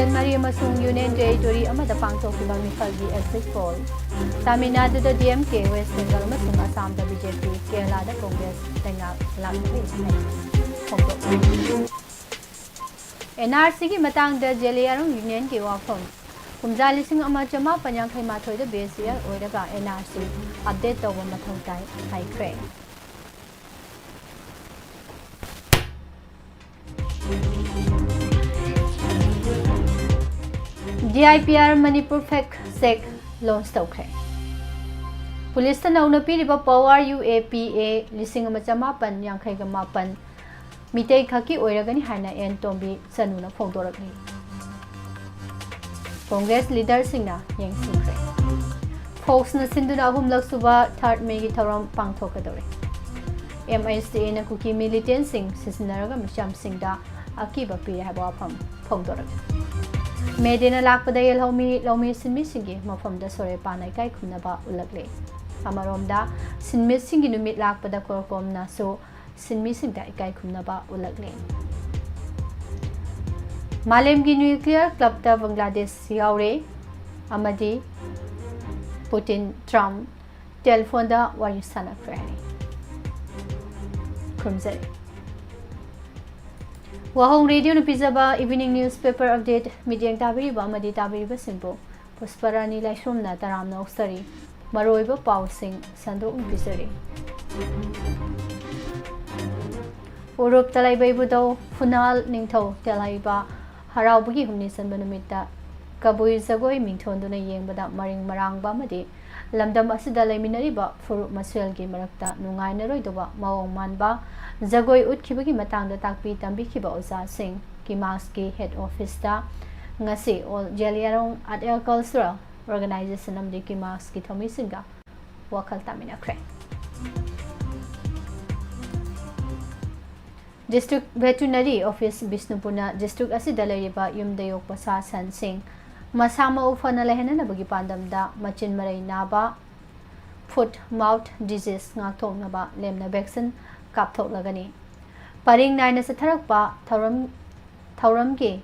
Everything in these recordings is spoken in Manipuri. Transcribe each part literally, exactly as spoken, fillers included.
ꯃꯔꯤ ꯑꯃꯁꯨꯡ Union Territory ꯑꯃꯗ ꯄꯥꯡꯊꯣꯛꯈꯤꯕ ꯃꯤꯈꯜꯒꯤ exit poll꯫ ꯇꯥꯃꯤꯜ ꯅꯥꯗꯨꯗ D M K, West Bengal ꯑꯃꯁꯨꯡ ꯑꯁꯥꯝꯗ B J P, ꯀꯦꯔꯂꯥꯗ Congress ꯂꯩꯉꯥꯛ ꯂꯥꯛꯂꯤ ꯍꯥꯏꯅ ꯐꯣꯡꯗꯣꯛꯂꯤ꯫ N R C ꯒꯤ ꯃꯇꯥꯡꯗ ꯖꯦꯂꯤꯌꯥꯡꯔꯣꯡ Union ꯒꯤ ꯋꯥꯐꯝ꯫ ꯀꯨꯝꯖꯥ ꯂꯤꯁꯤꯡ ꯑꯃ ꯆꯃꯥꯄꯟ ꯌꯥꯡꯈꯩ ꯃꯥꯊꯣꯏꯗ ꯕꯦꯁꯤꯌꯥꯔ ꯑꯣꯏꯔꯒ N R C update ꯇꯧꯕ ꯃꯊꯧ ꯇꯥꯏ ꯍꯥꯏꯈ꯭ꯔꯦ꯫ D I P R Manipur fact check launch ꯇꯧꯈ꯭ꯔꯦ꯫ ꯄꯨꯂꯤꯁꯇ ꯅꯧꯅ ꯄꯤꯔꯤꯕ Power U A P A ꯂꯤꯁꯤꯡ ꯑꯃ ꯆꯃꯥꯄꯟ ꯌꯥꯡꯈꯩꯒ ꯃꯥꯄꯟ ꯃꯤꯇꯩ ꯈꯛꯀꯤ ꯑꯣꯏꯔꯒꯅꯤ ꯍꯥꯏꯅ ꯑꯦꯟ ꯇꯣꯝꯕꯤ ꯆꯅꯨꯅ ꯐꯣꯡꯗꯣꯔꯛꯂꯤ꯫ Congress leaderꯁꯤꯡꯅ ꯌꯦꯡꯁꯤꯟꯈ꯭ꯔꯦ꯫ Foxꯅ ꯁꯤꯟꯗꯨꯅ ꯑꯍꯨꯝꯂꯛ ꯁꯨꯕ Third Mayꯒꯤ ꯊꯧꯔꯝ ꯄꯥꯡꯊꯣꯛꯀꯗꯧꯔꯤ꯫ M H T Aꯅ ꯀꯨꯀꯤ militantꯁꯤꯡ ꯁꯤꯖꯤꯟꯅꯔꯒ ꯃꯤꯆꯝꯁꯤꯡꯗ ꯑꯀꯤꯕ ꯄꯤꯔꯦ ꯍꯥꯏꯕ ꯋꯥꯐꯝ ꯐꯣꯡꯗꯣꯔꯛꯂꯤ꯫ May Dayꯅ ꯂꯥꯛꯄꯗ ꯌꯦꯜꯍꯧꯃꯤ ꯂꯧꯃꯤ ꯁꯤꯟꯃꯤꯁꯤꯡꯒꯤ ꯃꯐꯝꯗ ꯁꯣꯔꯦ ꯄꯥꯅ ꯏꯀꯥꯏ ꯈꯨꯝꯅꯕ ꯎꯠꯂꯛꯂꯤ꯫ ꯑꯃꯔꯣꯝꯗ, ꯁꯤꯟꯃꯤꯁꯤꯡꯒꯤ ꯅꯨꯃꯤꯠ ꯂꯥꯛꯄꯗ CORCOMꯅꯁꯨ ꯁꯤꯟꯃꯤꯁꯤꯡꯗ ꯏꯀꯥꯏ ꯈꯨꯝꯅꯕ ꯎꯠꯂꯛꯂꯤ꯫ ꯃꯥꯂꯦꯝꯒꯤ nuclear clubꯇ ꯕꯪꯒ꯭ꯂꯥꯗꯦꯁ ꯌꯥꯎꯔꯦ ꯑꯃꯗꯤ ꯄꯨꯇꯤꯟ ꯇ꯭ꯔꯝꯞ ꯇꯦꯂꯤꯐꯣꯟꯗ ꯋꯥꯔꯤ ꯁꯥꯟꯅꯈ꯭ꯔꯦ ꯍꯥꯏꯔꯤ꯫ ꯈꯨꯔꯨꯝꯖꯔꯤ꯫ ꯋꯥꯍꯣꯡ ꯔꯦꯗꯤꯑꯣꯅ ꯄꯤꯖꯕ evening newspaper update ꯃꯤꯠꯌꯦꯡ ꯇꯥꯕꯤꯔꯤꯕ ꯑꯃꯗꯤ ꯇꯥꯕꯤꯔꯤꯕꯁꯤꯡꯕꯨ ꯄꯨꯁꯄꯔꯥꯅꯤ ꯂꯥꯏꯁ꯭ꯔꯝꯅ ꯇꯔꯥꯝꯅ ꯑꯣꯛꯆꯔꯤ꯫ ꯃꯔꯨꯑꯣꯏꯕ ꯄꯥꯎꯁꯤꯡ ꯁꯟꯗꯣꯛꯅ ꯄꯤꯖꯔꯤ꯫ ꯎꯔꯨꯞ ꯇꯂꯥꯏꯕ ꯏꯕꯨꯙꯧ ꯐꯨꯅꯥꯜ ꯅꯤꯡꯊꯧ ꯇꯦꯜꯍꯩꯕ ꯍꯔꯥꯎꯕꯒꯤ ꯍꯨꯝꯅꯤ ꯆꯟꯕ ꯅꯨꯃꯤꯠꯇ ꯀꯕꯨꯏ ꯖꯒꯣꯏ ꯃꯤꯡꯊꯣꯟꯗꯨꯅ ꯌꯦꯡꯕꯗ ꯃꯔꯤꯡ ꯃꯔꯥꯡꯕ ꯑꯃꯗꯤ ꯂꯝꯗꯝ ꯑꯁꯤꯗ ꯂꯩꯃꯤꯟꯅꯔꯤꯕ ꯐꯨꯔꯨꯞ ꯃꯁꯦꯜꯒꯤ ꯃꯔꯛꯇ ꯅꯨꯡꯉꯥꯏꯅꯔꯣꯏꯗꯕ ꯃꯑꯣꯡ ꯃꯥꯟꯕ ꯖꯒꯣꯏ ꯎꯠꯈꯤꯕꯒꯤ ꯃꯇꯥꯡꯗ ꯇꯥꯛꯄꯤ ꯇꯝꯕꯤꯈꯤꯕ ꯑꯣꯖꯥꯁꯤꯡ ꯀꯤꯃꯥꯁꯀꯤ head officeꯇ ꯉꯁꯤ All Zeliangrong Art and Cultural Organization ꯑꯃꯗꯤ ꯀꯤꯃꯥꯁꯀꯤ ꯊꯧꯃꯤꯁꯤꯡꯒ ꯋꯥꯈꯜ ꯇꯥꯃꯤꯟꯅꯈ꯭ꯔꯦ꯫ District Veterinary Office ꯕꯤꯁꯅꯨꯄꯨꯔꯅ district ꯑꯁꯤꯗ ꯂꯩꯔꯤꯕ ꯌꯨꯝꯗ ꯌꯣꯛꯄ ꯁꯥ ꯁꯟꯁꯤꯡ ꯃꯁꯥ ꯃꯎ ꯐꯅ ꯂꯩꯍꯟꯅꯅꯕꯒꯤ ꯄꯥꯟꯗꯝꯗ ꯃꯆꯤꯟ ꯃꯔꯩ ꯅꯥꯕ, foot mouth disease ꯉꯥꯛꯊꯣꯛꯅꯕ ꯂꯦꯝꯅ vaccine ꯀꯥꯞꯊꯣꯛꯂꯒꯅꯤ꯫ ꯄꯔꯤꯡ ꯅꯥꯏꯅ ꯆꯠꯊꯔꯛꯄ ꯊꯧꯔꯝ, ꯊꯧꯔꯝꯒꯤ,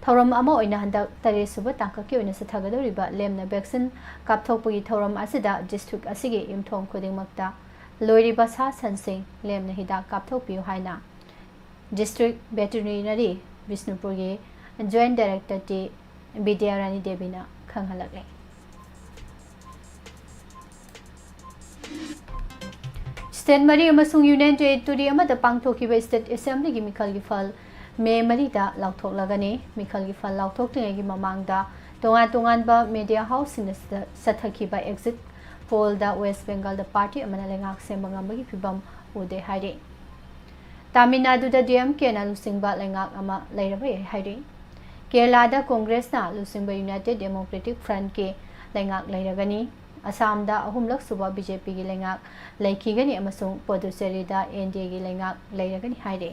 ꯊꯧꯔꯝ ꯑꯃ ꯑꯣꯏꯅ ꯍꯟꯗꯛ ꯇꯔꯦꯠ ꯁꯨꯕ ꯇꯥꯡꯀꯛꯀꯤ ꯑꯣꯏꯅ ꯆꯠꯊꯒꯗꯧꯔꯤꯕ ꯂꯦꯝꯅ vaccine ꯀꯥꯞꯊꯣꯛꯄꯒꯤ ꯊꯧꯔꯝ ꯑꯁꯤꯗ district ꯑꯁꯤꯒꯤ ꯌꯨꯝꯊꯣꯡ ꯈꯨꯗꯤꯡꯃꯛꯇ ꯂꯣꯏꯔꯤꯕ ꯁꯥ ꯁꯟꯁꯤꯡ ꯂꯦꯝꯅ ꯍꯤꯗꯥꯛ ꯀꯥꯞꯊꯣꯛꯄꯤꯌꯨ ꯍꯥꯏꯅ district veterinary ꯕꯤꯁꯅꯨꯄꯨꯔꯒꯤ Joint Director ꯇꯤ ꯕꯤꯗ꯭ꯌꯥꯔꯥꯅꯤ ꯗꯦꯕꯤꯅ ꯈꯪꯍꯜꯂꯛꯂꯦ꯫ State ꯃꯔꯤ ꯑꯃꯁꯨꯡ Union Territory ꯑꯃꯗ ꯄꯥꯡꯊꯣꯛꯈꯤꯕ State Assembly ꯒꯤ ꯃꯤꯈꯜꯒꯤ ꯐꯜ ꯃꯦ ꯃꯔꯤꯗ ꯂꯥꯎꯊꯣꯛꯂꯒꯅꯤ꯫ ꯃꯤꯈꯜꯒꯤ ꯐꯜ ꯂꯥꯎꯊꯣꯛꯇ꯭ꯔꯤꯉꯩꯒꯤ ꯃꯃꯥꯡꯗ ꯇꯣꯉꯥꯟ ꯇꯣꯉꯥꯟꯕ media house ꯁꯤꯡꯗ ꯆꯠꯊꯈꯤꯕ exit poll ꯗ West Bengal ꯗ party ꯑꯃꯅ ꯂꯩꯉꯥꯛ ꯁꯦꯝꯕ ꯉꯝꯕꯒꯤ ꯐꯤꯚꯝ ꯎꯗꯦ ꯍꯥꯏꯔꯤ꯫ ꯇꯥꯃꯤꯜ ꯅꯥꯗꯨꯗ ꯗꯤ ꯑꯦꯝ ꯀꯦꯅ ꯂꯨꯆꯤꯡꯕ ꯂꯩꯉꯥꯛ ꯑꯃ ꯂꯩꯔꯕ ꯌꯥꯏ ꯍꯥꯏꯔꯤ꯫ ꯀꯦꯔꯂꯥꯗ ꯀꯣꯡꯒ꯭ꯔꯦꯁꯅ ꯂꯨꯆꯤꯡꯕ United Democratic Front ꯀꯤ ꯂꯩꯉꯥꯛ ꯂꯩꯔꯒꯅꯤ꯫ ꯑꯁꯥꯝꯗ ꯑꯍꯨꯝꯂꯛ ꯁꯨꯕ ꯕꯤ ꯖꯦ ꯄꯤ ꯒꯤ ꯂꯩꯉꯥꯛ ꯂꯩꯈꯤꯒꯅꯤ ꯑꯃꯁꯨꯡ ꯄꯨꯗꯨꯆꯦꯔꯤꯗ ꯑꯦꯟ ꯗꯤ ꯑꯦ ꯒꯤ ꯂꯩꯉꯥꯛ ꯂꯩꯔꯒꯅꯤ ꯍꯥꯏꯔꯤ꯫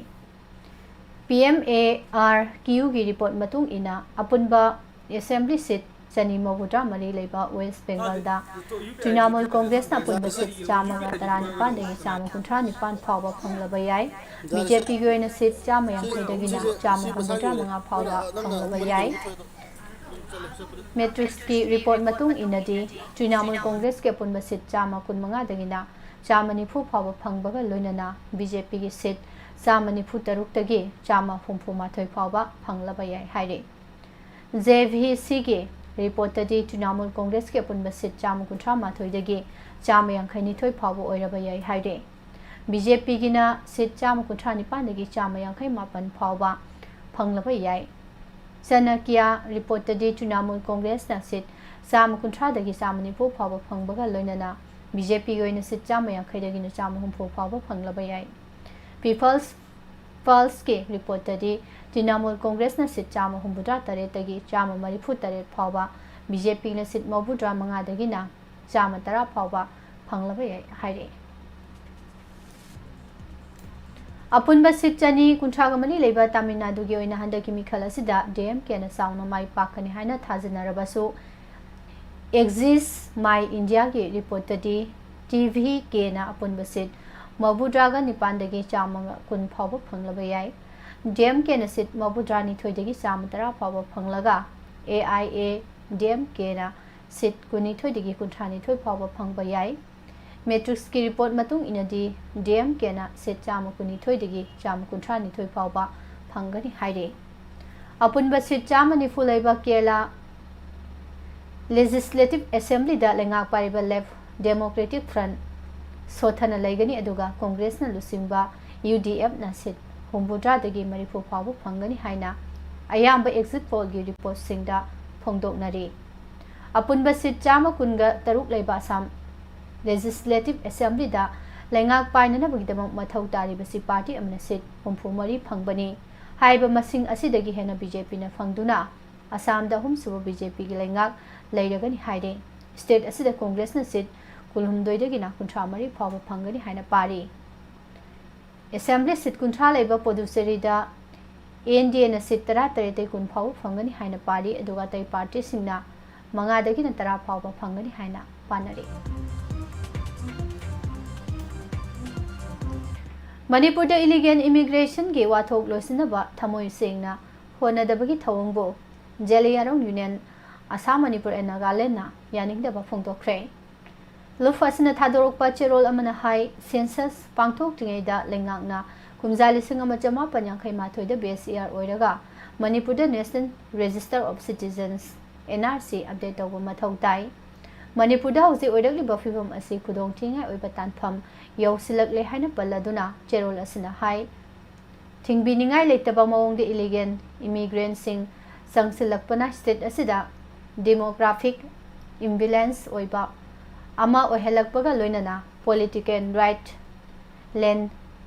P M A R Q ꯒꯤ report ꯃꯇꯨꯡ ꯏꯟꯅ, ꯑꯄꯨꯟꯕ assembly seat ꯆꯅꯤ ꯃꯧꯗ꯭ꯔꯥ ꯃꯔꯤ ꯂꯩꯕ West Bengal ꯗ ꯇ꯭ꯔꯤꯅꯥꯃꯨꯜ ꯀꯣꯡꯒ꯭ꯔꯦꯁꯅ ꯑꯄꯨꯟꯕ seat ꯆꯥꯝꯃꯒ ꯇꯔꯥꯅꯤꯄꯥꯟꯗꯒꯤ ꯆꯥꯝꯃ ꯀꯨꯟꯊ꯭ꯔꯥ ꯅꯤꯄꯥꯟ ꯐꯥꯎꯕ ꯐꯪꯂꯕ ꯌꯥꯏ꯫ ꯕꯤ ꯖꯦ ꯄꯤ ꯒꯤ ꯑꯣꯏꯅ seat ꯆꯥꯝꯃ ꯌꯥꯡꯈꯩꯗꯒꯤꯅ ꯆꯥꯝꯃ ꯍꯨꯝꯐꯨꯇꯔꯥ ꯃꯉꯥ ꯐꯥꯎꯕ ꯐꯪꯂꯕ ꯌꯥꯏ꯫ Matrix ꯀꯤ report ꯃꯇꯨꯡ ꯏꯟꯅꯗꯤ, ꯇ꯭ꯔꯤꯅꯥꯃꯨꯜ ꯀꯣꯡꯒ꯭ꯔꯦꯁꯀꯤ ꯑꯄꯨꯟꯕ seat ꯆꯥꯝꯃ ꯀꯨꯟꯃꯉꯥꯗꯒꯤꯅ ꯆꯥꯝꯃ ꯅꯤꯐꯨ ꯐꯥꯎꯕ ꯐꯪꯕꯒ ꯂꯣꯏꯅꯅ ꯕꯤ ꯖꯦ ꯄꯤ ꯒꯤ seat ꯆꯥꯝꯃ ꯅꯤꯐꯨ ꯇꯔꯨꯛꯇꯒꯤ ꯆꯥꯝꯃ ꯍꯨꯝꯐꯨ ꯃꯥꯊꯣꯏ ꯐꯥꯎꯕ ꯐꯪꯂꯕ ꯌꯥꯏ ꯍꯥꯏꯔꯤ꯫ ꯖꯦ ꯚꯤ ꯁꯤ ꯒꯤ report ꯇꯗꯤ ꯇ꯭ꯔꯤꯅꯥꯃꯨꯜ ꯀꯣꯡꯒ꯭ꯔꯦꯁꯀꯤ ꯑꯄꯨꯟꯕ seat ꯆꯥꯝꯃ ꯀꯨꯟꯊ꯭ꯔꯥ ꯃꯥꯊꯣꯏꯗꯒꯤ ꯆꯥꯝꯃ ꯌꯥꯡꯈꯩ ꯅꯤꯊꯣꯏ ꯐꯥꯎꯕ ꯑꯣꯏꯔꯕ ꯌꯥꯏ ꯍꯥꯏꯔꯤ꯫ ꯕꯤ ꯖꯦ ꯄꯤ ꯒꯤꯅ seat ꯆꯥꯝꯃ ꯀꯨꯟꯊ꯭ꯔꯥ ꯅꯤꯄꯥꯟꯗꯒꯤ ꯆꯥꯝꯃ ꯌꯥꯡꯈꯩ ꯃꯥꯄꯟ ꯐꯥꯎꯕ ꯐꯪꯂꯕ ꯌꯥꯏ꯫ ꯆꯅꯀ꯭ꯌ report ꯇꯗꯤ ꯇ꯭ꯔꯤꯅꯥꯃꯨꯜ ꯀꯣꯡꯒ꯭ꯔꯦꯁꯅ seat ꯆꯥꯝꯃ ꯀꯨꯟꯊ꯭ꯔꯥꯗꯒꯤ ꯆꯥꯝꯃ ꯅꯤꯐꯨ ꯐꯥꯎꯕ ꯐꯪꯕꯒ ꯂꯣꯏꯅꯅ ꯕꯤ ꯖꯦ ꯄꯤ ꯒꯤ ꯑꯣꯏꯅ seat ꯆꯥꯝꯃ ꯌꯥꯡꯈꯩꯗꯒꯤꯅ ꯆꯥꯝꯃ ꯍꯨꯝꯐꯨ ꯐꯥꯎꯕ ꯐꯪꯂꯕ ꯌꯥꯏ꯫ People's Pulse ꯀꯤ report ꯇꯗꯤ ꯇ꯭ꯔꯤꯅꯥꯃꯨꯜ ꯀꯣꯡꯒ꯭ꯔꯦꯁꯅ seat ꯆꯥꯝꯃ ꯍꯨꯝꯐꯨꯇꯔꯥ ꯇꯔꯦꯠꯇꯒꯤ ꯆꯥꯝꯃ ꯃꯔꯤꯐꯨ ꯇꯔꯦꯠ ꯐꯥꯎꯕ, ꯕꯤ ꯖꯦ ꯄꯤ ꯅ seat ꯃꯧꯗ꯭ꯔꯥ ꯃꯉꯥꯗꯒꯤꯅ ꯆꯥꯝꯃ ꯇꯔꯥ ꯐꯥꯎꯕ ꯐꯪꯂꯕ ꯌꯥꯏ ꯍꯥꯏꯔꯤ꯫ ꯑꯄꯨꯟꯕ seat ꯆꯅꯤ ꯀꯨꯟꯊ꯭ꯔꯥꯒ ꯃꯔꯤ ꯂꯩꯕ ꯇꯥꯃꯤꯜ ꯅꯥꯗꯨꯒꯤ ꯑꯣꯏꯅ ꯍꯟꯗꯛꯀꯤ ꯃꯤꯈꯜ ꯑꯁꯤꯗ ꯗꯤ ꯑꯦꯝ ꯀꯦꯅ ꯆꯥꯎꯅ ꯃꯥꯏ ꯄꯥꯛꯀꯅꯤ ꯍꯥꯏꯅ ꯊꯥꯖꯅꯔꯕꯁꯨ, Axis My India ꯒꯤ report ꯇꯗꯤ ꯇꯤ ꯚꯤ ꯀꯦꯅ ꯑꯄꯨꯟꯕ seat ꯃꯧꯗ꯭ꯔꯥꯒ ꯅꯤꯄꯥꯟꯗꯒꯤ ꯆꯥꯝꯃꯒ ꯀꯨꯟ ꯐꯥꯎꯕ ꯐꯪꯂꯕ ꯌꯥꯏ꯫ DMKꯅ seat ꯃꯧꯗ꯭ꯔꯥ ꯅꯤꯊꯣꯏꯗꯒꯤ ꯆꯥꯝꯃ ꯇꯔꯥ ꯐꯥꯎꯕ ꯐꯪꯂꯒ, AIADMKꯅ seat ꯀꯨꯟꯅꯤꯊꯣꯏꯗꯒꯤ ꯀꯨꯟꯊ꯭ꯔꯥ ꯅꯤꯊꯣꯏ ꯐꯥꯎꯕ ꯐꯪꯕ ꯌꯥꯏ꯫ Matrixꯀꯤ report ꯃꯇꯨꯡ ꯏꯟꯅꯗꯤ, DMKꯅ seat ꯆꯥꯝꯃ ꯀꯨꯟꯅꯤꯊꯣꯏꯗꯒꯤ ꯆꯥꯝꯃ ꯀꯨꯟꯊ꯭ꯔꯥ ꯅꯤꯊꯣꯏ ꯐꯥꯎꯕ ꯐꯪꯒꯅꯤ ꯍꯥꯏꯔꯤ꯫ ꯑꯄꯨꯟꯕ seat ꯆꯥꯝꯃ ꯅꯤꯐꯨ ꯂꯩꯕ Kerala Legislative Assemblyꯗ ꯂꯩꯉꯥꯛ ꯄꯥꯏꯔꯤꯕ Left Democratic Front ꯁꯣꯠꯊꯅ ꯂꯩꯒꯅꯤ, ꯑꯗꯨꯒ Congressꯅ ꯂꯨꯆꯤꯡꯕ UDFꯅ seat ꯍꯨꯝꯐꯨꯇꯔꯥꯗꯒꯤ ꯃꯔꯤꯐꯨ ꯐꯥꯎꯕ ꯐꯪꯒꯅꯤ ꯍꯥꯏꯅ ꯑꯌꯥꯝꯕ exit pollꯒꯤ reportꯁꯤꯡꯗ ꯐꯣꯡꯗꯣꯛꯅꯔꯤ꯫ ꯑꯄꯨꯟꯕ seat ꯆꯥꯝꯃ ꯀꯨꯟꯒ ꯇꯔꯨꯛ ꯂꯩꯕ Assam Legislative Assemblyꯗ ꯂꯩꯉꯥꯛ ꯄꯥꯏꯅꯅꯕꯒꯤꯗꯃꯛ ꯃꯊꯧ ꯇꯥꯔꯤꯕꯁꯤ party ꯑꯃꯅ seat ꯍꯨꯝꯐꯨ ꯃꯔꯤ ꯐꯪꯕꯅꯤ꯫ ꯍꯥꯏꯔꯤꯕ ꯃꯁꯤꯡ ꯑꯁꯤꯗꯒꯤ ꯍꯦꯟꯅ BJPꯅ ꯐꯪꯗꯨꯅ ꯑꯁꯥꯝꯗ ꯑꯍꯨꯝꯁꯨꯕ BJPꯒꯤ ꯂꯩꯉꯥꯛ ꯂꯩꯔꯒꯅꯤ ꯍꯥꯏꯔꯦ꯫ State ꯑꯁꯤꯗ Congressꯅ seat ꯀꯨꯟꯍꯨꯝꯗꯣꯏꯗꯒꯤꯅ ꯀꯨꯟꯊ꯭ꯔꯥ ꯃꯔꯤ ꯐꯥꯎꯕ ꯐꯪꯒꯅꯤ ꯍꯥꯏꯅ ꯄꯥꯔꯤ꯫ Assembly seat ꯀꯨꯟꯊ꯭ꯔꯥ ꯂꯩꯕ ꯄꯨꯗꯨꯆꯦꯔꯤꯗ ANDAꯅ seat ꯇꯔꯥꯇꯔꯦꯠꯇꯒꯤ ꯀꯨꯟ ꯐꯥꯎꯕ ꯐꯪꯒꯅꯤ ꯍꯥꯏꯅ ꯄꯥꯔꯤ, ꯑꯗꯨꯒ ꯑꯇꯩ partyꯁꯤꯡꯅ ꯃꯉꯥꯗꯒꯤꯅ ꯇꯔꯥ ꯐꯥꯎꯕ ꯐꯪꯒꯅꯤ ꯍꯥꯏꯅ ꯄꯥꯅꯔꯤ꯫ ꯃꯅꯤꯄꯨꯔꯗ illegal immigrationꯒꯤ ꯋꯥꯊꯣꯛ ꯂꯣꯏꯁꯤꯟꯅꯕ ꯊꯃꯣꯏ ꯁꯦꯡꯅ ꯍꯣꯠꯅꯗꯕꯒꯤ ꯊꯧꯑꯣꯡꯕꯨ Zeliangrong Union, Assam, Manipur and Nagalandꯅ ꯌꯥꯅꯤꯡꯗꯕ ꯐꯣꯡꯗꯣꯛꯈ꯭ꯔꯦ꯫ ꯂꯨꯐ ꯑꯁꯤꯅ ꯊꯥꯗꯣꯔꯛꯄ ꯆꯦꯔꯣꯜ ꯑꯃꯅ ꯍꯥꯏ, census ꯄꯥꯡꯊꯣꯛꯇ꯭ꯔꯤꯉꯩꯗ ꯂꯩꯉꯥꯛꯅ ꯀꯨꯝꯖꯥ ꯂꯤꯁꯤꯡ ꯑꯃ ꯆꯃꯥꯄꯟ ꯌꯥꯡꯈꯩ ꯃꯥꯊꯣꯏꯗ base year ꯑꯣꯏꯔꯒ ꯃꯅꯤꯄꯨꯔꯗ National Register of Citizens, NRC, update ꯇꯧꯕ ꯃꯊꯧ ꯇꯥꯏ꯫ ꯃꯅꯤꯄꯨꯔꯗ ꯍꯧꯖꯤꯛ ꯑꯣꯏꯔꯛꯂꯤꯕ ꯐꯤꯕꯝ ꯑꯁꯤ ꯈꯨꯗꯣꯡꯊꯤꯅꯤꯡꯉꯥꯏ ꯑꯣꯏꯕ ꯇꯥꯟꯐꯝ ꯌꯧꯁꯤꯜꯂꯛꯂꯦ ꯍꯥꯏꯅ ꯄꯜꯂꯗꯨꯅ ꯆꯦꯔꯣꯜ ꯑꯁꯤꯅ ꯍꯥꯏ, ꯊꯤꯡꯕꯤꯅꯤꯡꯉꯥꯏ ꯂꯩꯇꯕ ꯃꯑꯣꯡꯗ illegal immigrantꯁꯤꯡ ꯆꯪꯁꯤꯜꯂꯛꯄꯅ state ꯑꯁꯤꯗ demographic imbalance ꯑꯣꯏꯕ ꯑꯃ ꯑꯣꯏꯍꯜꯂꯛꯄꯒ ꯂꯣꯏꯅꯅ political right, land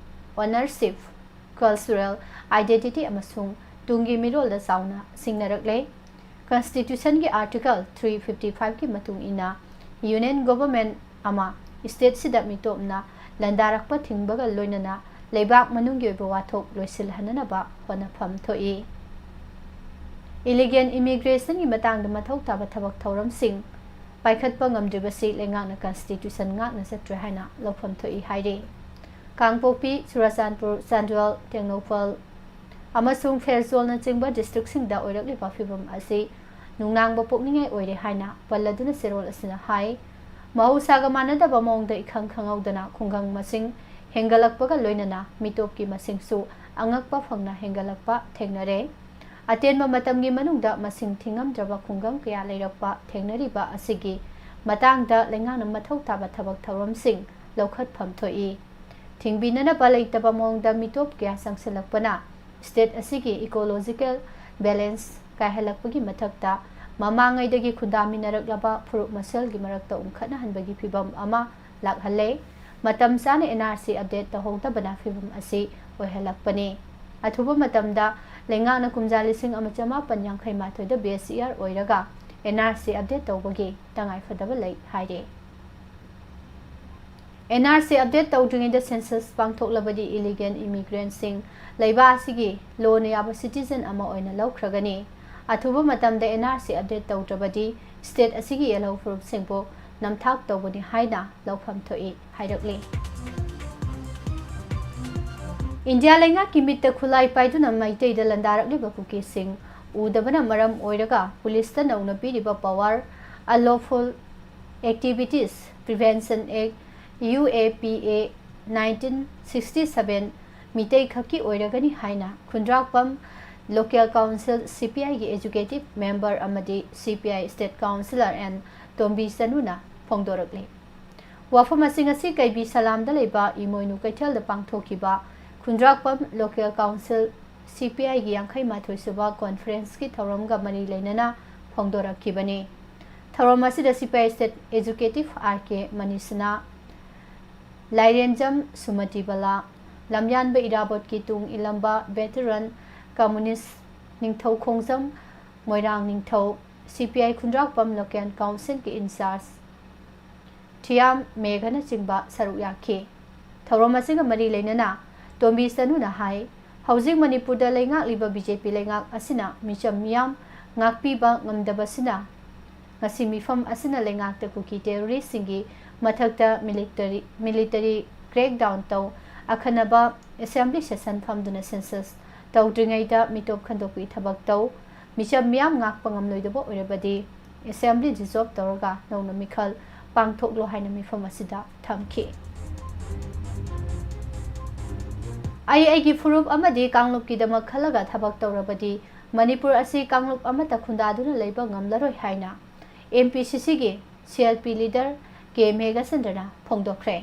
ownership, cultural identity ꯑꯃꯁꯨꯡ ꯇꯨꯡꯒꯤ ꯃꯤꯔꯣꯜꯗ ꯆꯥꯎꯅ ꯁꯤꯡꯅꯔꯛꯂꯦ꯫ Constitutionꯒꯤ Article three fifty fiveꯀꯤ ꯃꯇꯨꯡ ꯏꯟꯅ Union Government ꯑꯃ stateꯁꯤꯗ ꯃꯤꯇꯣꯞꯅ ꯂꯥꯟꯗꯥꯔꯛꯄ ꯊꯤꯡꯕꯒ ꯂꯣꯏꯅꯅ ꯂꯩꯕꯥꯛ ꯃꯅꯨꯡꯒꯤ ꯑꯣꯏꯕ ꯋꯥꯊꯣꯛ ꯂꯣꯏꯁꯤꯜꯍꯟꯅꯅꯕ ꯍꯣꯠꯅꯐꯝ ꯊꯣꯛꯏ꯫ Illegal immigrationꯒꯤ ꯃꯇꯥꯡꯗ ꯃꯊꯧ ꯇꯥꯕ ꯊꯕꯛ ꯊꯧꯔꯝꯁꯤꯡ ꯄꯥꯏꯈꯠꯄ ꯉꯝꯗ꯭ꯔꯤꯕꯁꯤ ꯂꯩꯉꯥꯛꯅ Constitution ꯉꯥꯛꯅ ꯆꯠꯇ꯭ꯔꯦ ꯍꯥꯏꯅ ꯂꯧꯐꯝ ꯊꯣꯛꯏ ꯍꯥꯏꯔꯤ꯫ ꯀꯥꯡꯄꯣꯛꯄꯤ, ꯆꯨꯔꯆꯥꯟꯄꯨꯔ, ꯆꯥꯟꯗꯦꯜ, ꯇꯦꯡꯅꯧꯄꯜ, ꯑꯃꯁꯨꯡ ꯐꯦꯔꯖꯣꯜꯅꯆꯤꯡꯕ ꯗꯤꯁꯇ꯭ꯔꯤꯛꯁꯤꯡꯗ ꯑꯣꯏꯔꯛꯂꯤꯕ ꯐꯤꯚꯝ ꯑꯁꯤ ꯅꯨꯡꯅꯥꯡꯕ ꯄꯣꯛꯅꯤꯡꯉꯥꯏ ꯑꯣꯏꯔꯦ ꯍꯥꯏꯅ ꯄꯜꯂꯗꯨꯅ ꯆꯦꯔꯣꯜ ꯑꯁꯤꯅ ꯍꯥꯏ꯫ ꯃꯍꯧꯁꯥꯒ ꯃꯥꯟꯅꯗꯕ ꯃꯑꯣꯡꯗ ꯏꯈꯪ ꯈꯪꯍꯧꯗꯅ ꯈꯨꯡꯒꯪ ꯃꯁꯤꯡ ꯍꯦꯟꯒꯠꯂꯛꯄꯒ ꯂꯣꯏꯅꯅ ꯃꯤꯇꯣꯞꯀꯤ ꯃꯁꯤꯡꯁꯨ ꯑꯉꯛꯄ ꯐꯪꯅ ꯍꯦꯟꯒꯠꯂꯛꯄ ꯊꯦꯡꯅꯔꯦ꯫ ꯑꯇꯦꯟꯕ ꯃꯇꯝꯒꯤ ꯃꯅꯨꯡꯗ ꯃꯁꯤꯡ ꯊꯤꯉꯝꯗ꯭ꯔꯕ ꯈꯨꯡꯒꯪ ꯀꯌꯥ ꯂꯩꯔꯛꯄ ꯊꯦꯡꯅꯔꯤꯕ ꯑꯁꯤꯒꯤ ꯃꯇꯥꯡꯗ ꯂꯩꯉꯥꯛꯅ ꯃꯊꯧ ꯇꯥꯕ ꯊꯕꯛ ꯊꯧꯔꯝꯁꯤꯡ ꯂꯧꯈꯠꯐꯝ ꯊꯣꯛꯏ꯫ ꯊꯤꯡꯕꯤꯅꯅꯕ ꯂꯩꯇꯕ ꯃꯑꯣꯡꯗ ꯃꯤꯇꯣꯞ ꯀꯌꯥ ꯆꯪꯁꯤꯜꯂꯛꯄꯅ ꯁ꯭ꯇꯦꯠ ꯑꯁꯤꯒꯤ ꯏꯀꯣꯂꯣꯖꯤꯀꯦꯜ ꯕꯦꯂꯦꯟꯁ ꯀꯥꯏꯍꯜꯂꯛꯄꯒꯤ ꯃꯊꯛꯇ ꯃꯃꯥꯡꯉꯩꯗꯒꯤ ꯈꯨꯟꯗꯥꯃꯤꯟꯅꯔꯛꯂꯕ ꯐꯨꯔꯨꯞ ꯃꯁꯦꯜꯒꯤ ꯃꯔꯛꯇ ꯎꯪꯈꯠꯅꯍꯟꯕꯒꯤ ꯐꯤꯚꯝ ꯑꯃ ꯂꯥꯛꯍꯜꯂꯦ꯫ ꯃꯇꯝ ꯆꯥꯅ ꯑꯦꯟ ꯑꯥꯔ ꯁꯤ ꯑꯞꯗꯦꯠ ꯇꯧꯍꯧꯗꯕꯅ ꯐꯤꯚꯝ ꯑꯁꯤ ꯑꯣꯏꯍꯜꯂꯛꯄꯅꯤ꯫ ꯑꯊꯨꯕ ꯃꯇꯝꯗ ꯂꯩꯉꯥꯛꯅ ꯀꯨꯝꯖꯥ ꯂꯤꯁꯤꯡ ꯑꯃ ꯆꯃꯥꯄꯟ ꯌꯥꯡꯈꯩ ꯃꯥꯊꯣꯏꯗ ꯕꯦꯁ ꯏꯌꯥꯔ ꯑꯣꯏꯔꯒ ꯑꯦꯟ ꯑꯥꯔ ꯁꯤ ꯑꯞꯗꯦꯠ ꯇꯧꯕꯒꯤ ꯇꯉꯥꯏꯐꯗꯕ ꯂꯩ ꯍꯥꯏꯔꯤ꯫ ꯑꯦꯟ ꯑꯥꯔ ꯁꯤ ꯑꯞꯗꯦꯠ ꯇꯧꯗ꯭ꯔꯤꯉꯩꯗ ꯁꯦꯟꯁꯁ ꯄꯥꯡꯊꯣꯛꯂꯕꯗꯤ ꯏꯂꯤꯒꯦꯜ ꯏꯃꯤꯒ꯭ꯔꯦꯟꯁꯤꯡ ꯂꯩꯕꯥꯛ ꯑꯁꯤꯒꯤ ꯂꯣꯟꯅ ꯌꯥꯕ ꯁꯤꯇꯤꯖꯟ ꯑꯃ ꯑꯣꯏꯅ ꯂꯧꯈ꯭ꯔꯒꯅꯤ꯫ ꯑꯊꯨꯕ ꯃꯇꯝꯗ ꯑꯦꯟ ꯑꯥꯔ ꯁꯤ ꯑꯞꯗꯦꯠ ꯇꯧꯗ꯭ꯔꯕꯗꯤ ꯁ꯭ꯇꯦꯠ ꯑꯁꯤꯒꯤ ꯌꯦꯜꯍꯧ ꯐꯨꯔꯨꯞꯁꯤꯡꯕꯨ ꯅꯝꯊꯥꯛ ꯇꯧꯒꯅꯤ ꯍꯥꯏꯅ ꯂꯧꯐꯝ ꯊꯣꯛꯏ ꯍꯥꯏꯔꯛꯂꯤ꯫ ꯏꯟꯗꯤꯌꯥ ꯂꯩꯉꯥꯛꯀꯤ ꯃꯤꯠꯇ ꯈꯨꯠꯂꯥꯏ ꯄꯥꯏꯗꯨꯅ ꯃꯩꯇꯩꯗ ꯂꯥꯟꯗꯥꯔꯛꯂꯤꯕ ꯀꯨꯀꯤꯁꯤꯡ ꯎꯗꯕꯅ ꯃꯔꯝ ꯑꯣꯏꯔꯒ ꯄꯨꯂꯤꯁꯇ ꯅꯧꯅ ꯄꯤꯔꯤꯕ Power Unlawful Activities Prevention Act, U A P A, nineteen sixty seven Meitei ꯈꯛꯀꯤ ꯑꯣꯏꯔꯒꯅꯤ ꯍꯥꯏꯅ ꯈꯨꯟꯗ꯭ꯔꯥꯛꯄꯝ Local Council C P I ꯒꯤ executive member ꯑꯃꯗꯤ C P I state councillor N ꯇꯣꯝꯕꯤ ꯆꯅꯨꯅ ꯐꯣꯡꯗꯣꯔꯛꯂꯤ꯫ ꯋꯥꯐꯝ ꯑꯁꯤ ꯉꯁꯤ ꯀꯩꯕꯤ ꯁꯂꯥꯝꯗ ꯂꯩꯕ ꯏꯃꯣꯏꯅꯨ ꯀꯩꯊꯦꯜꯗ ꯄꯥꯡꯊꯣꯛꯈꯤꯕ ꯈꯨꯟꯗ꯭ꯔꯥꯛꯄꯝ Local Council C P I ꯒꯤ ꯌꯥꯡꯈꯩ ꯃꯥꯊꯣꯏ ꯁꯨꯕ conference ꯀꯤ ꯊꯧꯔꯝꯒ ꯃꯔꯤ ꯂꯩꯅꯅ ꯐꯣꯡꯗꯣꯔꯛꯈꯤꯕꯅꯤ꯫ ꯊꯧꯔꯝ ꯑꯁꯤꯗ C P I state executive R K ꯃꯅꯤꯁꯅꯥ, ꯂꯥꯏꯔꯦꯟꯖꯝ ꯁꯨꯃꯇꯤꯕꯂꯥ, ꯂꯝꯌꯥꯟꯕ ꯏꯔꯥꯕꯣꯠꯀꯤ ꯇꯨꯡ ꯏꯜꯂꯝꯕ veteran communist ꯅꯤꯡꯊꯧ ꯈꯣꯡꯖꯝ ꯃꯣꯏꯔꯥꯡ ꯅꯤꯡꯊꯧ, C P I Khundrakpam Local Council ꯒꯤ incharge ꯊꯤꯌꯥꯝ ꯃꯦꯘꯅꯆꯤꯡꯕ ꯁꯔꯨꯛ ꯌꯥꯈꯤ꯫ ꯊꯧꯔꯝ ꯑꯁꯤꯒ ꯃꯔꯤ ꯂꯩꯅꯅ ꯇꯣꯝꯕꯤ ꯆꯅꯨꯅ ꯍꯥꯏ, ꯍꯧꯖꯤꯛ ꯃꯅꯤꯄꯨꯔꯗ ꯂꯩꯉꯥꯛꯂꯤꯕ B J P ꯂꯩꯉꯥꯛ ꯑꯁꯤꯅ ꯃꯤꯆꯝ ꯃꯤꯌꯥꯝ ꯉꯥꯛꯄꯤꯕ ꯉꯝꯗꯕꯁꯤꯅ ꯉꯁꯤ ꯃꯤꯐꯝ ꯑꯁꯤꯅ ꯂꯩꯉꯥꯛꯇ ꯀꯨꯀꯤ terrorist ꯁꯤꯡꯒꯤ ꯃꯊꯛꯇ military, military crackdown ꯇꯧ, ꯑꯈꯟꯅꯕ assembly session ꯐꯝꯗꯨꯅ census ꯇꯧꯗ꯭ꯔꯤꯉꯩꯗ ꯃꯤꯇꯣꯞ ꯈꯟꯗꯣꯛꯄꯒꯤ ꯊꯕꯛ ꯇꯧ꯫ ꯃꯤꯆꯝ ꯃꯤꯌꯥꯝ ꯉꯥꯛꯄ ꯉꯝꯂꯣꯏꯗꯕ ꯑꯣꯏꯔꯕꯗꯤ assembly dissolve ꯇꯧꯔꯒ ꯅꯧꯅ ꯃꯤꯈꯜ ꯄꯥꯡꯊꯣꯛꯂꯣ ꯍꯥꯏꯅ ꯃꯤꯐꯝ ꯑꯁꯤꯗ ꯊꯝꯈꯤ꯫ ꯑꯩ ꯑꯩꯒꯤ ꯐꯨꯔꯨꯞ ꯑꯃꯗꯤ ꯀꯥꯡꯂꯨꯞꯀꯤꯗꯃꯛ ꯈꯜꯂꯒ ꯊꯕꯛ ꯇꯧꯔꯕꯗꯤ ꯃꯅꯤꯄꯨꯔ ꯑꯁꯤ ꯀꯥꯡꯂꯨꯞ ꯑꯃꯠꯇ ꯈꯨꯟꯗꯥꯗꯨꯅ ꯂꯩꯕ ꯉꯝꯂꯔꯣꯏ ꯍꯥꯏꯅ M P C C ꯒꯤ C L P leader K ꯃꯦꯘꯆꯟꯗ꯭ꯔꯅ ꯐꯣꯡꯗꯣꯛꯈ꯭ꯔꯦ꯫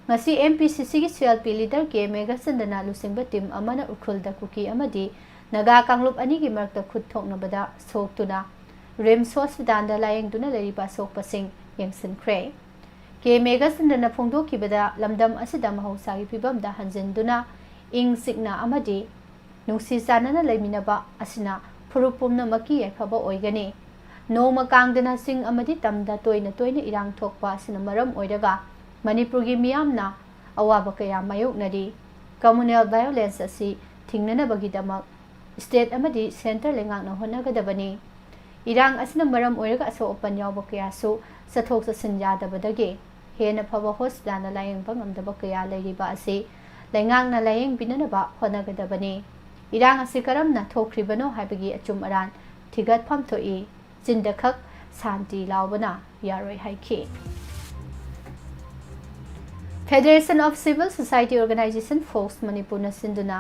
ꯉꯁꯤ M P C C ꯒꯤ C L P leader K ꯃꯦꯘꯆꯟꯗ꯭ꯔꯅ ꯂꯨꯆꯤꯡꯕ team ꯑꯃꯅ ꯎꯈ꯭ꯔꯨꯜꯗ ꯀꯨꯀꯤ ꯑꯃꯗꯤ ꯅꯥꯒꯥ ꯀꯥꯡꯂꯨꯞ ꯑꯅꯤꯒꯤ ꯃꯔꯛꯇ ꯈꯨꯠ ꯊꯣꯛꯅꯕꯗ ꯁꯣꯛꯇꯨꯅ RIMS hospital ꯗ ꯂꯥꯌꯦꯡꯗꯨꯅ ꯂꯩꯔꯤꯕ ꯑꯁꯣꯛꯄꯁꯤꯡ ꯌꯦꯡꯁꯤꯟꯈ꯭ꯔꯦ꯫ K ꯃꯦꯘꯆꯟꯗ꯭ꯔꯅ ꯐꯣꯡꯗꯣꯛꯈꯤꯕꯗ, ꯂꯝꯗꯝ ꯑꯁꯤꯗ ꯃꯍꯧꯁꯥꯒꯤ ꯐꯤꯕꯝꯗ ꯍꯟꯖꯤꯟꯗꯨꯅ ꯏꯪ ꯆꯤꯛꯅ ꯑꯃꯗꯤ ꯅꯨꯡꯁꯤ ꯆꯥꯟꯅꯅ ꯂꯩꯃꯤꯟꯅꯕ ꯑꯁꯤꯅ ꯐꯨꯔꯨꯞ ꯄꯨꯝꯅꯃꯛꯀꯤ ꯌꯥꯏꯐꯕ ꯑꯣꯏꯒꯅꯤ꯫ ꯅꯣꯡꯃ ꯀꯥꯡꯗꯅ ꯆꯤꯡ ꯑꯃꯗꯤ ꯇꯝꯗ ꯇꯣꯏꯅ ꯇꯣꯏꯅ ꯏꯔꯥꯡ ꯊꯣꯛꯄ ꯑꯁꯤꯅ ꯃꯔꯝ ꯑꯣꯏꯔꯒ ꯃꯅꯤꯄꯨꯔꯒꯤ ꯃꯤꯌꯥꯝꯅ ꯑꯋꯥꯕ ꯀꯌꯥ ꯃꯥꯌꯣꯛꯅꯔꯤ꯫ Communal violence ꯑꯁꯤ ꯊꯤꯡꯅꯅꯕꯒꯤꯗꯃꯛ state ꯑꯃꯗꯤ centre ꯂꯩꯉꯥꯛꯅ ꯍꯣꯠꯅꯒꯗꯕꯅꯤ꯫ ꯏꯔꯥꯡ ꯑꯁꯤꯅ ꯃꯔꯝ ꯑꯣꯏꯔꯒ ꯑꯁꯣꯛ ꯑꯄꯟ ꯌꯥꯎꯕ ꯀꯌꯥꯁꯨ ꯆꯠꯊꯣꯛ ꯆꯠꯁꯤꯟ ꯌꯥꯗꯕꯗꯒꯤ ꯍꯦꯟꯅ ꯐꯕ hospital ꯗ ꯂꯥꯌꯦꯡꯕ ꯉꯝꯗꯕ ꯀꯌꯥ ꯂꯩꯔꯤꯕ ꯑꯁꯤ ꯂꯩꯉꯥꯛꯅ ꯂꯥꯌꯦꯡꯕꯤꯅꯅꯕ ꯍꯣꯠꯅꯒꯗꯕꯅꯤ꯫ ꯏꯔꯥꯡ ꯑꯁꯤ ꯀꯔꯝꯅ ꯊꯣꯛꯈ꯭ꯔꯤꯕꯅꯣ ꯍꯥꯏꯕꯒꯤ ꯑꯆꯨꯝ ꯑꯔꯥꯟ ꯊꯤꯒꯠꯐꯝ ꯊꯣꯛꯏ꯫ ꯆꯤꯟꯗꯈꯛ ꯁꯥꯟꯇꯤ ꯂꯥꯎꯕꯅ ꯌꯥꯔꯣꯏ ꯍꯥꯏꯈꯤ꯫ Federation of Civil Society Organisation, fox ꯃꯅꯤꯄꯨꯔꯅ ꯁꯤꯟꯗꯨꯅ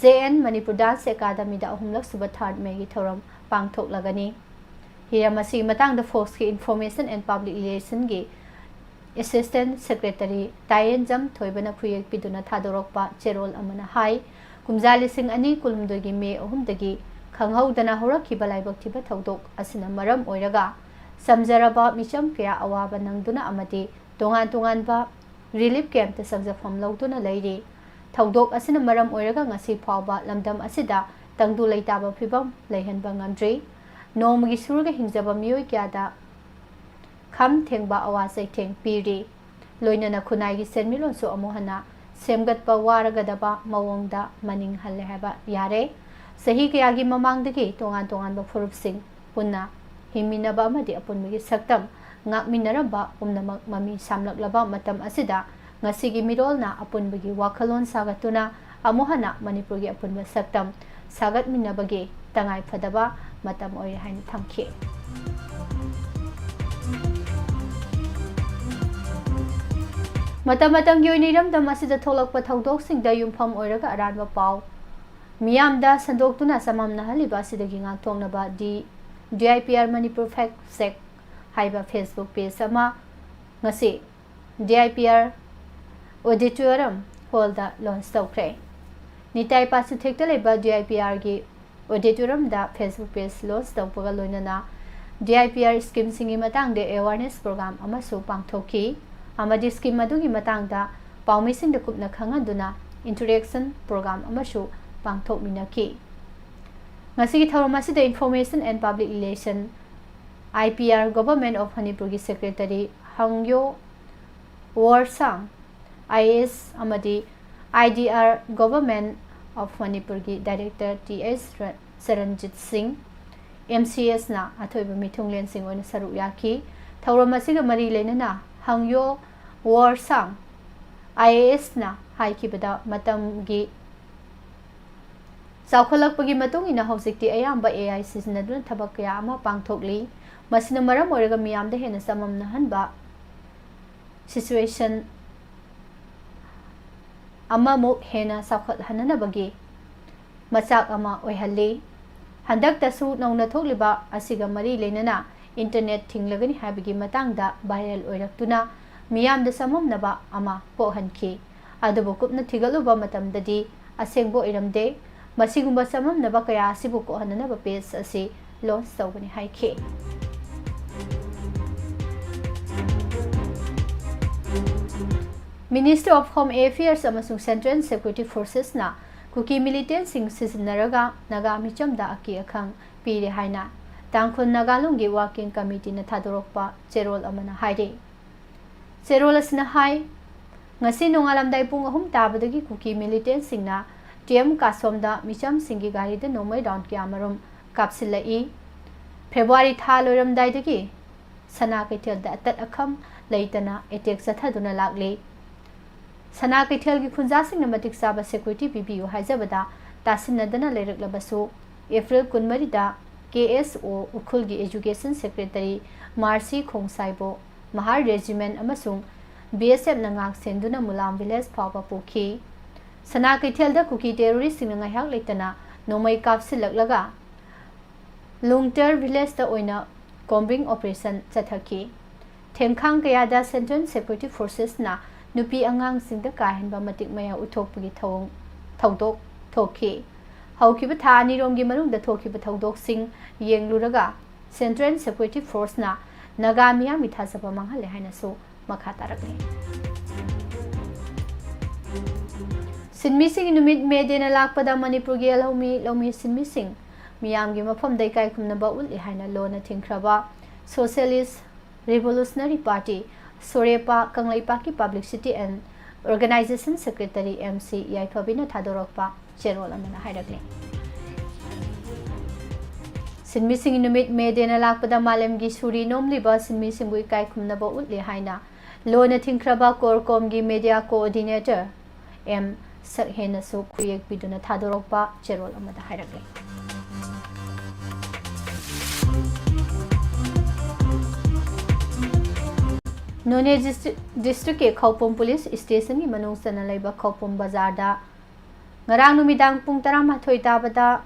J N Manipur Dance Academy ꯗ ꯑꯍꯨꯝꯂꯛ ꯁꯨꯕ third May ꯒꯤ ꯊꯧꯔꯝ ꯄꯥꯡꯊꯣꯛꯂꯒꯅꯤ꯫ ꯍꯤꯔꯝ ꯑꯁꯤꯒꯤ ꯃꯇꯥꯡꯗ ꯐꯣꯛꯁꯀꯤ Information and Public Relation ꯒꯤ Assistant Secretary ꯇꯥꯌꯦꯟꯖꯝ ꯊꯣꯏꯕꯅ ꯈꯨꯌꯦꯛ ꯄꯤꯗꯨꯅ ꯊꯥꯗꯣꯔꯛꯄ ꯆꯦꯔꯣꯜ ꯑꯃꯅ ꯍꯥꯏ, ꯀꯨꯝꯖꯥ ꯂꯤꯁꯤꯡ ꯑꯅꯤ ꯀꯨꯟꯍꯨꯝꯗꯣꯏꯒꯤ ꯃꯦ ꯑꯍꯨꯝꯗꯒꯤ ꯈꯪꯍꯧꯗꯅ ꯍꯧꯔꯛꯈꯤꯕ ꯂꯥꯏꯕꯛ ꯊꯤꯕ ꯊꯧꯗꯣꯛ ꯑꯁꯤꯅ ꯃꯔꯝ ꯑꯣꯏꯔꯒ ꯆꯝꯖꯔꯕ ꯃꯤꯆꯝ ꯀꯌꯥ ꯑꯋꯥꯕ ꯅꯪꯗꯨꯅ ꯑꯃꯗꯤ ꯇꯣꯉꯥꯟ ꯇꯣꯉꯥꯟꯕ relief camp ꯇ ꯆꯪꯖꯐꯝ ꯂꯧꯗꯨꯅ ꯂꯩꯔꯤ꯫ ꯊꯧꯗꯣꯛ ꯑꯁꯤꯅ ꯃꯔꯝ ꯑꯣꯏꯔꯒ ꯉꯁꯤ ꯐꯥꯎꯕ ꯂꯝꯗꯝ ꯑꯁꯤꯗ ꯇꯪꯗꯨ ꯂꯩꯇꯥꯕ ꯐꯤꯕꯝ ꯂꯩꯍꯟꯕ ꯉꯝꯗ꯭ꯔꯤ꯫ ꯅꯣꯡꯃꯒꯤ ꯁꯨꯔꯒ ꯍꯤꯡꯖꯕ ꯃꯤꯑꯣꯏ ꯀꯌꯥꯗ ꯈꯝ ꯊꯦꯡꯕ ꯑꯋꯥ ꯆꯩꯊꯦꯡ ꯄꯤꯔꯤ꯫ ꯂꯣꯏꯅꯅ ꯈꯨꯟꯅꯥꯏꯒꯤ ꯁꯦꯟꯃꯤꯠꯂꯣꯟꯁꯨ ꯑꯃꯨꯛ ꯍꯟꯅ ꯁꯦꯝꯒꯠꯄ ꯋꯥꯔꯒꯗꯕ ꯃꯑꯣꯡꯗ ꯃꯅꯤꯡ ꯍꯜꯂꯦ ꯍꯥꯏꯕ ꯌꯥꯔꯦ꯫ ꯆꯍꯤ ꯀꯌꯥꯒꯤ ꯃꯃꯥꯡꯗꯒꯤ ꯇꯣꯉꯥꯟ ꯇꯣꯉꯥꯟꯕ ꯐꯨꯔꯨꯞꯁꯤꯡ ꯄꯨꯟꯅ ꯍꯤꯡꯃꯤꯟꯅꯕ ꯑꯃꯗꯤ ꯑꯄꯨꯟꯕꯒꯤ ꯁꯛꯇꯝ ꯉꯥꯛꯃꯤꯟꯅꯔꯝꯕ ꯄꯨꯝꯅꯃꯛ ꯃꯃꯤ ꯁꯥꯝꯂꯛꯂꯕ ꯃꯇꯝ ꯑꯁꯤꯗ ꯉꯁꯤꯒꯤ ꯃꯤꯔꯣꯜꯅ ꯑꯄꯨꯟꯕꯒꯤ ꯋꯥꯈꯜꯂꯣꯟ ꯁꯥꯒꯠꯇꯨꯅ ꯑꯃꯨꯛ ꯍꯟꯅ ꯃꯅꯤꯄꯨꯔꯒꯤ ꯑꯄꯨꯟꯕ ꯁꯛꯇꯝ ꯁꯥꯒꯠꯃꯤꯟꯅꯕꯒꯤ ꯇꯉꯥꯏ ꯐꯗꯕ ꯃꯇꯝ ꯑꯣꯏꯔꯦ ꯍꯥꯏꯅ ꯊꯝꯈꯤ꯫ ꯃꯇꯝ ꯃꯇꯝꯒꯤ ꯑꯣꯏꯅ ꯏꯔꯝꯗꯝ ꯑꯁꯤꯗ ꯊꯣꯛꯂꯛꯄ ꯊꯧꯗꯣꯛꯁꯤꯡꯗ ꯌꯨꯝꯐꯝ ꯑꯣꯏꯔꯒ ꯑꯔꯥꯟꯕ ꯄꯥꯎ ꯃꯤꯌꯥꯝꯗ ꯁꯟꯗꯣꯛꯇꯨꯅ ꯆꯃꯝꯅꯍꯜꯂꯤꯕ ꯑꯁꯤꯗꯒꯤ ꯉꯥꯛꯊꯣꯛꯅꯕ ꯗꯤ, DIPR Manipur Fact Check ꯍꯥꯏꯕ Facebook page ꯑꯃ ꯉꯁꯤ DIPR Auditorium Hall ꯗ launch ꯇꯧꯈ꯭ꯔꯦ꯫ ꯅꯤꯇꯥꯏ ꯄꯥꯁꯤꯊꯦꯛꯇ ꯂꯩꯕ DIPR ꯒꯤ auditorium ꯗ Facebook page launch ꯇꯧꯕꯒ ꯂꯣꯏꯅꯅ DIPR scheme ꯁꯤꯡꯒꯤ ꯃꯇꯥꯡꯗ awareness program ꯑꯃꯁꯨ ꯄꯥꯡꯊꯣꯛꯈꯤ ꯑꯃꯗꯤ scheme ꯑꯗꯨꯒꯤ ꯃꯇꯥꯡꯗ ꯄꯥꯎꯃꯤꯁꯤꯡꯗ ꯀꯨꯞꯅ ꯈꯪꯍꯟꯗꯨꯅ interaction program ꯑꯃꯁꯨ ꯄꯥꯡꯊꯣꯛꯃꯤꯟꯅꯈꯤ꯫ ꯉꯁꯤꯒꯤ ꯊꯧꯔꯝ ꯑꯁꯤꯗ Information and Public Relation, IPR, Government of ꯃꯅꯤꯄꯨꯔꯒꯤ secretary ꯍꯪꯌꯣ ꯋꯣꯔꯁꯥꯡ, IAS, ꯑꯃꯗꯤ IDR, Government of ꯃꯅꯤꯄꯨꯔꯒꯤ director ꯇꯤ ꯑꯦꯁ ꯔ-, ꯆꯔꯟꯖꯤꯠ ꯁꯤꯡ, MCS ꯅ ꯑꯊꯣꯏꯕ ꯃꯤꯊꯨꯡꯂꯦꯟꯁꯤꯡ ꯑꯣꯏꯅ ꯁꯔꯨꯛ ꯌꯥꯈꯤ꯫ ꯊꯧꯔꯝ ꯑꯁꯤꯒ ꯃꯔꯤ ꯂꯩꯅꯅ ꯍꯪꯌꯣ ꯋꯣꯔꯁꯥꯡ, IAS ꯅ ꯍꯥꯏꯈꯤꯕꯗ, ꯃꯇꯝꯒꯤ ꯆꯥꯎꯈꯠꯂꯛꯄꯒꯤ ꯃꯇꯨꯡ ꯏꯟꯅ ꯍꯧꯖꯤꯛꯇꯤ ꯑꯌꯥꯝꯕ AI ꯁꯤꯖꯤꯟꯅꯗꯨꯅ ꯊꯕꯛ ꯀꯌꯥ ꯑꯃ ꯄꯥꯡꯊꯣꯛꯂꯤ꯫ ꯃꯁꯤꯅ ꯃꯔꯝ ꯑꯣꯏꯔꯒ ꯃꯤꯌꯥꯝꯗ ꯍꯦꯟꯅ ꯆꯃꯝꯅꯍꯟꯕ situation ꯑꯃꯃꯨꯛ ꯍꯦꯟꯅ ꯆꯥꯎꯈꯠꯍꯟꯅꯕꯒꯤ ꯃꯆꯥꯛ ꯑꯃ ꯑꯣꯏꯍꯜꯂꯤ꯫ ꯍꯟꯗꯛꯇꯁꯨ ꯅꯧꯅ ꯊꯣꯛꯂꯤꯕ ꯑꯁꯤꯒ ꯃꯔꯤ ꯂꯩꯅꯅ internet ꯊꯤꯡꯂꯒꯅꯤ ꯍꯥꯏꯕꯒꯤ ꯃꯇꯥꯡꯗ viral ꯑꯣꯏꯔꯛꯇꯨꯅ ꯃꯤꯌꯥꯝꯗ ꯆꯃꯝꯅꯕ ꯑꯃ ꯄꯣꯛꯍꯟꯈꯤ꯫ ꯑꯗꯨꯕꯨ ꯀꯨꯞꯅ ꯊꯤꯒꯠꯂꯨꯕ ꯃꯇꯝꯗꯗꯤ ꯑꯁꯦꯡꯕ ꯑꯣꯏꯔꯝꯗꯦ꯫ ꯃꯁꯤꯒꯨꯝꯕ ꯆꯃꯝꯅꯕ ꯀꯌꯥ ꯑꯁꯤꯕꯨ ꯀꯣꯛꯍꯟꯅꯅꯕ page ꯑꯁꯤ launch ꯇꯧꯒꯅꯤ ꯍꯥꯏꯈꯤ꯫ Ministry of Home Affairs ꯑꯃꯁꯨꯡ Central Security Forces ꯅ ꯀꯨꯀꯤ militant ꯁꯤꯡ ꯁꯤꯖꯤꯟꯅꯔꯒ ꯅꯥꯒꯥ ꯃꯤꯆꯝꯗ ꯑꯀꯤ ꯑꯈꯪ ꯄꯤꯔꯦ ꯍꯥꯏꯅ ꯇꯥꯡꯈꯨꯜ ꯅꯥꯒꯥ ꯂꯣꯟꯒꯤ Working Committee ꯅ ꯊꯥꯗꯣꯔꯛꯄ ꯆꯦꯔꯣꯜ ꯑꯃꯅ ꯍꯥꯏꯔꯤ꯫ ꯆꯦꯔꯣꯜ ꯑꯁꯤꯅ ꯍꯥꯏ, ꯉꯁꯤ ꯅꯣꯡꯉꯥꯜꯂꯝꯗꯥꯏ ꯄꯨꯡ ꯑꯍꯨꯝ ꯇꯥꯕꯗꯒꯤ ꯀꯨꯀꯤ militant ꯁꯤꯡꯅ ꯇꯤ ꯑꯦꯝ ꯀꯥꯁꯣꯝꯗ ꯃꯤꯆꯝꯁꯤꯡꯒꯤ ꯒꯥꯔꯤꯗ ꯅꯣꯡꯃꯩ round ꯀꯌꯥꯃꯔꯨꯝ ꯀꯥꯞꯁꯤꯜꯂꯛꯏ꯫ February ꯊꯥ ꯂꯣꯏꯔꯝꯗꯥꯏꯗꯒꯤ ꯁꯅꯥ ꯀꯩꯊꯦꯜꯗ ꯑꯇꯠ ꯑꯈꯝ ꯂꯩꯇꯅ attack ꯆꯠꯊꯗꯨꯅ ꯂꯥꯛꯂꯤ꯫ ꯁꯅꯥ ꯀꯩꯊꯦꯜꯒꯤ ꯈꯨꯟꯖꯥꯁꯤꯡꯅ ꯃꯇꯤꯛ ꯆꯥꯕ ꯁꯦꯀ꯭ꯌꯨꯔꯤꯇꯤ ꯄꯤꯕꯤꯌꯨ ꯍꯥꯏꯖꯕꯗ ꯇꯥꯁꯤꯟꯅꯗꯅ ꯂꯩꯔꯛꯂꯕꯁꯨ, ꯑꯦꯄ꯭ꯔꯤꯜ ꯀꯨꯟꯃꯔꯤꯗ ꯀꯦ ꯑꯦꯁ ꯑꯣ ꯎꯈ꯭ꯔꯨꯜꯒꯤ ꯑꯦꯖꯨꯀꯦꯁꯟ ꯁꯦꯀ꯭ꯔꯦꯇꯔꯤ ꯃꯥꯔꯁꯤ ꯈꯣꯡꯁꯥꯏꯕꯨ ꯃꯍꯥꯔ ꯔꯦꯖꯤꯃꯦꯟ ꯑꯃꯁꯨꯡ ꯕꯤ ꯑꯦꯁ ꯑꯦꯐꯅ ꯉꯥꯛ ꯁꯦꯟꯗꯨꯅ ꯃꯨꯂꯥꯝ ꯚꯤꯂꯦꯖ ꯐꯥꯎꯕ ꯄꯨꯈꯤ꯫ ꯁꯅꯥ ꯀꯩꯊꯦꯜꯗ ꯀꯨꯀꯤ ꯇꯦꯔꯣꯔꯤꯁꯁꯤꯡꯅ ꯉꯥꯏꯍꯥꯛ ꯂꯩꯇꯅ ꯅꯣꯡꯃꯩ ꯀꯥꯞꯁꯤꯜꯂꯛꯂꯒ ꯂꯨꯡꯇꯔ ꯚꯤꯂꯦꯖꯇ ꯑꯣꯏꯅ ꯀꯣꯝꯕꯤꯡ ꯑꯣꯄꯔꯦꯁꯟ ꯆꯠꯊꯈꯤ꯫ ꯊꯦꯡꯈꯥꯡ ꯀꯌꯥꯗ ꯁꯦꯟꯇ꯭ꯔꯦꯜ ꯁꯦꯀ꯭ꯌꯨꯔꯤꯇꯤ ꯐꯣꯔꯁꯦꯁꯅ ꯅꯨꯄꯤ ꯑꯉꯥꯡꯁꯤꯡꯗ ꯀꯥ ꯍꯦꯟꯕ ꯃꯇꯤꯛ ꯃꯌꯥ ꯎꯠꯊꯣꯛꯄꯒꯤ ꯊꯧꯑꯣꯡ ꯊꯧꯗꯣꯛ ꯊꯣꯛꯈꯤ꯫ ꯍꯧꯈꯤꯕ ꯊꯥ ꯑꯅꯤꯔꯣꯝꯒꯤ ꯃꯅꯨꯡꯗ ꯊꯣꯛꯈꯤꯕ ꯊꯧꯗꯣꯛꯁꯤꯡ ꯌꯦꯡꯂꯨꯔꯒ ꯁꯦꯟꯇ꯭ꯔꯦꯜ ꯁꯦꯀ꯭ꯌꯨꯔꯤꯇꯤ ꯐꯣꯔꯁꯅ ꯅꯥꯒꯥ ꯃꯤꯌꯥꯝꯒꯤ ꯊꯥꯖꯕ ꯃꯥꯡꯍꯜꯂꯦ ꯍꯥꯏꯅꯁꯨ ꯃꯈꯥ ꯇꯥꯔꯛꯂꯤ꯫ ꯁꯤꯟꯃꯤꯁꯤꯡꯒꯤ ꯅꯨꯃꯤꯠ ꯃꯦ ꯗꯦꯅ ꯂꯥꯛꯄꯗ ꯃꯅꯤꯄꯨꯔꯒꯤ ꯂꯧꯃꯤ, ꯂꯧꯃꯤ ꯁꯤꯟꯃꯤꯁꯤꯡ ꯃꯤꯌꯥꯝꯒꯤ ꯃꯐꯝꯗ ꯏꯀꯥꯏ ꯈꯨꯝꯅꯕ ꯎꯠꯂꯤ ꯍꯥꯏꯅ ꯂꯣꯟꯅ ꯊꯤꯡꯈ꯭ꯔꯕ ꯁꯣꯁꯤꯌꯦꯂꯤꯁ ꯔꯤꯚꯣꯂꯨꯁꯅꯔꯤ ꯄꯥꯔꯇꯤ, ꯁꯣꯔꯦꯄꯥ, ꯀꯪꯂꯩꯄꯥꯛꯀꯤ publicity and organisation secretary M C ꯌꯥꯏꯐꯕꯤꯅ ꯊꯥꯗꯣꯔꯛꯄ ꯆꯦꯔꯣꯜ ꯑꯃꯅ ꯍꯥꯏꯔꯛꯂꯤ꯫ ꯁꯤꯟꯃꯤꯁꯤꯡꯒꯤ ꯅꯨꯃꯤꯠ ꯃꯦ ꯗꯦꯅ ꯂꯥꯛꯄꯗ ꯃꯥꯂꯦꯝꯒꯤ ꯁꯨꯔꯤ ꯅꯣꯝꯂꯤꯕ ꯁꯤꯟꯃꯤꯁꯤꯡꯕꯨ ꯏꯀꯥꯏ ꯈꯨꯝꯅꯕ ꯎꯠꯂꯤ ꯍꯥꯏꯅ ꯂꯣꯟꯅ ꯊꯤꯡꯈ꯭ꯔꯕ ꯀꯣꯔꯀꯣꯝꯒꯤ ꯃꯦꯗꯤꯌꯥ ꯀꯣꯑꯣꯔꯗꯤꯅꯦꯇꯔ ꯑꯦꯝ ꯁꯛꯍꯦꯟꯅꯁꯨ ꯈꯨꯌꯦꯛ ꯄꯤꯗꯨꯅ ꯊꯥꯗꯣꯔꯛꯄ ꯆꯦꯔꯣꯜ ꯑꯃꯗ ꯍꯥꯏꯔꯛꯂꯤ꯫ ꯅꯣꯅꯦ ꯗꯤꯁꯇ꯭ꯔꯤꯛ, ꯗꯤꯁꯇ꯭ꯔꯤꯛꯀꯤ ꯈꯧꯄꯨꯝ ꯄꯨꯂꯤꯁ ꯁ꯭ꯇꯦꯁꯟꯒꯤ ꯃꯅꯨꯡ ꯆꯟꯅ ꯂꯩꯕ ꯈꯧꯄꯨꯝ ꯕꯖꯥꯔꯗ ꯉꯔꯥꯡ ꯅꯨꯃꯤꯗꯥꯡ ꯄꯨꯡ ꯇꯔꯥꯃꯥꯊꯣꯏ ꯇꯥꯕꯗ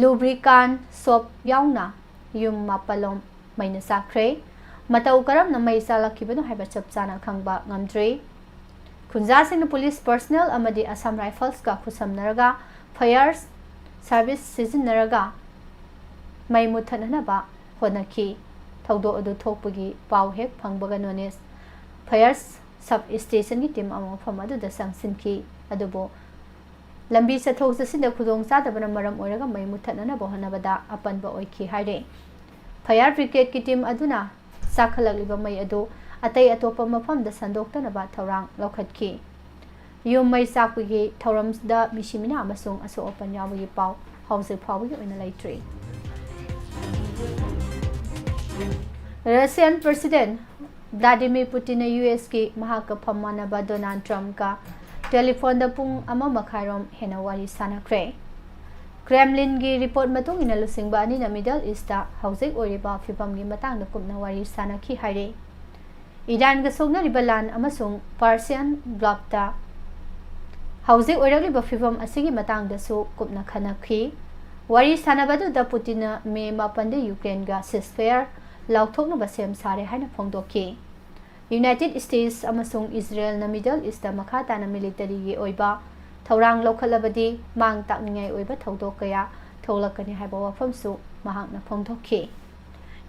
ꯂꯨꯕ꯭ꯔꯤꯀꯥꯟ ꯁꯣꯞ ꯌꯥꯎꯅ ꯌꯨꯝ ꯃꯥꯄꯜꯂꯣꯝ ꯃꯩꯅ ꯆꯥꯛꯈ꯭ꯔꯦ꯫ ꯃꯇꯧ ꯀꯔꯝꯅ ꯃꯩ ꯆꯥꯛꯂꯛꯈꯤꯕꯅꯣ ꯍꯥꯏꯕ ꯆꯞ ꯆꯥꯅ ꯈꯪꯕ ꯉꯝꯗ꯭ꯔꯤ꯫ ꯈꯨꯟꯖꯥꯁꯤꯡꯅ ꯄꯨꯂꯤꯁ ꯄꯔꯁꯅꯦꯜ ꯑꯃꯗꯤ ꯑꯁꯥꯝ ꯔꯥꯏꯐꯜꯁꯀ ꯈꯨꯠꯁꯝꯅꯔꯒ ꯐꯥꯌꯔ ꯁꯥꯔꯚꯤꯁ ꯁꯤꯖꯤꯟꯅꯔꯒ ꯃꯩ ꯃꯨꯠꯊꯠꯅꯅꯕ ꯍꯣꯠꯅꯈꯤ꯫ ꯊꯧꯗꯣꯛ ꯑꯗꯨ ꯊꯣꯛꯄꯒꯤ ꯄꯥꯎ ꯍꯦꯛ ꯐꯪꯕꯒ ꯅꯣꯅꯦ ꯐꯥꯌꯔ ꯁꯕ ꯁ꯭ꯇꯦꯁꯟꯒꯤ ꯇꯤꯝ ꯑꯃ ꯃꯐꯝ ꯑꯗꯨꯗ ꯆꯪꯁꯤꯟꯈꯤ꯫ ꯑꯗꯨꯕꯨ ꯂꯝꯕꯤ ꯆꯠꯊꯣꯛ ꯆꯠꯁꯤꯟꯗ ꯈꯨꯗꯣꯡꯆꯥꯗꯕꯅ ꯃꯔꯝ ꯑꯣꯏꯔꯒ ꯃꯩ ꯃꯨꯠꯊꯠꯅꯅꯕ ꯍꯣꯠꯅꯕꯗ ꯑꯄꯟꯕ ꯑꯣꯏꯈꯤ ꯍꯥꯏꯔꯦ꯫ ꯐꯥꯌꯔ ꯕ꯭ꯔꯤꯒꯦꯗꯀꯤ ꯇꯤꯝ ꯑꯗꯨꯅ ꯆꯥꯛꯈꯠꯂꯛꯂꯤꯕ ꯃꯩ ꯑꯗꯨ ꯑꯇꯩ ꯑꯇꯣꯞꯄ ꯃꯐꯝꯗ ꯁꯟꯗꯣꯛꯇꯅꯕ ꯊꯧꯔꯥꯡ ꯂꯧꯈꯠꯈꯤ꯫ ꯌꯨꯝ ꯃꯩ ꯆꯥꯛꯄꯒꯤ ꯊꯧꯔꯝꯗ ꯃꯤꯁꯤ ꯃꯤꯅꯥ ꯑꯃꯁꯨꯡ ꯑꯁꯣꯛ ꯑꯄꯟ ꯌꯥꯎꯕꯒꯤ ꯄꯥꯎ ꯍꯧꯖꯤꯛ ꯐꯥꯎꯕꯒꯤ ꯑꯣꯏꯅ ꯂꯩꯇ꯭ꯔꯤ꯫ ꯔꯁꯤꯌꯥꯟ ꯄ꯭ꯔꯁꯤꯗꯦꯟ ꯚ꯭ꯂꯥꯗꯤꯃꯤꯔ ꯄꯨꯇꯤꯟꯅ ꯌꯨ ꯑꯦꯁꯀꯤ ꯃꯍꯥꯛꯀ ꯐꯝ ꯃꯥꯟꯅꯕ ꯗꯣꯅꯥꯜꯗ ꯇ꯭ꯔꯝꯞꯀ ꯇꯦꯂꯤꯐꯣꯟꯗ ꯄꯨꯡ ꯑꯃ ꯃꯈꯥꯏꯔꯣꯝ ꯍꯦꯟꯅ ꯋꯥꯔꯤ ꯁꯥꯟꯅꯈ꯭ꯔꯦ꯫ ꯀ꯭ꯔꯦꯝꯂꯤꯟꯒꯤ ꯔꯤꯄꯣꯔꯠ ꯃꯇꯨꯡ ꯏꯟꯅ, ꯂꯨꯆꯤꯡꯕ ꯑꯅꯤꯅ ꯃꯤꯗꯜ ꯏꯁꯇ ꯍꯧꯖꯤꯛ ꯑꯣꯏꯔꯤꯕ ꯐꯤꯕꯝꯒꯤ ꯃꯇꯥꯡꯗ ꯀꯨꯞꯅ ꯋꯥꯔꯤ ꯁꯥꯟꯅꯈꯤ ꯍꯥꯏꯔꯤ꯫ ꯏꯔꯥꯟꯒ ꯁꯣꯛꯅꯔꯤꯕ ꯂꯥꯟ ꯑꯃꯁꯨꯡ ꯄꯥꯔꯁꯤꯌꯥꯟ ꯒꯜꯐꯇ ꯍꯧꯖꯤꯛ ꯑꯣꯏꯔꯛꯂꯤꯕ ꯐꯤꯕꯝ ꯑꯁꯤꯒꯤ ꯃꯇꯥꯡꯗꯁꯨ ꯀꯨꯞꯅ ꯈꯟꯅꯈꯤ꯫ ꯋꯥꯔꯤ ꯁꯥꯟꯅꯕꯗꯨꯗ ꯄꯨꯇꯤꯟꯅ ꯃꯦ ꯃꯥꯄꯟꯗ ꯌꯨꯀ꯭ꯔꯦꯟꯒ ceasefire ꯂꯥꯎꯊꯣꯛꯅꯕ ꯁꯦꯝ ꯁꯥꯔꯦ ꯍꯥꯏꯅ ꯐꯣꯡꯗꯣꯛꯈꯤ꯫ ꯌꯨꯅꯥꯏꯇꯦꯗ ꯁ꯭ꯇꯦꯠꯁ ꯑꯃꯁꯨꯡ ꯏꯖꯔꯦꯜꯅ ꯃꯤꯗꯜ ꯏꯁꯇ ꯃꯈꯥ ꯇꯥꯅ ꯃꯤꯂꯤꯇꯔꯤꯒꯤ ꯑꯣꯏꯕ ꯊꯧꯔꯥꯡ ꯂꯧꯈꯠꯂꯕꯗꯤ ꯃꯥꯡ ꯇꯥꯛꯅꯤꯡꯉꯥꯏ ꯑꯣꯏꯕ ꯊꯧꯗꯣꯛ ꯀꯌꯥ ꯊꯣꯛꯂꯛꯀꯅꯤ ꯍꯥꯏꯕ ꯋꯥꯐꯝꯁꯨ ꯃꯍꯥꯛꯅ ꯐꯣꯡꯗꯣꯛꯈꯤ꯫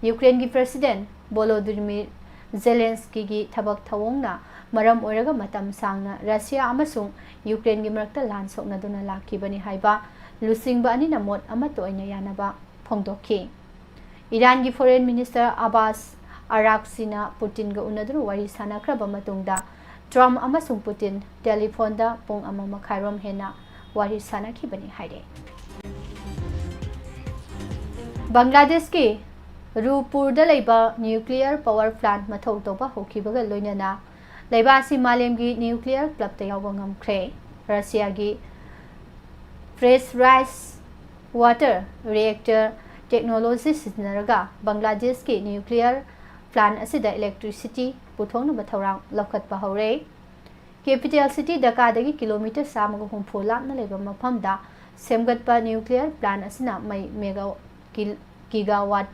ꯌꯨꯀ꯭ꯔꯦꯟꯒꯤ ꯄ꯭ꯔꯦꯁꯤꯗꯦꯟꯠ ꯚꯣꯂꯣꯗꯤꯃꯤꯔ ꯖꯦꯂꯦꯟꯁꯀꯤꯒꯤ ꯊꯕꯛ ꯊꯧꯑꯣꯡꯅ ꯃꯔꯝ ꯑꯣꯏꯔꯒ ꯃꯇꯝ ꯁꯥꯡꯅ ꯔꯁꯤꯌꯥ ꯑꯃꯁꯨꯡ ꯌꯨꯀ꯭ꯔꯦꯟꯒꯤ ꯃꯔꯛꯇ ꯂꯥꯟ ꯁꯣꯛꯅꯗꯨꯅ ꯂꯥꯛꯈꯤꯕꯅꯤ ꯍꯥꯏꯕ ꯂꯨꯆꯤꯡꯕ ꯑꯅꯤꯅ ꯃꯣꯠ ꯑꯃꯠꯇ ꯑꯣꯏꯅ ꯌꯥꯅꯕ ꯐꯣꯡꯗꯣꯛꯈꯤ꯫ ꯏꯔꯥꯟꯒꯤ ꯐꯣꯔꯦꯟ ꯃꯤꯅꯤꯁꯇꯔ ꯑꯕꯥꯁ ꯑꯔꯥꯛꯁꯤꯅ ꯄꯨꯇꯤꯟꯒ ꯎꯅꯗꯨꯅ ꯋꯥꯔꯤ ꯁꯥꯟꯅꯈ꯭ꯔꯕ ꯃꯇꯨꯡꯗ, ꯇ꯭ꯔꯝꯞ ꯑꯃꯁꯨꯡ ꯄꯨꯇꯤꯟ ꯇꯦꯂꯤꯐꯣꯟꯗ ꯄꯨꯡ ꯑꯃ ꯃꯈꯥꯏꯔꯣꯝ ꯍꯦꯟꯅ ꯋꯥꯔꯤ ꯁꯥꯟꯅꯈꯤꯕꯅꯤ ꯍꯥꯏꯔꯦ꯫ ꯕꯪꯒ꯭ꯂꯥꯗꯦꯁꯀꯤ ꯔꯨꯄꯨꯔꯗ ꯂꯩꯕ nuclear power plant ꯃꯊꯧ ꯇꯧꯕ ꯍꯧꯈꯤꯕꯒ ꯂꯣꯏꯅꯅ ꯂꯩꯕꯥꯛ ꯑꯁꯤ ꯃꯥꯂꯦꯝꯒꯤ nuclear clubꯇ ꯌꯥꯎꯕ ꯉꯝꯈ꯭ꯔꯦ꯫ ꯔꯁꯤꯌꯥꯒꯤ pressurized water reactor technology ꯁꯤꯖꯤꯟꯅꯔꯒ ꯕꯪꯒ꯭ꯂꯥꯗꯦꯁꯀꯤ nuclear plant ꯑꯁꯤꯗ electricity ꯄꯨꯊꯣꯛꯅꯕ ꯊꯧꯔꯥꯡ ꯂꯧꯈꯠꯄ ꯍꯧꯔꯦ꯫ Capital city ꯙꯥꯀꯥꯗꯒꯤ ꯀꯤꯂꯣꯃꯤꯇꯔ ꯆꯥꯝꯃꯒ ꯍꯨꯝꯐꯨ ꯂꯥꯞꯅ ꯂꯩꯕ ꯃꯐꯝꯗ ꯁꯦꯝꯒꯠꯄ nuclear plant ꯑꯁꯤꯅ ꯃꯩ mega gigawatt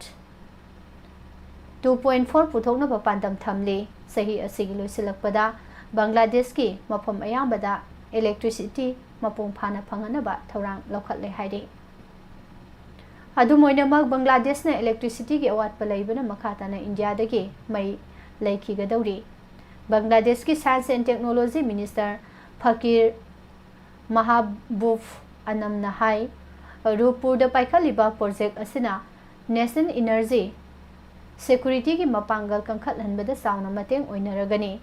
two point four ꯄꯨꯊꯣꯛꯅꯕ ꯄꯥꯟꯗꯝ ꯊꯝꯂꯤ꯫ ꯆꯍꯤ ꯑꯁꯤꯒꯤ ꯂꯣꯏꯁꯤꯜꯂꯛꯄꯗ ꯕꯪꯒ꯭ꯂꯥꯗꯦꯁꯀꯤ ꯃꯐꯝ ꯑꯌꯥꯝꯕꯗ electricity ꯃꯄꯨꯡ ꯐꯥꯅ ꯐꯪꯍꯟꯅꯕ ꯊꯧꯔꯥꯡ ꯂꯧꯈꯠꯂꯦ ꯍꯥꯏꯔꯤ꯫ ꯑꯗꯨꯝ ꯑꯣꯏꯅꯃꯛ, ꯕꯪꯒ꯭ꯂꯥꯗꯦꯁꯅ electricityꯒꯤ ꯑꯋꯥꯠꯄ ꯂꯩꯕꯅ ꯃꯈꯥ ꯇꯥꯅ ꯏꯟꯗꯤꯌꯥꯗꯒꯤ ꯃꯩ ꯂꯩꯈꯤꯒꯗꯧꯔꯤ꯫ ꯕꯪꯒ꯭ꯂꯥꯗꯦꯁꯀꯤ Science and Technology Minister ꯐꯀꯤꯔ ꯃꯍꯥꯕꯨꯕ ꯑꯅꯝꯅ high, ꯔꯨꯄꯨꯔꯗ ꯄꯥꯏꯈꯠꯂꯤꯕ project ꯑꯁꯤꯅ national energy securityꯒꯤ ꯃꯄꯥꯡꯒꯜ ꯀꯟꯈꯠꯍꯟꯕꯗ ꯆꯥꯎꯅ ꯃꯇꯦꯡ ꯑꯣꯏꯅꯔꯒꯅꯤ꯫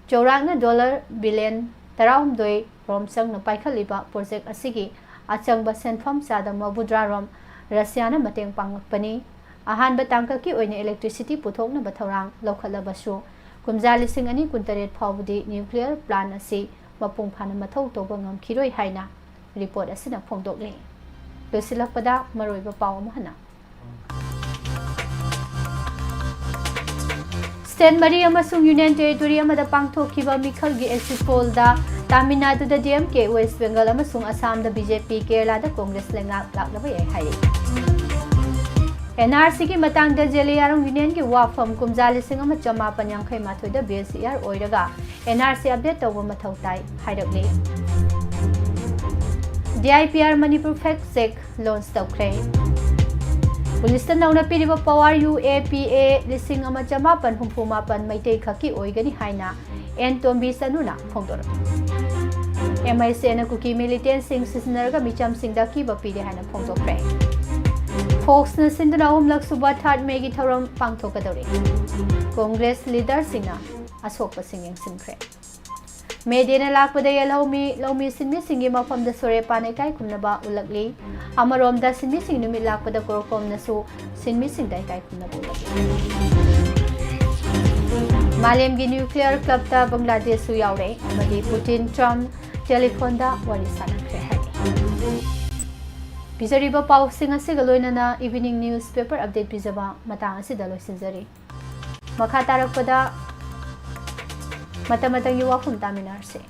ꯆꯥꯎꯔꯥꯛꯅ dollar billion ꯇꯔꯥꯍꯨꯝꯗꯣꯏ ꯔꯣꯝ ꯆꯪꯅ ꯄꯥꯏꯈꯠꯂꯤꯕ project ꯑꯁꯤꯒꯤ ꯑꯆꯪꯕ ꯁꯦꯟꯐꯝ ꯆꯥꯗ ꯃꯧꯗ꯭ꯔꯥ ꯔꯣꯝ ꯔꯁꯤꯌꯥꯅ ꯃꯇꯦꯡ ꯄꯥꯡꯂꯛꯄꯅꯤ꯫ ꯑꯍꯥꯟꯕ ꯇꯥꯡꯀꯛꯀꯤ ꯑꯣꯏꯅ electricity ꯄꯨꯊꯣꯛꯅꯕ ꯊꯧꯔꯥꯡ ꯂꯧꯈꯠꯂꯕꯁꯨ, ꯀꯨꯝꯖꯥ ꯂꯤꯁꯤꯡ ꯑꯅꯤ ꯀꯨꯟꯇꯔꯦꯠ ꯐꯥꯎꯕꯗꯤ nuclear plant ꯑꯁꯤ ꯃꯄꯨꯡ ꯐꯥꯅ ꯃꯊꯧ ꯇꯧꯕ ꯉꯝꯈꯤꯔꯣꯏ ꯍꯥꯏꯅ report ꯑꯁꯤꯅ ꯐꯣꯡꯗꯣꯛꯂꯤ꯫ ꯂꯣꯏꯁꯤꯜꯂꯛꯄꯗ ꯃꯔꯨꯑꯣꯏꯕ ꯄꯥꯎ ꯑꯃ ꯍꯟꯅ꯫ State ꯃꯔꯤ ꯑꯃꯁꯨꯡ Union Territory ꯑꯃꯗ ꯄꯥꯡꯊꯣꯛꯈꯤꯕ ꯃꯤꯈꯜꯒꯤ exit pollꯗ ꯇꯥꯃꯤꯜ ꯅꯥꯗꯨꯗ D M K, West Bengal ꯑꯃꯁꯨꯡ ꯑꯁꯥꯝꯗ B J P, ꯀꯦꯔꯂꯥꯗ ꯀꯣꯡꯒ꯭ꯔꯦꯁ ꯂꯩꯉꯥꯛ ꯂꯥꯛꯂꯕ ꯌꯥꯏ ꯍꯥꯏꯔꯤ꯫ N R Cꯒꯤ ꯃꯇꯥꯡꯗ ꯖꯦꯂꯤꯌꯥꯡꯔꯣꯡ Unionꯒꯤ ꯋꯥꯐꯝ ꯀꯨꯝꯖꯥ ꯂꯤꯁꯤꯡ ꯑꯃ ꯆꯃꯥꯄꯟ ꯌꯥꯡꯈꯩ ꯃꯥꯊꯣꯏꯗ B S E R ꯑꯣꯏꯔꯒ N R C update ꯇꯧꯕ ꯃꯊꯧ ꯇꯥꯏ ꯍꯥꯏꯔꯛꯂꯤ꯫ D I P R Manipur fact check launch ꯇꯧꯈ꯭ꯔꯦ꯫ ꯄꯨꯂꯤꯁꯇ ꯅꯧꯅ ꯄꯤꯔꯤꯕ power U A P A ꯂꯤꯁꯤꯡ ꯑꯃ ꯆꯃꯥꯄꯟ ꯍꯨꯝꯐꯨ ꯃꯥꯄꯟ ꯃꯩꯇꯩ ꯈꯛꯀꯤ ꯑꯣꯏꯒꯅꯤ ꯍꯥꯏꯅ N Tombi ꯆꯅꯨꯅ ꯐꯣꯡꯗꯣꯔꯛꯂꯤ꯫ M I C Aꯅ ꯀꯨꯀꯤ militantꯁꯤꯡ ꯁꯤꯖꯤꯟꯅꯔꯒ ꯃꯤꯆꯝꯁꯤꯡꯗ ꯑꯀꯤꯕ ꯄꯤꯔꯦ ꯍꯥꯏꯅ ꯐꯣꯡꯗꯣꯛꯈ꯭ꯔꯦ꯫ Foxꯅ ꯁꯤꯟꯗꯨꯅ ꯑꯍꯨꯝꯂꯛ ꯁꯨꯕ Third Mayꯒꯤ ꯊꯧꯔꯝ ꯄꯥꯡꯊꯣꯛꯀꯗꯧꯔꯤ꯫ ꯀꯣꯡꯒ꯭ꯔꯦꯁ leaderꯁꯤꯡꯅ ꯑꯁꯣꯛꯄꯁꯤꯡ ꯌꯦꯡꯁꯤꯟꯈ꯭ꯔꯦ꯫ May Dayꯅ ꯂꯥꯛꯄꯗ ꯌꯦꯜꯍꯧꯃꯤ ꯂꯧꯃꯤ ꯁꯤꯟꯃꯤꯁꯤꯡꯒꯤ ꯃꯐꯝꯗ ꯁꯣꯔꯦ ꯄꯥꯅ ꯏꯀꯥꯏ ꯈꯨꯝꯅꯕ ꯎꯠꯂꯛꯂꯤ꯫ ꯑꯃꯔꯣꯝꯗ ꯁꯤꯟꯃꯤꯁꯤꯡ ꯅꯨꯃꯤꯠ ꯂꯥꯛꯄꯗ ꯀꯣꯔꯀꯣꯝꯅꯁꯨ ꯁꯤꯟꯃꯤꯁꯤꯡꯗ ꯏꯀꯥꯏ ꯈꯨꯝꯅꯕ ꯎꯠꯂꯛꯂꯤ꯫ ꯃꯥꯂꯦꯝꯒꯤ nuclear clubꯇ ꯕꯪꯒ꯭ꯂꯥꯗꯦꯁꯁꯨ ꯌꯥꯎꯔꯦ ꯑꯃꯗꯤ ꯄꯨꯇꯤꯟ ꯇ꯭ꯔꯝꯞ telephoneꯗ ꯋꯥꯔꯤ ꯁꯥꯟꯅꯈ꯭ꯔꯦ ꯍꯥꯏꯔꯤ꯫ ꯄꯤꯖꯔꯤꯕ ꯄꯥꯎꯁꯤꯡ ꯑꯁꯤꯒ ꯂꯣꯏꯅꯅ evening newspaper update ꯄꯤꯖꯕ ꯃꯇꯥꯡ ꯑꯁꯤꯗ ꯂꯣꯏꯁꯤꯟꯖꯔꯤ꯫ ꯃꯈꯥ ꯇꯥꯔꯛꯄꯗ ꯃꯇꯝ ꯃꯇꯝꯒꯤ ꯋꯥꯐꯝ ꯇꯥꯃꯤꯟꯅꯔꯁꯤ꯫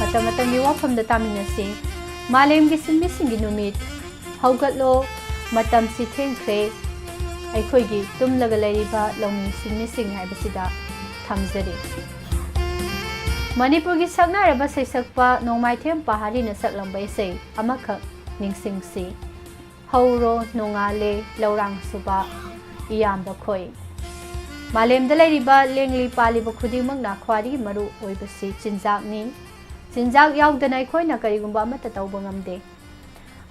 ꯃꯇꯝ ꯃꯇꯝꯒꯤ ꯋꯥꯐꯝꯗ ꯇꯥꯃꯤꯟꯅꯁꯤ꯫ ꯃꯥꯂꯦꯝꯒꯤ ꯁꯤꯟꯃꯤꯁꯤꯡꯒꯤ ꯅꯨꯃꯤꯠ꯫ ꯍꯧꯒꯠꯂꯣ, ꯃꯇꯝꯁꯤ ꯊꯦꯡꯈ꯭ꯔꯦ꯫ ꯑꯩꯈꯣꯏꯒꯤ ꯇꯨꯝꯂꯒ ꯂꯩꯔꯤꯕ ꯂꯧꯃꯤ ꯁꯤꯟꯃꯤꯁꯤꯡ ꯍꯥꯏꯕꯁꯤꯗ ꯊꯝꯖꯔꯤ꯫ ꯃꯅꯤꯄꯨꯔꯒꯤ ꯁꯛꯅꯥꯏꯔꯕ ꯁꯩꯁꯛꯄ ꯅꯣꯡꯃꯥꯏꯊꯦꯝ ꯄꯍꯥꯔꯤꯅ ꯁꯛꯂꯝꯕ ꯏꯁꯩ ꯑꯃꯈꯛ ꯅꯤꯡꯁꯤꯡꯁꯤ꯫ ꯍꯧꯔꯣ ꯅꯣꯡꯉꯥꯜꯂꯦ ꯂꯧꯔꯥꯡ ꯁꯨꯕ ꯏꯌꯥꯝꯕ ꯈꯣꯏ꯫ ꯃꯥꯂꯦꯝꯗ ꯂꯩꯔꯤꯕ ꯂꯦꯡꯂꯤ ꯄꯥꯜꯂꯤꯕ ꯈꯨꯗꯤꯡꯃꯛꯅ ꯈ꯭ꯋꯥꯏꯗꯒꯤ ꯃꯔꯨ ꯑꯣꯏꯕꯁꯤ ꯆꯤꯟꯖꯥꯛꯅꯤ꯫ ꯆꯤꯟꯖꯥꯛ ꯌꯥꯎꯗꯅ ꯑꯩꯈꯣꯏꯅ ꯀꯔꯤꯒꯨꯝꯕ ꯑꯃꯠꯇ ꯇꯧꯕ ꯉꯝꯗꯦ꯫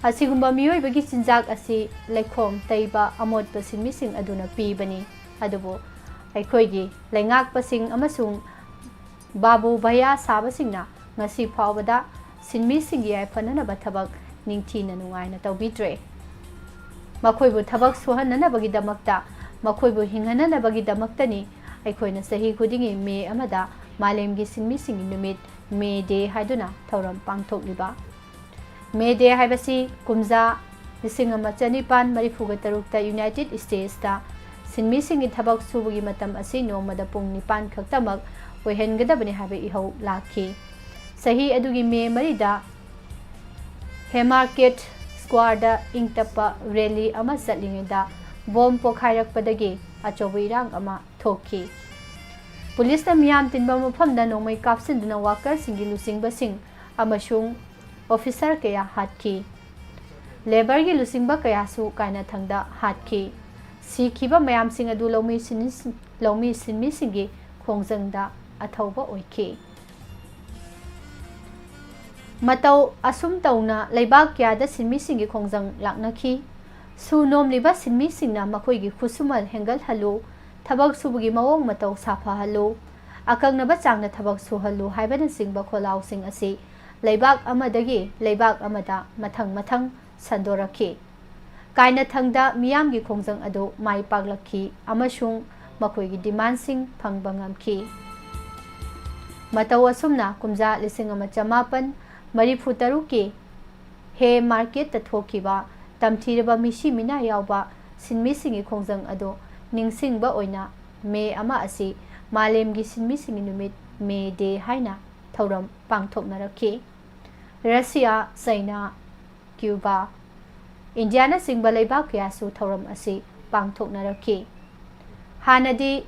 ꯑꯁꯤꯒꯨꯝꯕ ꯃꯤꯑꯣꯏꯕꯒꯤ ꯆꯤꯟꯖꯥꯛ ꯑꯁꯤ ꯂꯩꯈꯣꯝ ꯇꯩꯕ ꯑꯃꯣꯠꯄ ꯁꯤꯟꯃꯤꯁꯤꯡ ꯑꯗꯨꯅ ꯄꯤꯕꯅꯤ꯫ ꯑꯗꯨꯕꯨ ꯑꯩꯈꯣꯏꯒꯤ ꯂꯩꯉꯥꯛꯄꯁꯤꯡ ꯑꯃꯁꯨꯡ ꯕꯥꯕꯨ ꯚꯩꯌꯥ ꯁꯥꯕꯁꯤꯡꯅ ꯉꯁꯤ ꯐꯥꯎꯕꯗ ꯁꯤꯟꯃꯤꯁꯤꯡꯒꯤ ꯌꯥꯏꯐꯅꯅꯕ ꯊꯕꯛ ꯅꯤꯡꯊꯤꯅ ꯅꯨꯡꯉꯥꯏꯅ ꯇꯧꯕꯤꯗ꯭ꯔꯦ꯫ ꯃꯈꯣꯏꯕꯨ ꯊꯕꯛ ꯁꯨꯍꯟꯅꯅꯕꯒꯤꯗꯃꯛꯇ, ꯃꯈꯣꯏꯕꯨ ꯍꯤꯡꯍꯟꯅꯅꯕꯒꯤꯗꯃꯛꯇꯅꯤ ꯑꯩꯈꯣꯏꯅ ꯆꯍꯤ ꯈꯨꯗꯤꯡꯒꯤ ꯃꯦ ꯑꯃꯗ ꯃꯥꯂꯦꯝꯒꯤ ꯁꯤꯟꯃꯤꯁꯤꯡꯒꯤ ꯅꯨꯃꯤꯠ, ꯃꯦ ꯗꯦ ꯍꯥꯏꯗꯨꯅ ꯊꯧꯔꯝ ꯄꯥꯡꯊꯣꯛꯂꯤꯕ꯫ ꯃꯦ ꯗꯦ ꯍꯥꯏꯕꯁꯤ ꯀꯨꯝꯖꯥ ꯂꯤꯁꯤꯡ ꯑꯃ ꯆꯅꯤꯄꯥꯟ ꯃꯔꯤꯐꯨꯒ ꯇꯔꯨꯛꯇ ꯌꯨꯅꯥꯏꯇꯦꯗ ꯁ꯭ꯇꯦꯠꯁꯇ ꯁꯤꯟꯃꯤꯁꯤꯡꯒꯤ ꯊꯕꯛ ꯁꯨꯕꯒꯤ ꯃꯇꯝ ꯑꯁꯤ ꯅꯣꯡꯃꯗ ꯄꯨꯡ ꯅꯤꯄꯥꯟ ꯈꯛꯇꯃꯛ ꯑꯣꯏꯍꯟꯒꯗꯕꯅꯤ ꯍꯥꯏꯕ ꯏꯍꯧ ꯂꯥꯛꯈꯤ꯫ ꯆꯍꯤ ꯑꯗꯨꯒꯤ ꯃꯦ ꯃꯔꯤꯗ ꯍꯦꯃꯥꯔꯀꯦꯠ ꯁ꯭ꯀ꯭ꯋꯥꯔꯗ ꯏꯪ ꯇꯞꯄ ꯔꯦꯂꯤ ꯑꯃ ꯆꯠꯂꯤꯉꯩꯗ ꯕꯣꯝ ꯄꯣꯈꯥꯏꯔꯛꯄꯗꯒꯤ ꯑꯆꯧꯕ ꯏꯔꯥꯡ ꯑꯃ ꯊꯣꯛꯈꯤ꯫ ꯄꯨꯂꯤꯁꯅ ꯃꯤꯌꯥꯝ ꯇꯤꯟꯕ ꯃꯐꯝꯗ ꯅꯣꯡꯃꯩ ꯀꯥꯞꯁꯤꯟꯗꯨꯅ ꯋꯥꯀꯔꯁꯤꯡꯒꯤ ꯂꯨꯆꯤꯡꯕꯁꯤꯡ ꯑꯃꯁꯨꯡ ꯑꯣꯐꯤꯁꯔ ꯀꯌꯥ ꯍꯥꯠꯈꯤ꯫ ꯂꯦꯕꯔꯒꯤ ꯂꯨꯆꯤꯡꯕ ꯀꯌꯥꯁꯨ ꯀꯥꯏꯅꯊꯪꯗ ꯍꯥꯠꯈꯤ꯫ ꯁꯤꯈꯤꯕ ꯃꯌꯥꯝꯁꯤꯡ ꯑꯗꯨ ꯂꯧꯃꯤ ꯁꯤꯟ-, ꯂꯧꯃꯤ ꯁꯤꯟꯃꯤꯁꯤꯡꯒꯤ ꯈꯣꯡꯖꯪꯗ ꯑꯊꯧꯕ ꯑꯣꯏꯈꯤ꯫ ꯃꯇꯧ ꯑꯁꯨꯝ ꯇꯧꯅ ꯂꯩꯕꯥꯛ ꯀꯌꯥꯗ ꯁꯤꯟꯃꯤꯁꯤꯡꯒꯤ ꯈꯣꯡꯖꯪ ꯂꯥꯛꯅꯈꯤ꯫ ꯁꯨ ꯅꯣꯝꯂꯤꯕ ꯁꯤꯟꯃꯤꯁꯤꯡꯅ ꯃꯈꯣꯏꯒꯤ ꯈꯨꯠꯁꯨꯃꯟ ꯍꯦꯟꯒꯠꯍꯜꯂꯨ, ꯊꯕꯛ ꯁꯨꯕꯒꯤ ꯃꯑꯣꯡ ꯃꯇꯧ ꯁꯥꯐꯍꯜꯂꯨ, ꯑꯀꯛꯅꯕ ꯆꯥꯡꯗ ꯊꯕꯛ ꯁꯨꯍꯜꯂꯨ ꯍꯥꯏꯕꯅꯆꯤꯡꯕ ꯈꯣꯜꯂꯥꯎꯁꯤꯡ ꯑꯁꯤ ꯂꯩꯕꯥꯛ ꯑꯃꯗꯒꯤ ꯂꯩꯕꯥꯛ ꯑꯃꯗ ꯃꯊꯪ ꯃꯊꯪ ꯁꯟꯗꯣꯔꯛꯈꯤ꯫ ꯀꯥꯏꯅꯊꯪꯗ ꯃꯤꯌꯥꯝꯒꯤ ꯈꯣꯡꯖꯪ ꯑꯗꯨ ꯃꯥꯏ ꯄꯥꯛꯂꯛꯈꯤ ꯑꯃꯁꯨꯡ ꯃꯈꯣꯏꯒꯤ ꯗꯤꯃꯥꯟꯁꯤꯡ ꯐꯪꯕ ꯉꯝꯈꯤ꯫ ꯃꯇꯧ ꯑꯁꯨꯝꯅ ꯀꯨꯝꯖꯥ ꯂꯤꯁꯤꯡ ꯑꯃ ꯆꯃꯥꯄꯟ ꯃꯔꯤꯐꯨ ꯇꯔꯨꯛꯀꯤ ꯍꯦ ꯃꯥꯔꯀꯦꯠꯇ ꯊꯣꯛꯈꯤꯕ ꯇꯝꯊꯤꯔꯕ ꯃꯤꯁꯤ ꯃꯤꯅꯥ ꯌꯥꯎꯕ ꯁꯤꯟꯃꯤꯁꯤꯡꯒꯤ ꯈꯣꯡꯖꯪ ꯑꯗꯨ ꯅꯤꯡꯁꯤꯡꯕ ꯑꯣꯏꯅ ꯃꯦ ꯑꯃ ꯑꯁꯤ ꯃꯥꯂꯦꯝꯒꯤ ꯁꯤꯟꯃꯤꯁꯤꯡꯒꯤ ꯅꯨꯃꯤꯠ, ꯃꯦ ꯗꯦ, ꯍꯥꯏꯅ ꯊꯧꯔꯝ ꯄꯥꯡꯊꯣꯛꯅꯔꯛꯈꯤ꯫ ꯔꯁꯤꯌꯥ, ꯆꯩꯅꯥ, ꯀ꯭ꯌꯨꯕꯥ, ꯏꯟꯗꯤꯌꯥꯅꯆꯤꯡꯕ ꯂꯩꯕꯥꯛ ꯀꯌꯥꯁꯨ ꯊꯧꯔꯝ ꯑꯁꯤ ꯄꯥꯡꯊꯣꯛꯅꯔꯛꯈꯤ꯫ ꯍꯥꯟꯅꯗꯤ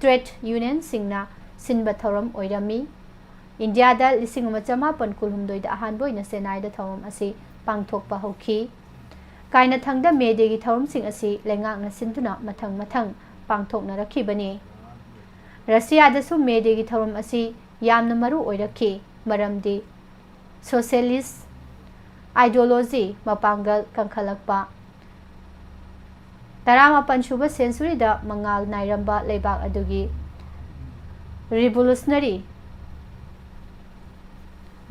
ꯇ꯭ꯔꯦꯗ ꯌꯨꯅꯤꯌꯟꯁꯤꯡꯅ ꯁꯤꯟꯕ ꯊꯧꯔꯝ ꯑꯣꯏꯔꯝꯃꯤ꯫ ꯏꯟꯗꯤꯌꯥꯗ ꯂꯤꯁꯤꯡ ꯑꯃ ꯆꯃꯥꯄꯟ ꯀꯨꯟꯍꯨꯝꯗꯣꯏꯗ ꯑꯍꯥꯟꯕ ꯑꯣꯏꯅ ꯆꯦꯟꯅꯥꯏꯗ ꯊꯧꯔꯝ ꯑꯁꯤ ꯄꯥꯡꯊꯣꯛꯄ ꯍꯧꯈꯤ꯫ ꯀꯥꯏꯅꯊꯪꯗ ꯃꯦ ꯗꯦꯒꯤ ꯊꯧꯔꯝꯁꯤꯡ ꯑꯁꯤ ꯂꯩꯉꯥꯛꯅ ꯁꯤꯟꯗꯨꯅ ꯃꯊꯪ ꯃꯊꯪ ꯄꯥꯡꯊꯣꯛꯅꯔꯛꯈꯤꯕꯅꯤ꯫ ꯔꯁꯤꯌꯥꯗꯁꯨ ꯃꯦ ꯗꯦꯒꯤ ꯊꯧꯔꯝ ꯑꯁꯤ ꯌꯥꯝꯅ ꯃꯔꯨ ꯑꯣꯏꯔꯛꯈꯤ, ꯃꯔꯝꯗꯤ ꯁꯣꯁꯤꯌꯦꯂꯤꯁ ꯑꯥꯏꯗꯤꯌꯣꯂꯣꯖꯤ ꯃꯄꯥꯡꯒꯜ ꯀꯟꯈꯠꯂꯛꯄ꯫ ꯇꯔꯥꯃꯥꯄꯟ ꯁꯨꯕ ꯁꯦꯟꯆꯨꯔꯤꯗ ꯃꯉꯥꯜ ꯅꯥꯏꯔꯝꯕ ꯂꯩꯕꯥꯛ ꯑꯗꯨꯒꯤ ꯔꯤꯚꯣꯂꯨꯁꯅꯔꯤ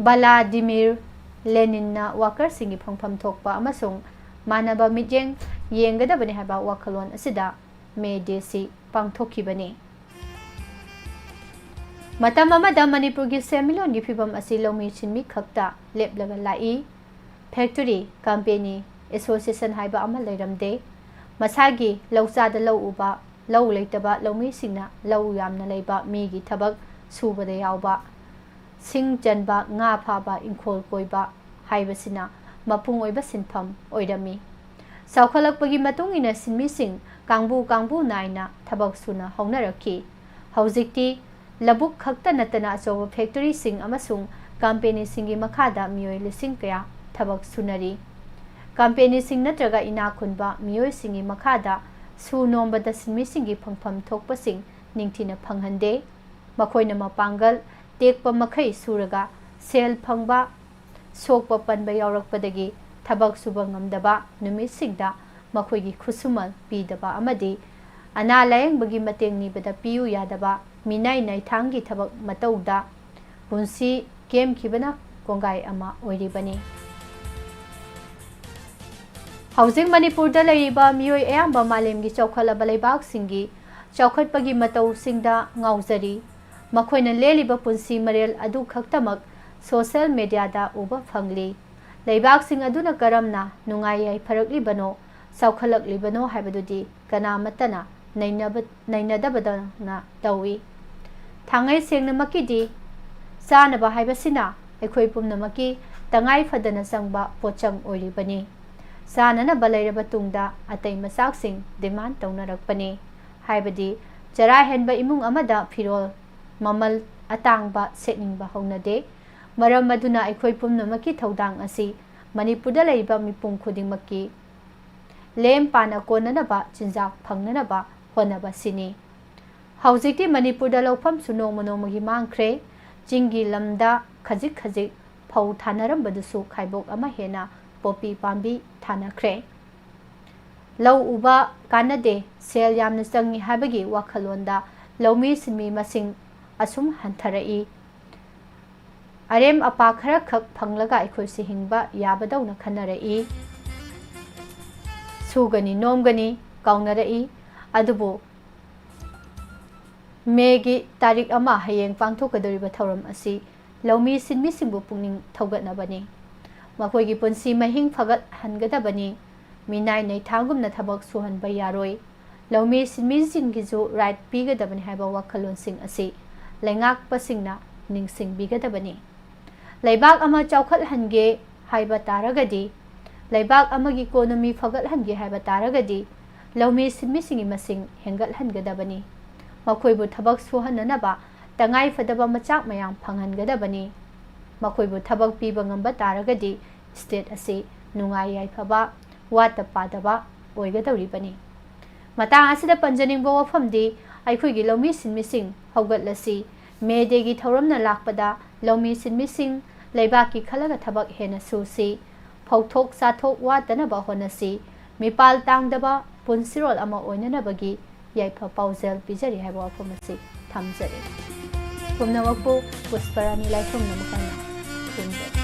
ꯚꯂꯥꯗꯤꯃꯤꯔ ꯂꯦꯅꯤꯟꯅ ꯋꯥꯀꯔꯁꯤꯡꯒꯤ ꯐꯪꯐꯝ ꯊꯣꯛꯄ ꯑꯃꯁꯨꯡ ꯃꯥꯟꯅꯕ ꯃꯤꯠꯌꯦꯡ ꯌꯦꯡꯒꯗꯕꯅꯤ ꯍꯥꯏꯕ ꯋꯥꯈꯜꯂꯣꯟ ꯑꯁꯤꯗ ꯃꯦ ꯗꯦꯁꯤ ꯄꯥꯡꯊꯣꯛꯈꯤꯕꯅꯤ꯫ ꯃꯇꯝ ꯑꯃꯗ ꯃꯅꯤꯄꯨꯔꯒꯤ ꯁꯦꯟꯃꯤꯠꯂꯣꯟꯒꯤ ꯐꯤꯚꯝ ꯑꯁꯤ ꯂꯧꯃꯤ ꯁꯤꯟꯃꯤ ꯈꯛꯇ ꯂꯦꯞꯂꯒ ꯂꯥꯛꯏ꯫ ꯐꯦꯛꯇꯔꯤ, ꯀꯝꯄꯦꯅꯤ, ꯑꯦꯁꯣꯁꯤꯌꯦꯁꯟ ꯍꯥꯏꯕ ꯑꯃ ꯂꯩꯔꯝꯗꯦ꯫ ꯃꯁꯥꯒꯤ ꯂꯧꯆꯥꯗ ꯂꯧ ꯎꯕ, ꯂꯧ ꯂꯩꯇꯕ ꯂꯧꯃꯤꯁꯤꯡꯅ ꯂꯧ ꯌꯥꯝꯅ ꯂꯩꯕ ꯃꯤꯒꯤ ꯊꯕꯛ ꯁꯨꯕꯗ ꯌꯥꯎꯕ, ꯁꯤꯡ ꯆꯟꯕ, ꯉꯥ ꯐꯥꯕ, ꯏꯪꯈꯣꯜ ꯀꯣꯏꯕ ꯍꯥꯏꯕꯁꯤꯅ ꯃꯄꯨꯡ ꯑꯣꯏꯕ ꯁꯤꯟꯐꯝ ꯑꯣꯏꯔꯝꯃꯤ꯫ ꯆꯥꯎꯈꯠꯂꯛꯄꯒꯤ ꯃꯇꯨꯡ ꯏꯟꯅ ꯁꯤꯟꯃꯤꯁꯤꯡ ꯀꯥꯡꯕꯨ ꯀꯥꯡꯕꯨ ꯅꯥꯏꯅ ꯊꯕꯛ ꯁꯨꯅ ꯍꯧꯅꯔꯛꯈꯤ꯫ ꯍꯧꯖꯤꯛꯇꯤ ꯂꯧꯕꯨꯛ ꯈꯛꯇ ꯅꯠꯇꯅ ꯑꯆꯧꯕ ꯐꯦꯛꯇꯔꯤꯁꯤꯡ ꯑꯃꯁꯨꯡ ꯀꯝꯄꯦꯅꯤꯁꯤꯡꯒꯤ ꯃꯈꯥꯗ ꯃꯤꯑꯣꯏ ꯂꯤꯁꯤꯡ ꯀꯌꯥ ꯊꯕꯛ ꯁꯨꯅꯔꯤ꯫ ꯀꯝꯄꯦꯅꯤꯁꯤꯡ ꯅꯠꯇ꯭ꯔꯒ ꯏꯅꯥꯛ ꯈꯨꯟꯕ ꯃꯤꯑꯣꯏꯁꯤꯡꯒꯤ ꯃꯈꯥꯗ ꯁꯨ ꯅꯣꯝꯕꯗ ꯁꯤꯟꯃꯤꯁꯤꯡꯒꯤ ꯐꯪꯐꯝ ꯊꯣꯛꯄꯁꯤꯡ ꯅꯤꯡꯊꯤꯅ ꯐꯪꯍꯟꯗꯦ꯫ ꯃꯈꯣꯏꯅ ꯃꯄꯥꯡꯒꯜ ꯇꯦꯛꯄ ꯃꯈꯩ ꯁꯨꯔꯒ ꯁꯦꯜ ꯐꯪꯕ, ꯁꯣꯛꯄ ꯄꯟꯕ ꯌꯥꯎꯔꯛꯄꯗꯒꯤ ꯊꯕꯛ ꯁꯨꯕ ꯉꯝꯗꯕ ꯅꯨꯃꯤꯠꯁꯤꯡꯗ ꯃꯈꯣꯏꯒꯤ ꯈꯨꯠꯁꯨꯃꯟ ꯄꯤꯗꯕ ꯑꯃꯗꯤ ꯑꯅꯥ ꯂꯥꯌꯦꯡꯕꯒꯤ ꯃꯇꯦꯡ ꯅꯤꯕꯗ ꯄꯤꯌꯨ ꯌꯥꯗꯕ ꯃꯤꯅꯥꯏ ꯅꯥꯏꯊꯥꯡꯒꯤ ꯊꯕꯛ ꯃꯇꯧꯗ ꯄꯨꯟꯁꯤ ꯀꯦꯝꯈꯤꯕꯅ ꯀꯣꯡꯒꯥꯏ ꯑꯃ ꯑꯣꯏꯔꯤꯕꯅꯤ꯫ ꯍꯧꯖꯤꯛ ꯃꯅꯤꯄꯨꯔꯗ ꯂꯩꯔꯤꯕ ꯃꯤꯑꯣꯏ ꯑꯌꯥꯝꯕ ꯃꯥꯂꯦꯝꯒꯤ ꯆꯥꯎꯈꯠꯂꯕ ꯂꯩꯕꯥꯛꯁꯤꯡꯒꯤ ꯆꯥꯎꯈꯠꯄꯒꯤ ꯃꯇꯧꯁꯤꯡꯗ ꯉꯥꯎꯖꯔꯤ꯫ ꯃꯈꯣꯏꯅ ꯂꯦꯜꯂꯤꯕ ꯄꯨꯟꯁꯤ ꯃꯔꯦꯜ ꯑꯗꯨ ꯈꯛꯇꯃꯛ ꯁꯣꯁꯤꯌꯦꯜ ꯃꯦꯗꯤꯌꯥꯗ ꯎꯕ ꯐꯪꯂꯤ꯫ ꯂꯩꯕꯥꯛꯁꯤꯡ ꯑꯗꯨꯅ ꯀꯔꯝꯅ ꯅꯨꯡꯉꯥꯏ ꯌꯥꯏꯐꯔꯛꯂꯤꯕꯅꯣ, ꯆꯥꯎꯈꯠꯂꯛꯂꯤꯕꯅꯣ ꯍꯥꯏꯕꯗꯨꯗꯤ ꯀꯅꯥꯃꯠꯇꯅ ꯅꯩꯅꯕ-, ꯅꯩꯅꯗꯕꯗꯧꯅ ꯇꯧꯏ꯫ ꯊꯥꯡꯉꯩ ꯁꯦꯡꯅꯃꯛꯀꯤꯗꯤ ꯆꯥꯅꯕ ꯍꯥꯏꯕꯁꯤꯅ ꯑꯩꯈꯣꯏ ꯄꯨꯝꯅꯃꯛꯀꯤ ꯇꯉꯥꯏ ꯐꯗꯅ ꯆꯪꯕ ꯄꯣꯠꯆꯪ ꯑꯣꯏꯔꯤꯕꯅꯤ꯫ ꯆꯥꯅꯅꯕ ꯂꯩꯔꯕ ꯇꯨꯡꯗ ꯑꯇꯩ ꯃꯆꯥꯛꯁꯤꯡ ꯗꯤꯃꯥꯟ ꯇꯧꯅꯔꯛꯄꯅꯤ꯫ ꯍꯥꯏꯕꯗꯤ ꯆꯔꯥ ꯍꯦꯟꯕ ꯏꯃꯨꯡ ꯑꯃꯗ ꯐꯤꯔꯣꯜ ꯃꯃꯜ ꯑꯇꯥꯡꯕ ꯁꯦꯠꯅꯤꯡꯕ ꯍꯧꯅꯗꯦ꯫ ꯃꯔꯝ ꯑꯗꯨꯅ ꯑꯩꯈꯣꯏ ꯄꯨꯝꯅꯃꯛꯀꯤ ꯊꯧꯗꯥꯡ ꯑꯁꯤ ꯃꯅꯤꯄꯨꯔꯗ ꯂꯩꯔꯤꯕ ꯃꯤꯄꯨꯝ ꯈꯨꯗꯤꯡꯃꯛꯀꯤ ꯂꯦꯝ ꯄꯥꯅ ꯀꯣꯟꯅꯅꯕ ꯆꯤꯟꯖꯥꯛ ꯐꯪꯅꯅꯕ ꯍꯣꯠꯅꯕꯁꯤꯅꯤ꯫ ꯍꯧꯖꯤꯛꯇꯤ ꯃꯅꯤꯄꯨꯔꯗ ꯂꯧꯐꯝꯁꯨ ꯅꯣꯡꯃ ꯅꯣꯡꯃꯒꯤ ꯃꯥꯡꯈ꯭ꯔꯦ꯫ ꯆꯤꯡꯒꯤ ꯂꯝꯗ ꯈꯖꯤꯛ ꯈꯖꯤꯛ ꯐꯧ ꯊꯥꯅꯔꯝꯕꯗꯨꯁꯨ ꯈꯥꯏꯕꯣꯛ ꯑꯃ ꯍꯦꯟꯅ ꯄꯣꯄꯤ ꯄꯥꯝꯕꯤ ꯊꯥꯅꯈ꯭ꯔꯦ꯫ ꯂꯧ ꯎꯕ ꯀꯥꯟꯅꯗꯦ, ꯁꯦꯜ ꯌꯥꯝꯅ ꯆꯪꯉꯤ ꯍꯥꯏꯕꯒꯤ ꯋꯥꯈꯜꯂꯣꯟꯗ ꯂꯧꯃꯤ ꯁꯤꯟꯃꯤ ꯃꯁꯤꯡ ꯑꯁꯨꯝ ꯍꯟꯊꯔꯛꯏ꯫ ꯑꯔꯦꯝ ꯑꯄꯥ ꯈꯔꯈꯛ ꯐꯪꯂꯒ ꯑꯩꯈꯣꯏꯁꯦ ꯍꯤꯡꯕ ꯌꯥꯕꯗꯧꯅ ꯈꯟꯅꯔꯛꯏ꯫ ꯁꯨꯒꯅꯤ ꯅꯣꯝꯒꯅꯤ ꯀꯥꯎꯅꯔꯛꯏ꯫ ꯑꯗꯨꯕꯨ ꯃꯦꯒꯤ ꯇꯥꯔꯤꯛ ꯑꯃ ꯍꯌꯦꯡ ꯄꯥꯡꯊꯣꯛꯀꯗꯧꯔꯤꯕ ꯊꯧꯔꯝ ꯑꯁꯤ ꯂꯧꯃꯤ ꯁꯤꯟꯃꯤꯁꯤꯡꯕꯨ ꯄꯨꯛꯅꯤꯡ ꯊꯧꯒꯠꯅꯕꯅꯤ꯫ ꯃꯈꯣꯏꯒꯤ ꯄꯨꯟꯁꯤ ꯃꯍꯤꯡ ꯐꯒꯠꯍꯟꯒꯗꯕꯅꯤ꯫ ꯃꯤꯅꯥꯏ ꯅꯩꯊꯥꯒꯨꯝꯅ ꯊꯕꯛ ꯁꯨꯍꯟꯕ ꯌꯥꯔꯣꯏ꯫ ꯂꯧꯃꯤ ꯁꯤꯟꯃꯤꯁꯤꯡꯒꯤꯁꯨ ꯔꯥꯏꯠ ꯄꯤꯒꯗꯕꯅꯤ ꯍꯥꯏꯕ ꯋꯥꯈꯜꯂꯣꯟꯁꯤꯡ ꯑꯁꯤ ꯂꯩꯉꯥꯛꯄꯁꯤꯡꯅ ꯅꯤꯡꯁꯤꯡꯕꯤꯒꯗꯕꯅꯤ꯫ ꯂꯩꯕꯥꯛ ꯑꯃ ꯆꯥꯎꯈꯠꯍꯟꯒꯦ ꯍꯥꯏꯕ ꯇꯥꯔꯒꯗꯤ, ꯂꯩꯕꯥꯛ ꯑꯃꯒꯤ ꯏꯀꯣꯅꯣꯃꯤ ꯐꯒꯠꯍꯟꯒꯦ ꯍꯥꯏꯕ ꯇꯥꯔꯒꯗꯤ, ꯂꯧꯃꯤ ꯁꯤꯟꯃꯤꯁꯤꯡꯒꯤ ꯃꯁꯤꯡ ꯍꯦꯟꯒꯠꯍꯟꯒꯗꯕꯅꯤ꯫ ꯃꯈꯣꯏꯕꯨ ꯊꯕꯛ ꯁꯨꯍꯟꯅꯅꯕ ꯇꯉꯥꯏꯐꯗꯕ ꯃꯆꯥꯛ ꯃꯌꯥꯝ ꯐꯪꯍꯟꯒꯗꯕꯅꯤ꯫ ꯃꯈꯣꯏꯕꯨ ꯊꯕꯛ ꯄꯤꯕ ꯉꯝꯕ ꯇꯥꯔꯒꯗꯤ ꯁ꯭ꯇꯦꯠ ꯑꯁꯤ ꯅꯨꯡꯉꯥꯏ ꯌꯥꯏꯐꯕ, ꯋꯥꯠꯇ ꯄꯥꯗꯕ ꯑꯣꯏꯒꯗꯧꯔꯤꯕꯅꯤ꯫ ꯃꯇꯥꯡ ꯑꯁꯤꯗ ꯄꯟꯖꯅꯤꯡꯕ ꯋꯥꯐꯝꯗꯤ, ꯑꯩꯈꯣꯏꯒꯤ ꯂꯧꯃꯤ ꯁꯤꯟꯃꯤꯁꯤꯡ ꯍꯧꯒꯠꯂꯁꯤ꯫ ꯃꯦ ꯗꯦꯒꯤ ꯊꯧꯔꯝꯅ ꯂꯥꯛꯄꯗ ꯂꯧꯃꯤ ꯁꯤꯟꯃꯤꯁꯤꯡ ꯂꯩꯕꯥꯛꯀꯤ ꯈꯜꯂꯒ ꯊꯕꯛ ꯍꯦꯟꯅ ꯁꯨꯁꯤ꯫ ꯐꯧꯊꯣꯛ ꯆꯥꯊꯣꯛ ꯋꯥꯠꯇꯅꯕ ꯍꯣꯠꯅꯁꯤ꯫ ꯃꯤꯄꯥꯜ ꯇꯥꯡꯗꯕ ꯄꯨꯟꯁꯤꯔꯣꯜ ꯑꯃ ꯑꯣꯏꯅꯅꯕꯒꯤ ꯌꯥꯏꯐ ꯄꯥꯎꯖꯦꯜ ꯄꯤꯖꯔꯤ ꯍꯥꯏꯕ ꯋꯥꯐꯝ ꯑꯁꯤ ꯊꯝꯖꯔꯤ꯫ ꯄꯨꯝꯅꯃꯛꯄꯨ ꯄꯨꯁꯄꯔꯥꯅꯤ ꯂꯥꯏꯐꯝꯅ ꯃꯈꯥꯅ ꯈꯨꯔꯨꯝꯖꯔꯤ꯫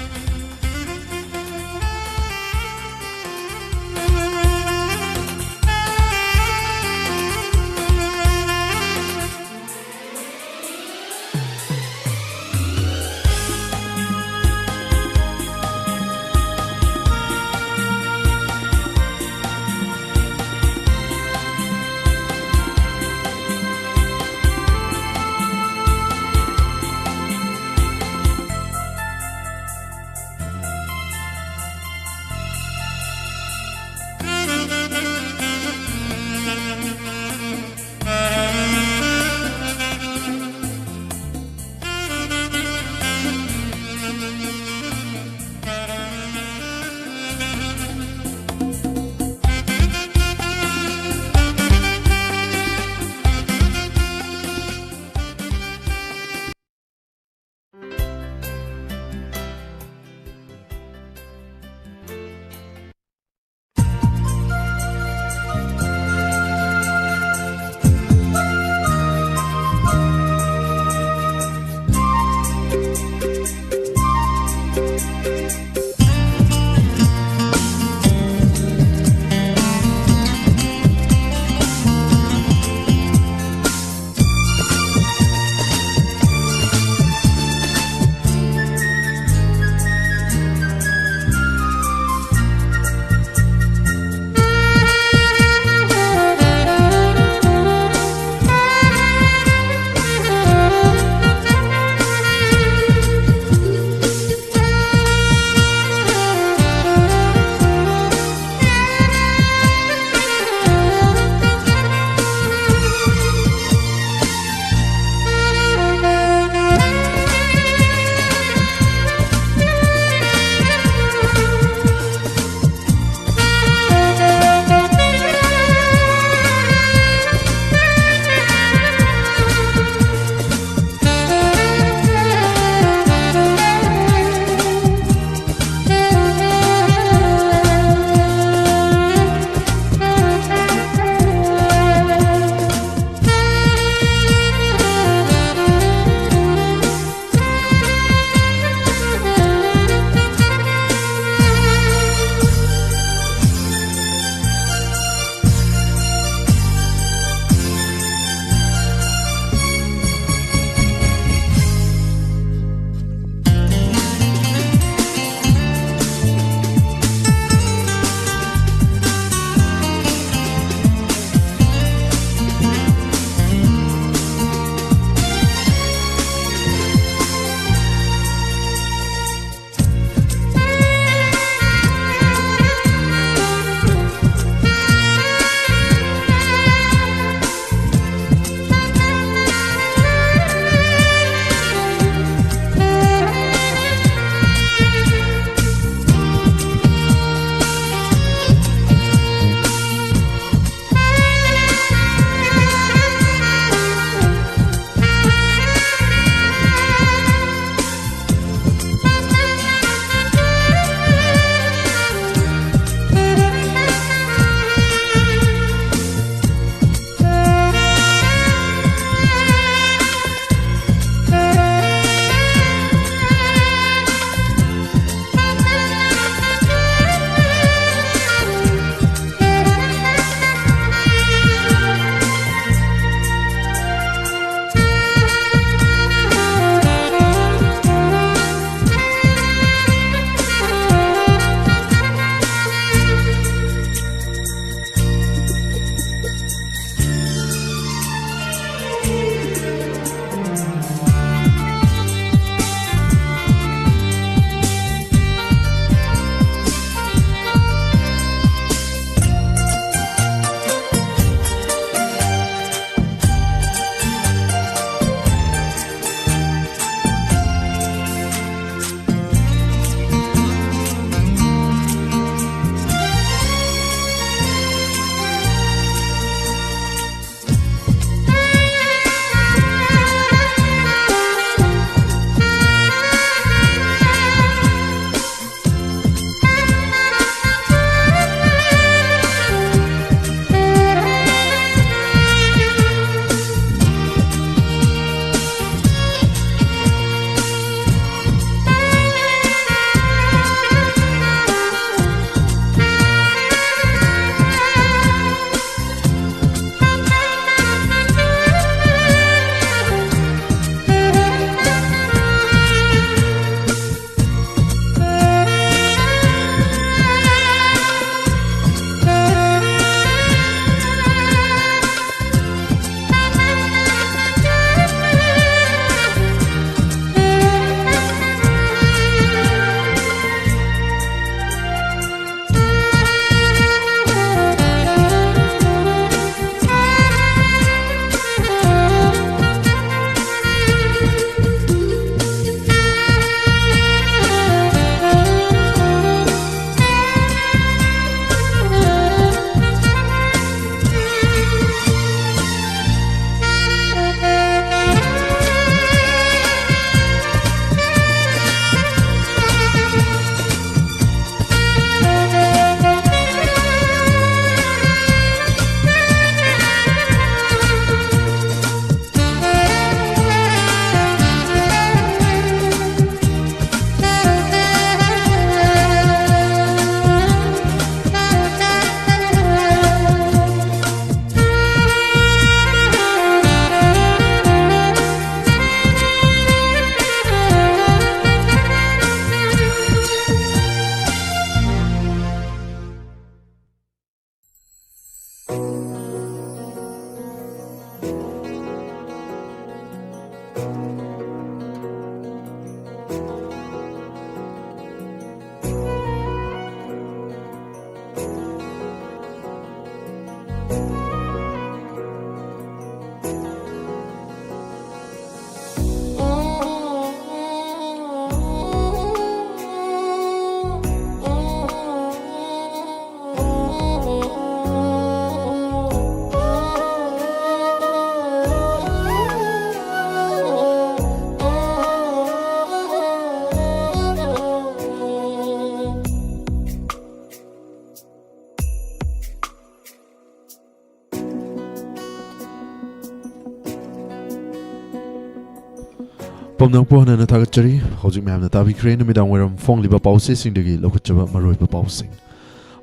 ꯄꯨꯝꯅꯃꯛꯄꯨ ꯍꯟꯅ ꯍꯟꯅ ꯊꯥꯒꯠꯆꯔꯤ꯫ ꯍꯧꯖꯤꯛ ꯃꯌꯥꯝꯅ ꯇꯥꯕꯤꯈ꯭ꯔꯦ ꯅꯨꯃꯤꯗꯥꯡ ꯋꯥꯏꯔꯝ ꯐꯣꯡꯂꯤꯕ ꯄꯥꯎꯆꯦꯁꯤꯡꯗꯒꯤ ꯂꯧꯈꯠꯆꯕ ꯃꯔꯨꯑꯣꯏꯕ ꯄꯥꯎꯁꯤꯡ꯫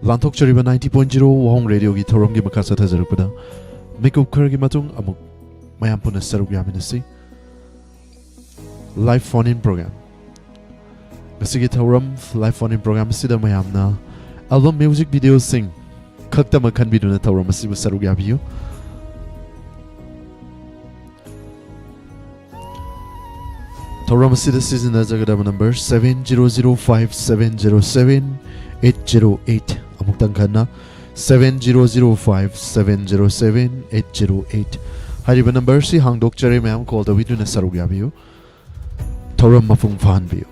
ꯂꯥꯟꯊꯣꯛꯆꯔꯤꯕ ninety point zero ꯋꯥꯍꯣꯡ ꯔꯦꯗꯤꯑꯣꯒꯤ ꯊꯧꯔꯝꯒꯤ ꯃꯈꯥ ꯆꯠꯊꯖꯔꯛꯄꯗ ꯃꯤꯀꯨꯞ ꯈꯔꯒꯤ ꯃꯇꯨꯡ ꯑꯃꯨꯛ ꯃꯌꯥꯝ ꯄꯨꯟꯅ ꯁꯔꯨꯛ ꯌꯥꯃꯤꯟꯅꯁꯤ꯫ Live phone in program꯫ ꯉꯁꯤꯒꯤ ꯊꯧꯔꯝ live phone in program ꯑꯁꯤꯗ ꯃꯌꯥꯝꯅ album music videoꯁꯤꯡ ꯈꯛꯇꯃꯛ ꯈꯟꯕꯤꯗꯨꯅ ꯊꯧꯔꯝ ꯑꯁꯤꯕꯨ ꯁꯔꯨꯛ ꯌꯥꯕꯤꯌꯨ꯫ ꯊꯧꯔꯝ ꯑꯁꯤꯗ ꯁꯤꯖꯤꯟꯅꯖꯒꯗꯕ number seven zero zero five seven zero seven eight zero eight꯫ ꯑꯃꯨꯛꯇꯪ ꯈꯟꯅ, seven zero zero five seven zero seven eight zero eight꯫ ꯍꯥꯏꯔꯤꯕ number ꯑꯁꯤ ꯍꯥꯡꯗꯣꯛꯆꯔꯦ, ꯃꯌꯥꯝ call ꯇꯧꯕꯤꯗꯨꯅ ꯁꯔꯨꯛ ꯌꯥꯕꯤꯌꯨ, ꯊꯧꯔꯝ ꯃꯄꯨꯡ ꯐꯥꯍꯟꯕꯤꯌꯨ꯫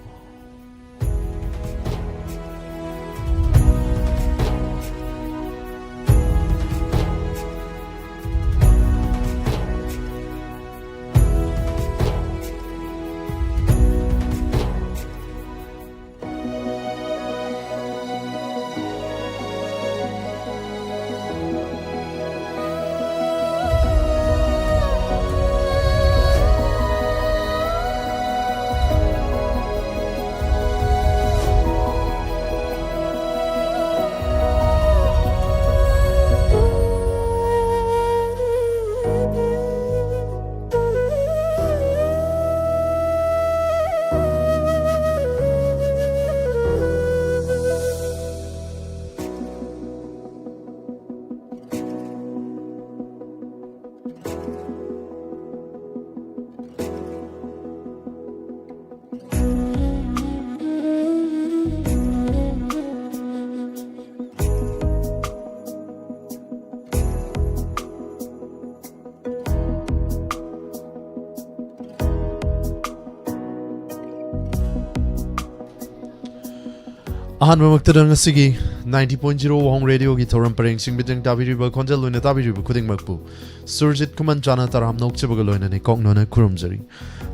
ꯑꯍꯥꯟꯕꯃꯛꯇꯗ ꯉꯁꯤꯒꯤ ninety point zero ꯋꯥꯍꯣꯡ ꯔꯦꯗꯤꯑꯣꯒꯤ ꯊꯧꯔꯝ ꯄꯔꯦꯡꯁꯤꯡ ꯃꯤꯠꯌꯦꯡ ꯇꯥꯕꯤꯔꯤꯕ, ꯈꯣꯟꯖꯦꯜ ꯑꯣꯏꯅ ꯇꯥꯕꯤꯔꯤꯕ ꯈꯨꯗꯤꯡꯃꯛꯄꯨ ꯁꯨꯔꯖꯤꯠ ꯈꯨꯃꯟꯆꯥꯅ ꯇꯔꯥꯝꯅ ꯑꯣꯛꯆꯕꯒ ꯂꯣꯏꯅꯅ ꯏꯀꯣꯛꯅꯅ ꯈꯨꯔꯨꯝꯖꯔꯤ꯫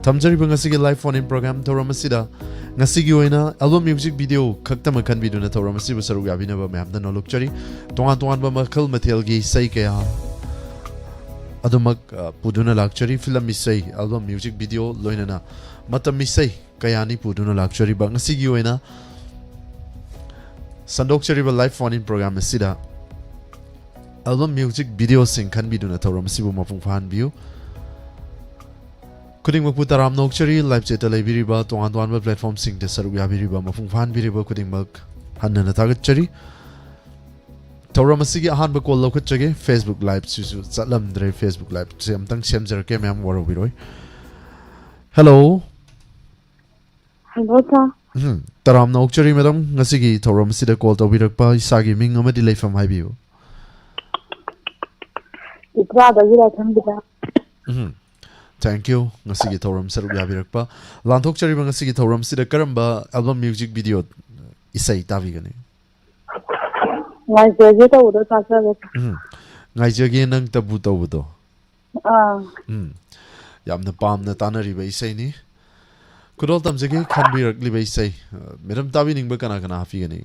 ꯊꯝꯖꯔꯤꯕ ꯉꯁꯤꯒꯤ live phone in program ꯊꯧꯔꯝ ꯑꯁꯤꯗ ꯉꯁꯤꯒꯤ ꯑꯣꯏꯅ album music video ꯈꯛꯇꯃꯛ ꯈꯟꯕꯤꯗꯨꯅ ꯊꯧꯔꯝ ꯑꯁꯤꯕꯨ ꯁꯔꯨꯛ ꯌꯥꯕꯤꯅꯕ ꯃꯌꯥꯝꯗ ꯅꯣꯜꯂꯨꯛꯆꯔꯤ꯫ ꯇꯣꯉꯥꯟ ꯇꯣꯉꯥꯟꯕ ꯃꯈꯜ ꯃꯊꯦꯜꯒꯤ ꯏꯁꯩ ꯀꯌꯥ ꯑꯗꯨꯃꯛ, ꯑ, ꯄꯨꯗꯨꯅ ꯂꯥꯛꯆꯔꯤ꯫ ꯐꯤꯂꯝ ꯏꯁꯩ, album music video, ꯂꯣꯏꯅꯅ ꯃꯇꯝ ꯏꯁꯩ ꯀꯌꯥꯅꯤ ꯄꯨꯗꯨꯅ ꯂꯥꯛꯆꯔꯤꯕ ꯉꯁꯤꯒꯤ ꯑꯣꯏꯅ ꯁꯟꯗꯣꯛꯆꯔꯤꯕ live phone in program ꯑꯁꯤꯗ album music videoꯁꯤꯡ ꯈꯟꯕꯤꯗꯨꯅ ꯊꯧꯔꯝ ꯑꯁꯤꯕꯨ ꯃꯄꯨꯡ ꯐꯥꯍꯟꯕꯤꯌꯨ꯫ ꯈꯨꯗꯤꯡꯃꯛꯄꯨ ꯇꯔꯥꯝꯅ ꯑꯣꯛꯆꯔꯤ꯫ Live chatꯇ ꯂꯩꯕꯤꯔꯤꯕ, ꯇꯣꯉꯥꯟ ꯇꯣꯉꯥꯟꯕ platformꯁꯤꯡꯗ ꯁꯔꯨꯛ ꯌꯥꯕꯤꯔꯤꯕ, ꯃꯄꯨꯡ ꯐꯥꯍꯟꯕꯤꯔꯤꯕ ꯈꯨꯗꯤꯡꯃꯛ ꯍꯟꯅ ꯍꯟꯅ ꯊꯥꯒꯠꯆꯔꯤ꯫ ꯊꯧꯔꯝ ꯑꯁꯤꯒꯤ ꯑꯍꯥꯟꯕ call ꯂꯧꯈꯠꯆꯒꯦ꯫ Facebook liveꯁꯤꯁꯨ ꯆꯠꯂꯝꯗ꯭ꯔꯦ꯫ Facebook liveꯁꯦ ꯑꯝꯇꯪ ꯁꯦꯝꯖꯔꯛꯀꯦ, ꯃꯌꯥꯝ ꯋꯥꯔꯧꯕꯤꯔꯣꯏ꯫ Hello꯫ Hello, sir꯫ ꯎꯝ, ꯇꯔꯥꯝꯅ ꯑꯣꯛꯆꯔꯤ, madam꯫ ꯉꯁꯤꯒꯤ ꯊꯧꯔꯝ ꯑꯁꯤꯗ call ꯇꯧꯕꯤꯔꯛꯄ, ꯏꯁꯥꯒꯤ ꯃꯤꯡ ꯑꯃꯗꯤ ꯂꯩꯐꯝ ꯍꯥꯏꯕꯤꯌꯨ꯫ ꯆꯤꯇ꯭ꯔꯥꯗꯒꯤ ꯂꯥꯏꯁ꯭ꯔꯝ ꯕꯤꯗ꯭ꯌꯥ꯫ ꯎꯝ, thank you, ꯉꯁꯤꯒꯤ ꯊꯧꯔꯝ ꯁꯔꯨꯛ ꯌꯥꯕꯤꯔꯛꯄ꯫ ꯂꯥꯟꯊꯣꯛꯆꯔꯤꯕ ꯉꯁꯤꯒꯤ ꯊꯧꯔꯝꯁꯤꯗ ꯀꯔꯝꯕ album music video ꯏꯁꯩ ꯇꯥꯕꯤꯒꯅꯤ? ꯉꯥꯏꯖꯒꯦ ꯇꯧꯕꯗꯣ ꯇꯥꯖꯒꯦ꯫ ꯎꯝ, ꯉꯥꯏꯖꯒꯦ ꯅꯪꯇꯕꯨ ꯇꯧꯕꯗꯣ꯫ ꯑꯥ꯫ ꯎꯝ, ꯌꯥꯝꯅ ꯄꯥꯝꯅ ꯇꯥꯅꯔꯤꯕ ꯏꯁꯩꯅꯤ꯫ ꯈꯨꯗꯣꯜ ꯇꯝꯖꯒꯦ ꯈꯟꯕꯤꯔꯛꯂꯤꯕ ꯏꯁꯩ, ꯑ, madam ꯇꯥꯕꯤꯅꯤꯡꯕ ꯀꯅꯥ ꯀꯅꯥ ꯍꯥꯞꯄꯤꯒꯅꯤ?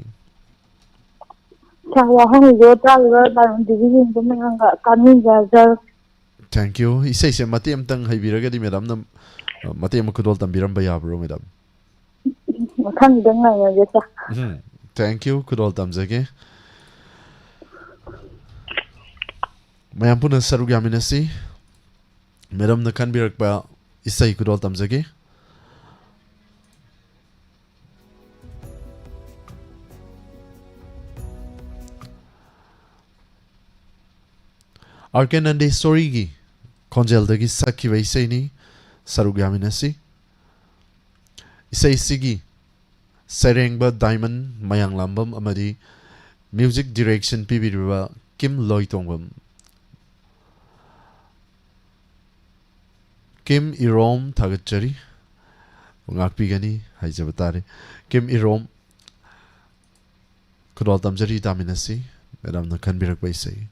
ꯁꯥ ꯋꯥꯍꯪꯗꯣ ꯇꯥꯔꯤꯕ ꯂꯥꯏꯔꯣꯟ ꯇꯤꯚꯤꯒꯤ ꯌꯦꯡꯕ ꯃꯌꯥꯝꯒ ꯀꯥꯟꯅꯖꯖꯔ꯫ Thank you꯫ ꯏꯁꯩꯁꯦ ꯃꯇꯦꯛ ꯑꯃꯇꯪ ꯍꯩꯕꯤꯔꯒꯗꯤ madamꯅ, ꯑ, ꯃꯇꯦꯛ ꯑꯃ ꯈꯨꯗꯣꯜ ꯇꯝꯕꯤꯔꯝꯕ ꯌꯥꯕ꯭ꯔꯣ, madam? ꯃꯊꯪꯒꯤꯗ ꯉꯥꯏꯔꯒꯦ, sir꯫ Um, thank you, ꯈꯨꯗꯣꯜ ꯇꯝꯖꯒꯦ꯫ ꯃꯌꯥꯝ ꯄꯨꯟꯅ ꯁꯔꯨꯛ ꯌꯥꯃꯤꯟꯅꯁꯤ꯫ Madamꯅ ꯈꯟꯕꯤꯔꯛꯄ ꯏꯁꯩ ꯈꯨꯗꯣꯜ ꯇꯝꯖꯒꯦ꯫ ꯑꯥꯔ ꯀꯦ ꯅꯟꯗꯦꯁꯣꯔꯤꯒꯤ ꯈꯣꯟꯖꯦꯜꯗꯒꯤ ꯁꯛꯈꯤꯕ ꯏꯁꯩꯅꯤ, ꯁꯔꯨꯛ ꯌꯥꯃꯤꯟꯅꯁꯤ꯫ ꯏꯁꯩꯁꯤꯒꯤ ꯁꯩꯔꯦꯡꯕ ꯗꯥꯏꯃꯟ ꯃꯌꯥꯡꯂꯥꯝꯕꯝ ꯑꯃꯗꯤ music direction ꯄꯤꯕꯤꯔꯤꯕ ꯀꯤꯝ ꯂꯣꯏꯇꯣꯡꯕꯝ꯫ ꯀꯤꯝ ꯏꯔꯣꯝ ꯊꯥꯒꯠꯆꯔꯤ꯫ ꯉꯥꯛꯄꯤꯒꯅꯤ ꯍꯥꯏꯖꯕ ꯇꯥꯔꯦ꯫ ꯀꯤꯝ ꯏꯔꯣꯝ ꯈꯨꯗꯣꯜ ꯇꯝꯖꯔꯤ, ꯇꯥꯃꯤꯟꯅꯁꯤ꯫ Madamꯅ ꯈꯟꯕꯤꯔꯛꯄ ꯏꯁꯩ꯫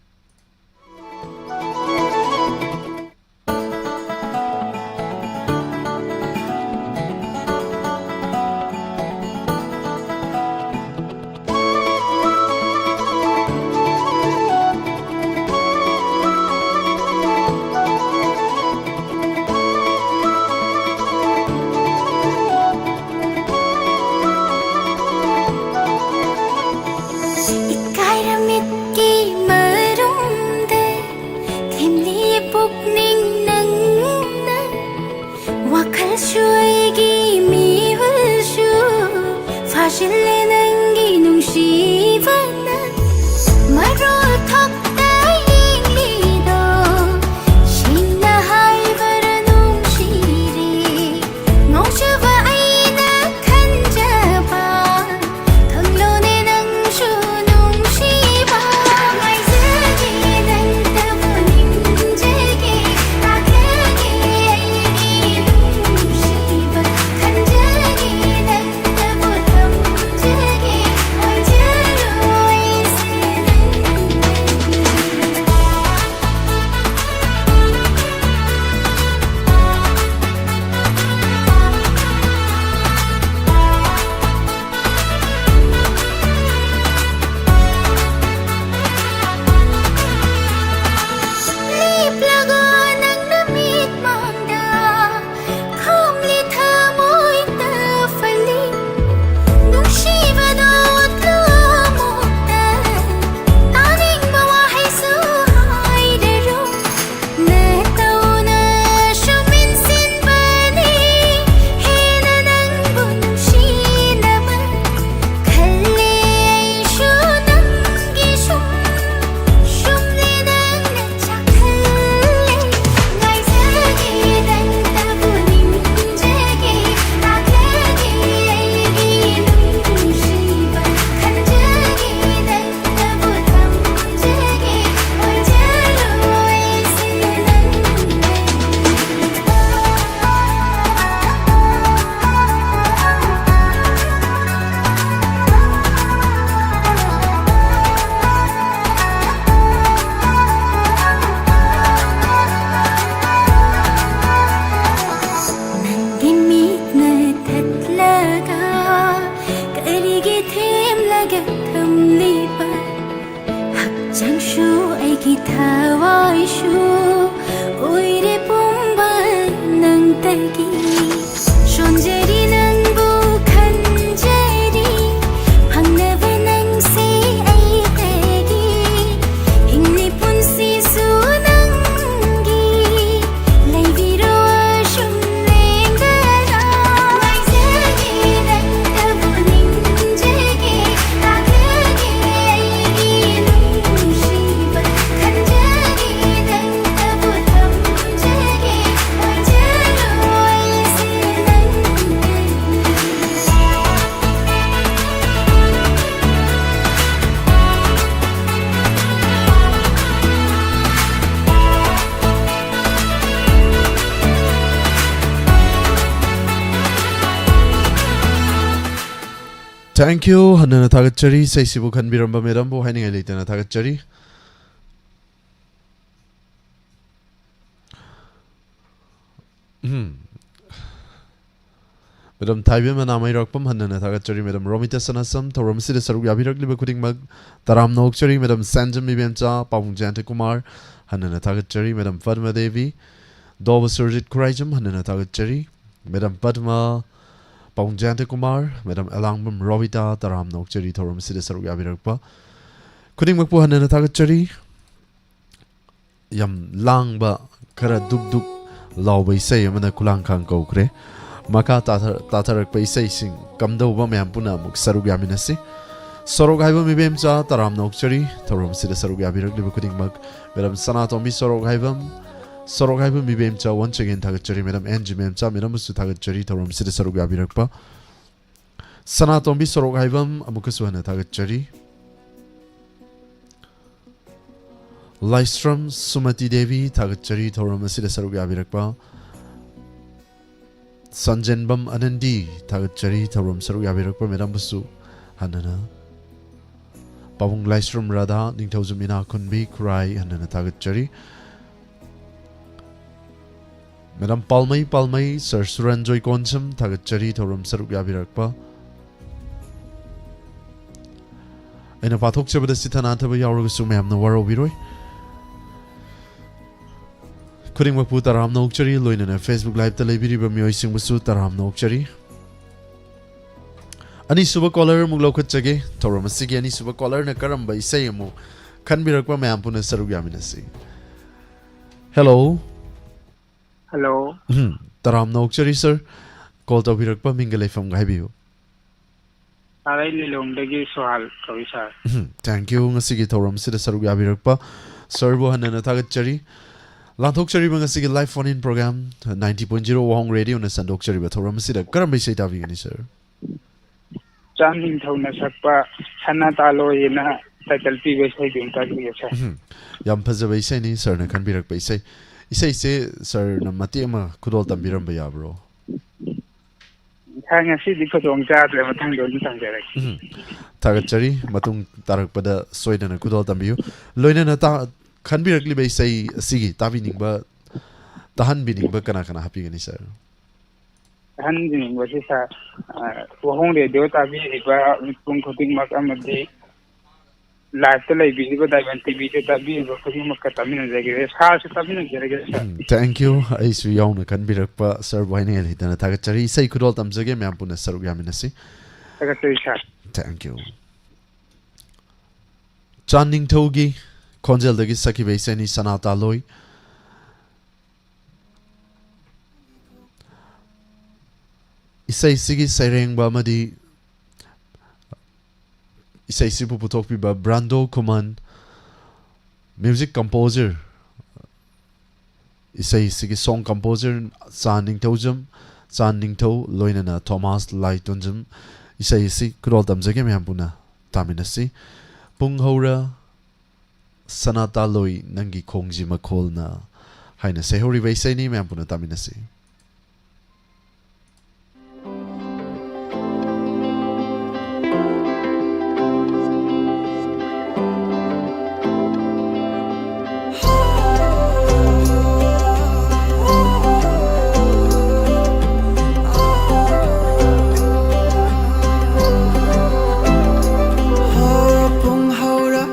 ꯏꯜꯂꯦ ꯅꯪꯒꯤ ꯅꯨꯡꯁꯤꯕꯅ ꯃꯔꯣꯜ ꯊꯣꯛꯇ ꯌꯦꯡꯂꯤꯗꯣ, ꯁꯦꯡꯅ ꯍꯥꯏꯕꯔ ꯅꯨꯡꯁꯤꯔꯦ, ꯉꯥꯎꯖꯕ ꯑꯩꯅ ꯈꯟꯖꯕ, ꯈꯪꯂꯣꯅꯦ ꯅꯪꯁꯨ ꯅꯨꯡꯁꯤꯕ꯫ ꯉꯥꯏꯖꯒꯦ ꯅꯪꯇꯕꯨ ꯅꯤꯡꯖꯒꯦ, ꯇꯥꯛꯂꯒꯦ ꯑꯩꯒꯤ ꯅꯨꯡꯁꯤꯕ, ꯈꯟꯖꯒꯦ ꯅꯪ ꯂꯦꯞꯂꯒ ꯅꯪꯅ ꯃꯤꯠꯃꯥꯡꯗ ꯈꯨꯝꯂꯤ ꯊꯃꯣꯏꯗ ꯐꯜꯂꯤ꯫ ꯅꯨꯡꯁꯤꯕꯗꯣ ꯎꯠꯂꯨ ꯑꯃꯨꯛꯇ, ꯇꯥꯅꯤꯡꯕ ꯋꯥꯍꯩꯁꯨ ꯍꯥꯏꯔꯔꯣꯏ꯫ ꯅꯇꯧꯅꯁꯨ ꯃꯦꯟꯁꯤꯟꯕꯅꯤ ꯍꯦꯟꯅ ꯅꯪꯕꯨ ꯅꯨꯡꯁꯤꯅꯕ꯫ ꯈꯜꯂꯦ ꯑꯩꯁꯨ ꯅꯪꯒꯤ ꯁꯨꯝ, ꯁꯨꯝꯂꯦ ꯅꯪꯅ ꯆꯥꯛꯍꯜꯂꯦ꯫ ꯉꯥꯏꯖꯒꯦ ꯅꯪꯇꯕꯨ ꯅꯤꯡꯖꯒꯦ, ꯇꯥꯛꯂꯒꯦ ꯑꯩꯒꯤ ꯅꯨꯡꯁꯤꯕ, ꯈꯟꯖꯒꯦ ꯅꯪ ꯅꯪꯒꯤ ꯃꯤꯠꯅ ꯊꯠꯂꯒ ꯀꯔꯤꯒꯤ ꯊꯦꯝꯂꯒ ꯊꯝꯂꯤꯕ? ꯍꯛꯆꯥꯡꯁꯨ ꯑꯩꯒꯤ ꯊꯋꯥꯏꯁꯨ ꯑꯣꯏꯔꯦ ꯄꯨꯝꯕ ꯅꯪꯗꯒꯤ꯫ ꯁꯣꯟꯖꯔꯤ ꯅꯪꯕꯨ ꯈꯟꯖꯔꯤ, ꯐꯪꯅꯕ ꯅꯪꯁꯦ ꯑꯩꯗꯒꯤ꯫ ꯍꯤꯡꯂꯤ ꯄꯨꯟꯁꯤꯁꯨ ꯅꯪꯒꯤ, ꯂꯩꯕꯤꯔꯣ ꯑꯁꯨꯝ ꯂꯦꯡꯗꯅ꯫ ꯉꯥꯏꯖꯒꯦ ꯅꯪꯇꯕꯨ ꯅꯤꯡ Thank you. ꯍꯟꯅꯅ ꯊꯥꯒꯠꯆꯔꯤ꯫ ꯏꯁꯩꯁꯤꯕꯨ ꯈꯟꯕꯤꯔꯝꯕ ꯃꯦꯗꯥꯝꯕꯨ ꯍꯥꯏꯅꯤꯡꯉꯥꯏ ꯂꯩꯇꯅ ꯊꯥꯒꯠꯆꯔꯤ꯫ ꯎꯝ꯫ ꯃꯦꯗꯥꯝ ꯊꯥꯏꯕꯦꯝ ꯃꯅꯥꯃꯩꯔꯥꯛꯄꯝ, ꯍꯟꯅꯅ ꯊꯥꯒꯠꯆꯔꯤ꯫ ꯃꯦꯗꯥꯝ ꯔꯣꯃꯤꯇꯥ ꯁꯅꯥꯁꯝ, ꯊꯧꯔꯝ ꯑꯁꯤꯗ ꯁꯔꯨꯛ ꯌꯥꯕꯤꯔꯛꯂꯤꯕ ꯈꯨꯗꯤꯡꯃꯛ ꯇꯔꯥꯝꯅ ꯑꯣꯛꯆꯔꯤ꯫ ꯃꯦꯗꯥꯝ ꯁꯦꯟꯖꯝ ꯏꯕꯦꯝꯆꯥ, ꯄꯥꯕꯨꯡ ꯖꯌꯟꯇ ꯀꯨꯃꯥꯔ, ꯍꯟꯅꯅ ꯊꯥꯒꯠꯆꯔꯤ꯫ ꯃꯦꯗꯥꯝ ꯄꯗꯃ ꯗꯦꯕꯤ, ꯗꯣꯕ ꯁꯨꯔꯖꯤꯠ ꯈꯨꯔꯥꯏꯖꯝ, ꯍꯟꯅꯅ ꯊꯥꯒꯠꯆꯔꯤ꯫ ꯃꯦꯗꯥꯝ ꯄꯗꯃ, ꯄꯥꯕꯨꯡ ꯖꯌꯟꯇ ꯀꯨꯃꯥꯔ, ꯃꯦꯗꯥꯝ ꯑꯦꯂꯥꯡꯕꯝ ꯔꯣꯕꯤꯇꯥ, ꯇꯔꯥꯝꯅ ꯑꯣꯛꯆꯔꯤ ꯊꯧꯔꯝ ꯑꯁꯤꯗ ꯁꯔꯨꯛ ꯌꯥꯕꯤꯔꯛꯄ ꯈꯨꯗꯤꯡꯃꯛꯄꯨ ꯍꯟꯅꯅ ꯊꯥꯒꯠꯆꯔꯤ꯫ ꯌꯥꯝ ꯂꯥꯡꯕ, ꯈꯔ ꯗꯨꯛ ꯗꯨꯛ ꯂꯥꯎꯕ ꯏꯁꯩ ꯑꯃꯅ ꯈꯨꯂꯥꯡꯈꯥꯡ ꯀꯧꯈ꯭ꯔꯦ꯫ ꯃꯈꯥ ꯇꯥꯊ-, ꯇꯥꯊꯔꯛꯄ ꯏꯁꯩꯁꯤꯡ ꯀꯝꯗꯧꯕ ꯃꯌꯥꯝ ꯄꯨꯟꯅ ꯑꯃꯨꯛ ꯁꯔꯨꯛ ꯌꯥꯃꯤꯟꯅꯁꯤ꯫ ꯁꯣꯔꯣꯛ ꯍꯥꯏꯕ ꯃꯤꯕꯦꯝꯆꯥ, ꯇꯔꯥꯝꯅ ꯑꯣꯛꯆꯔꯤ ꯊꯧꯔꯝ ꯑꯁꯤꯗ ꯁꯔꯨꯛ ꯌꯥꯕꯤꯔꯛꯂꯤꯕ ꯈꯨꯗꯤꯡꯃꯛ꯫ ꯃꯦꯗꯥꯝ ꯁꯅꯥꯇꯣꯝꯕꯤ ꯁꯣꯔꯣꯛ ꯍꯥꯏꯕꯝ, ꯁꯣꯔꯣꯛ ꯍꯥꯏꯕ ꯃꯤꯕꯦꯝꯆꯥ, once again ꯊꯥꯒꯠꯆꯔꯤ꯫ ꯃꯦꯗꯥꯝ ꯑꯦꯟ ꯖꯤ ꯃꯦꯝꯆꯥ, ꯃꯦꯗꯥꯝꯕꯨꯁꯨ ꯊꯥꯒꯠꯆꯔꯤ ꯊꯧꯔꯝ ꯑꯁꯤꯗ ꯁꯔꯨꯛ ꯌꯥꯕꯤꯔꯛꯄ꯫ ꯁꯅꯥꯇꯣꯝꯕꯤ ꯁꯣꯔꯣꯛ ꯍꯥꯏꯕꯝ, ꯑꯃꯨꯛꯀꯁꯨ ꯍꯟꯅ ꯊꯥꯒꯠꯆꯔꯤ꯫ ꯂꯥꯏꯁ꯭ꯔꯝ ꯁꯨꯃꯇꯤ ꯗꯦꯕꯤ, ꯊꯥꯒꯠꯆꯔꯤ ꯊꯧꯔꯝ ꯑꯁꯤꯗ ꯁꯔꯨꯛ ꯌꯥꯕꯤꯔꯛꯄ꯫ ꯁꯟꯖꯦꯟꯕꯝ ꯑꯅꯟꯗꯤ, ꯊꯥꯒꯠꯆꯔꯤ ꯊꯧꯔꯝ ꯁꯔꯨꯛ ꯌꯥꯕꯤꯔꯛꯄ ꯃꯦꯗꯥꯝꯕꯨꯁꯨ ꯍꯟꯅꯅ꯫ ꯄꯥꯕꯨꯡ ꯂꯥꯏꯁ꯭ꯔꯝ ꯔꯥꯙꯥ, ꯅꯤꯡꯊꯧꯖꯝ ꯏꯅꯥꯈꯨꯟꯕꯤ ꯈꯨꯔꯥꯏ, ꯍꯟꯅꯅ ꯊꯥꯒꯠꯆꯔꯤ꯫ ꯃꯦꯗꯥꯝ ꯄꯥꯜꯃꯩ ꯄꯥꯜꯃꯩ, ꯁꯔ ꯁꯨꯔꯟꯖꯣꯏ ꯀꯣꯟꯁꯝ, ꯊꯥꯒꯠꯆꯔꯤ ꯊꯧꯔꯝ ꯁꯔꯨꯛ ꯌꯥꯕꯤꯔꯛꯄ꯫ ꯑꯩꯅ ꯄꯥꯊꯣꯛꯆꯕꯗ ꯆꯤꯊ ꯅꯥꯟꯊꯕ ꯌꯥꯎꯔꯒꯁꯨ ꯃꯌꯥꯝꯅ ꯋꯥꯔꯧꯕꯤꯔꯣꯏ꯫ ꯈꯨꯗꯤꯡꯃꯛꯄꯨ ꯇꯔꯥꯝꯅ ꯑꯣꯛꯆꯔꯤ, ꯂꯣꯏꯅꯅ Facebook Live-ꯇ ꯂꯩꯕꯤꯔꯤꯕ ꯃꯤꯑꯣꯏꯁꯤꯡꯕꯨꯁꯨ ꯇꯔꯥꯝꯅ ꯑꯣꯛꯆꯔꯤ꯫ ꯑꯅꯤꯁꯨꯕ caller ꯑꯃꯨꯛ ꯂꯧꯈꯠꯆꯒꯦ꯫ ꯊꯧꯔꯝ ꯑꯁꯤꯒꯤ ꯑꯅꯤꯁꯨꯕ caller-ꯅ ꯀꯔꯝꯕ ꯏꯁꯩ ꯑꯃꯨꯛ ꯈꯟꯕꯤꯔꯛꯄ ꯃꯌꯥꯝ ꯄꯨꯟꯅ ꯁꯔꯨꯛ ꯌꯥꯃꯤꯟꯅꯁꯤ꯫ Hello꯫ Hello꯫ ꯎꯝ, ꯇꯔꯥꯝꯅ ꯑꯣꯛꯆꯔꯤ sir꯫ Call ꯇꯧꯕꯤꯔꯛꯄ ꯃꯤꯡꯒ ꯂꯩꯐꯝꯒ ꯍꯥꯏꯕꯤꯌꯨ꯫ ꯁꯥꯔ, ꯑꯩ ꯂꯤꯂꯣꯡꯗꯒꯤ ꯁꯣꯍꯥꯜ ꯀꯧꯏ ꯁꯥꯔ꯫ ꯎꯝ, thank you ꯉꯁꯤꯒꯤ ꯊꯧꯔꯝꯁꯤꯗ ꯁꯔꯨꯛ ꯌꯥꯕꯤꯔꯛꯄ꯫ Sir-ꯕꯨ ꯍꯟꯅꯅ ꯊꯥꯒꯠꯆꯔꯤ꯫ ꯂꯥꯟꯊꯣꯛꯆꯔꯤꯕ ꯉꯁꯤꯒꯤ live phone-in program ninety point zero ꯋꯥꯍꯣꯡ Radio-ꯅ ꯁꯟꯗꯣꯛꯆꯔꯤꯕ ꯊꯧꯔꯝ ꯑꯁꯤꯗ ꯀꯔꯝꯕ ꯏꯁꯩ ꯇꯥꯕꯤꯒꯅꯤ sir? ꯆꯥꯟ ꯅꯤꯡꯊꯧꯅ ꯁꯛꯄ ꯁꯅꯥ ꯇꯥꯂꯣꯏꯅ title ꯄꯤꯕ ꯏꯁꯩꯗꯨ ꯑꯃ ꯇꯥꯛꯄꯤꯌꯨ sir꯫ ꯎꯝ, ꯌꯥꯝ ꯐꯖꯕ ꯏꯁꯩꯅꯤ sir-ꯅ ꯈꯟꯕꯤꯔꯛꯄ ꯏꯁꯩ꯫ ꯏꯁꯩꯁꯦ sir-ꯅ ꯃꯇꯦꯛ ꯑꯃ ꯈꯨꯗꯣꯜ ꯇꯝꯕꯤꯔꯝꯕ ꯌꯥꯕ꯭ꯔꯣ? ꯁꯥꯔ, ꯉꯁꯤꯗꯤ ꯈꯨꯗꯣꯡ ꯆꯥꯗ꯭ꯔꯦ, ꯃꯊꯪꯗ ꯑꯣꯏꯅ ꯇꯝꯖꯔꯒꯦ꯫ ꯎꯝ꯫ ꯊꯥꯒꯠꯆꯔꯤ꯫ ꯃꯇꯨꯡ ꯇꯥꯔꯛꯄꯗ ꯁꯣꯏꯗꯅ ꯈꯨꯗꯣꯜ ꯇꯝꯕꯤꯌꯨ꯫ ꯂꯣꯏꯅꯅ ꯇꯥ-, ꯈꯟꯕꯤꯔꯛꯂꯤꯕ ꯏꯁꯩ ꯑꯁꯤꯒꯤ ꯇꯥꯕꯤꯅꯤꯡꯕ, ꯇꯥꯍꯟꯕꯤꯅꯤꯡꯕ ꯀꯅꯥ ꯀꯅꯥ ꯍꯥꯞꯄꯤꯒꯅꯤ, ꯁꯥꯔ? ꯇꯥꯍꯟꯕꯤꯅꯤꯡꯕꯁꯤ, ꯁꯥꯔ, ꯑ, ꯋꯥꯍꯣꯡ ꯔꯦꯗꯤꯑꯣ ꯇꯥꯕꯤꯔꯤꯕ ꯃꯤꯄꯨꯝ ꯈꯨꯗꯤꯡꯃꯛ ꯑꯃꯗꯤ ꯂꯥꯏꯞꯇ ꯂꯩꯕꯤꯔꯤꯕ ꯗꯥꯏꯃꯟ ꯇꯤꯚꯤꯗ ꯇꯥꯕꯤꯔꯤꯕ ꯈꯨꯗꯤꯡꯃꯛꯀ ꯇꯥꯃꯤꯟꯅꯖꯒꯦ, ꯁꯥꯔꯁꯨ ꯇꯥꯃꯤꯟꯅꯖꯔꯒꯦ, ꯁꯥꯔ꯫ ꯎꯝ, thank you꯫ ꯑꯩꯁꯨ ꯌꯥꯎꯅ ꯈꯟꯕꯤꯔꯛꯄ ꯁꯥꯔꯕꯨ ꯍꯥꯏꯅꯤꯡꯉꯥꯏ ꯂꯩꯇꯅ ꯊꯥꯒꯠꯆꯔꯤ꯫ ꯏꯁꯩ ꯈꯨꯗꯣꯜ ꯇꯝꯖꯒꯦ, ꯃꯌꯥꯝ ꯄꯨꯟꯅ ꯁꯔꯨꯛ ꯌꯥꯃꯤꯟꯅꯁꯤ꯫ ꯊꯥꯒꯠꯆꯔꯤ, ꯁꯥꯔ꯫ Thank you꯫ ꯆꯥꯟ ꯅꯤꯡꯊꯧꯒꯤ ꯈꯣꯟꯖꯦꯜꯗꯒꯤ ꯁꯛꯈꯤꯕ ꯏꯁꯩꯅꯤ ꯁꯅꯥ ꯇꯥꯂꯣꯏ꯫ ꯏꯁꯩꯁꯤꯒꯤ ꯁꯩꯔꯦꯡꯕ ꯑꯃꯗꯤ ꯏꯁꯩꯁꯤꯕꯨ ꯄꯨꯊꯣꯛꯄꯤꯕ ꯕ꯭ꯔꯥꯟꯗꯣ ꯈꯨꯃꯟ, music composer, ꯏꯁꯩꯁꯤꯒꯤ song composer ꯆꯥꯟ ꯅꯤꯡꯊꯧꯖꯝ, ꯆꯥꯟ ꯅꯤꯡꯊꯧ, ꯂꯣꯏꯅꯅ ꯊꯣꯃꯥꯁ ꯂꯥꯏꯇꯣꯟꯖꯝ꯫ ꯏꯁꯩ ꯑꯁꯤ ꯈꯨꯗꯣꯜ ꯇꯝꯖꯒꯦ, ꯃꯌꯥꯝ ꯄꯨꯟꯅ ꯇꯥꯃꯤꯟꯅꯁꯤ꯫ ꯄꯨꯡ ꯍꯧꯔ ꯁꯅꯥ ꯇꯥꯂꯣꯏ ꯅꯪꯒꯤ ꯈꯣꯡꯖꯤ ꯃꯈꯣꯜꯅ ꯍꯥꯏꯅ ꯁꯩꯍꯧꯔꯤꯕ ꯏꯁꯩꯅꯤ, ꯃꯌꯥꯝ ꯄꯨꯟꯅ ꯇꯥꯃꯤꯟꯅꯁꯤ꯫ ꯄꯨꯡ ꯍꯧꯔ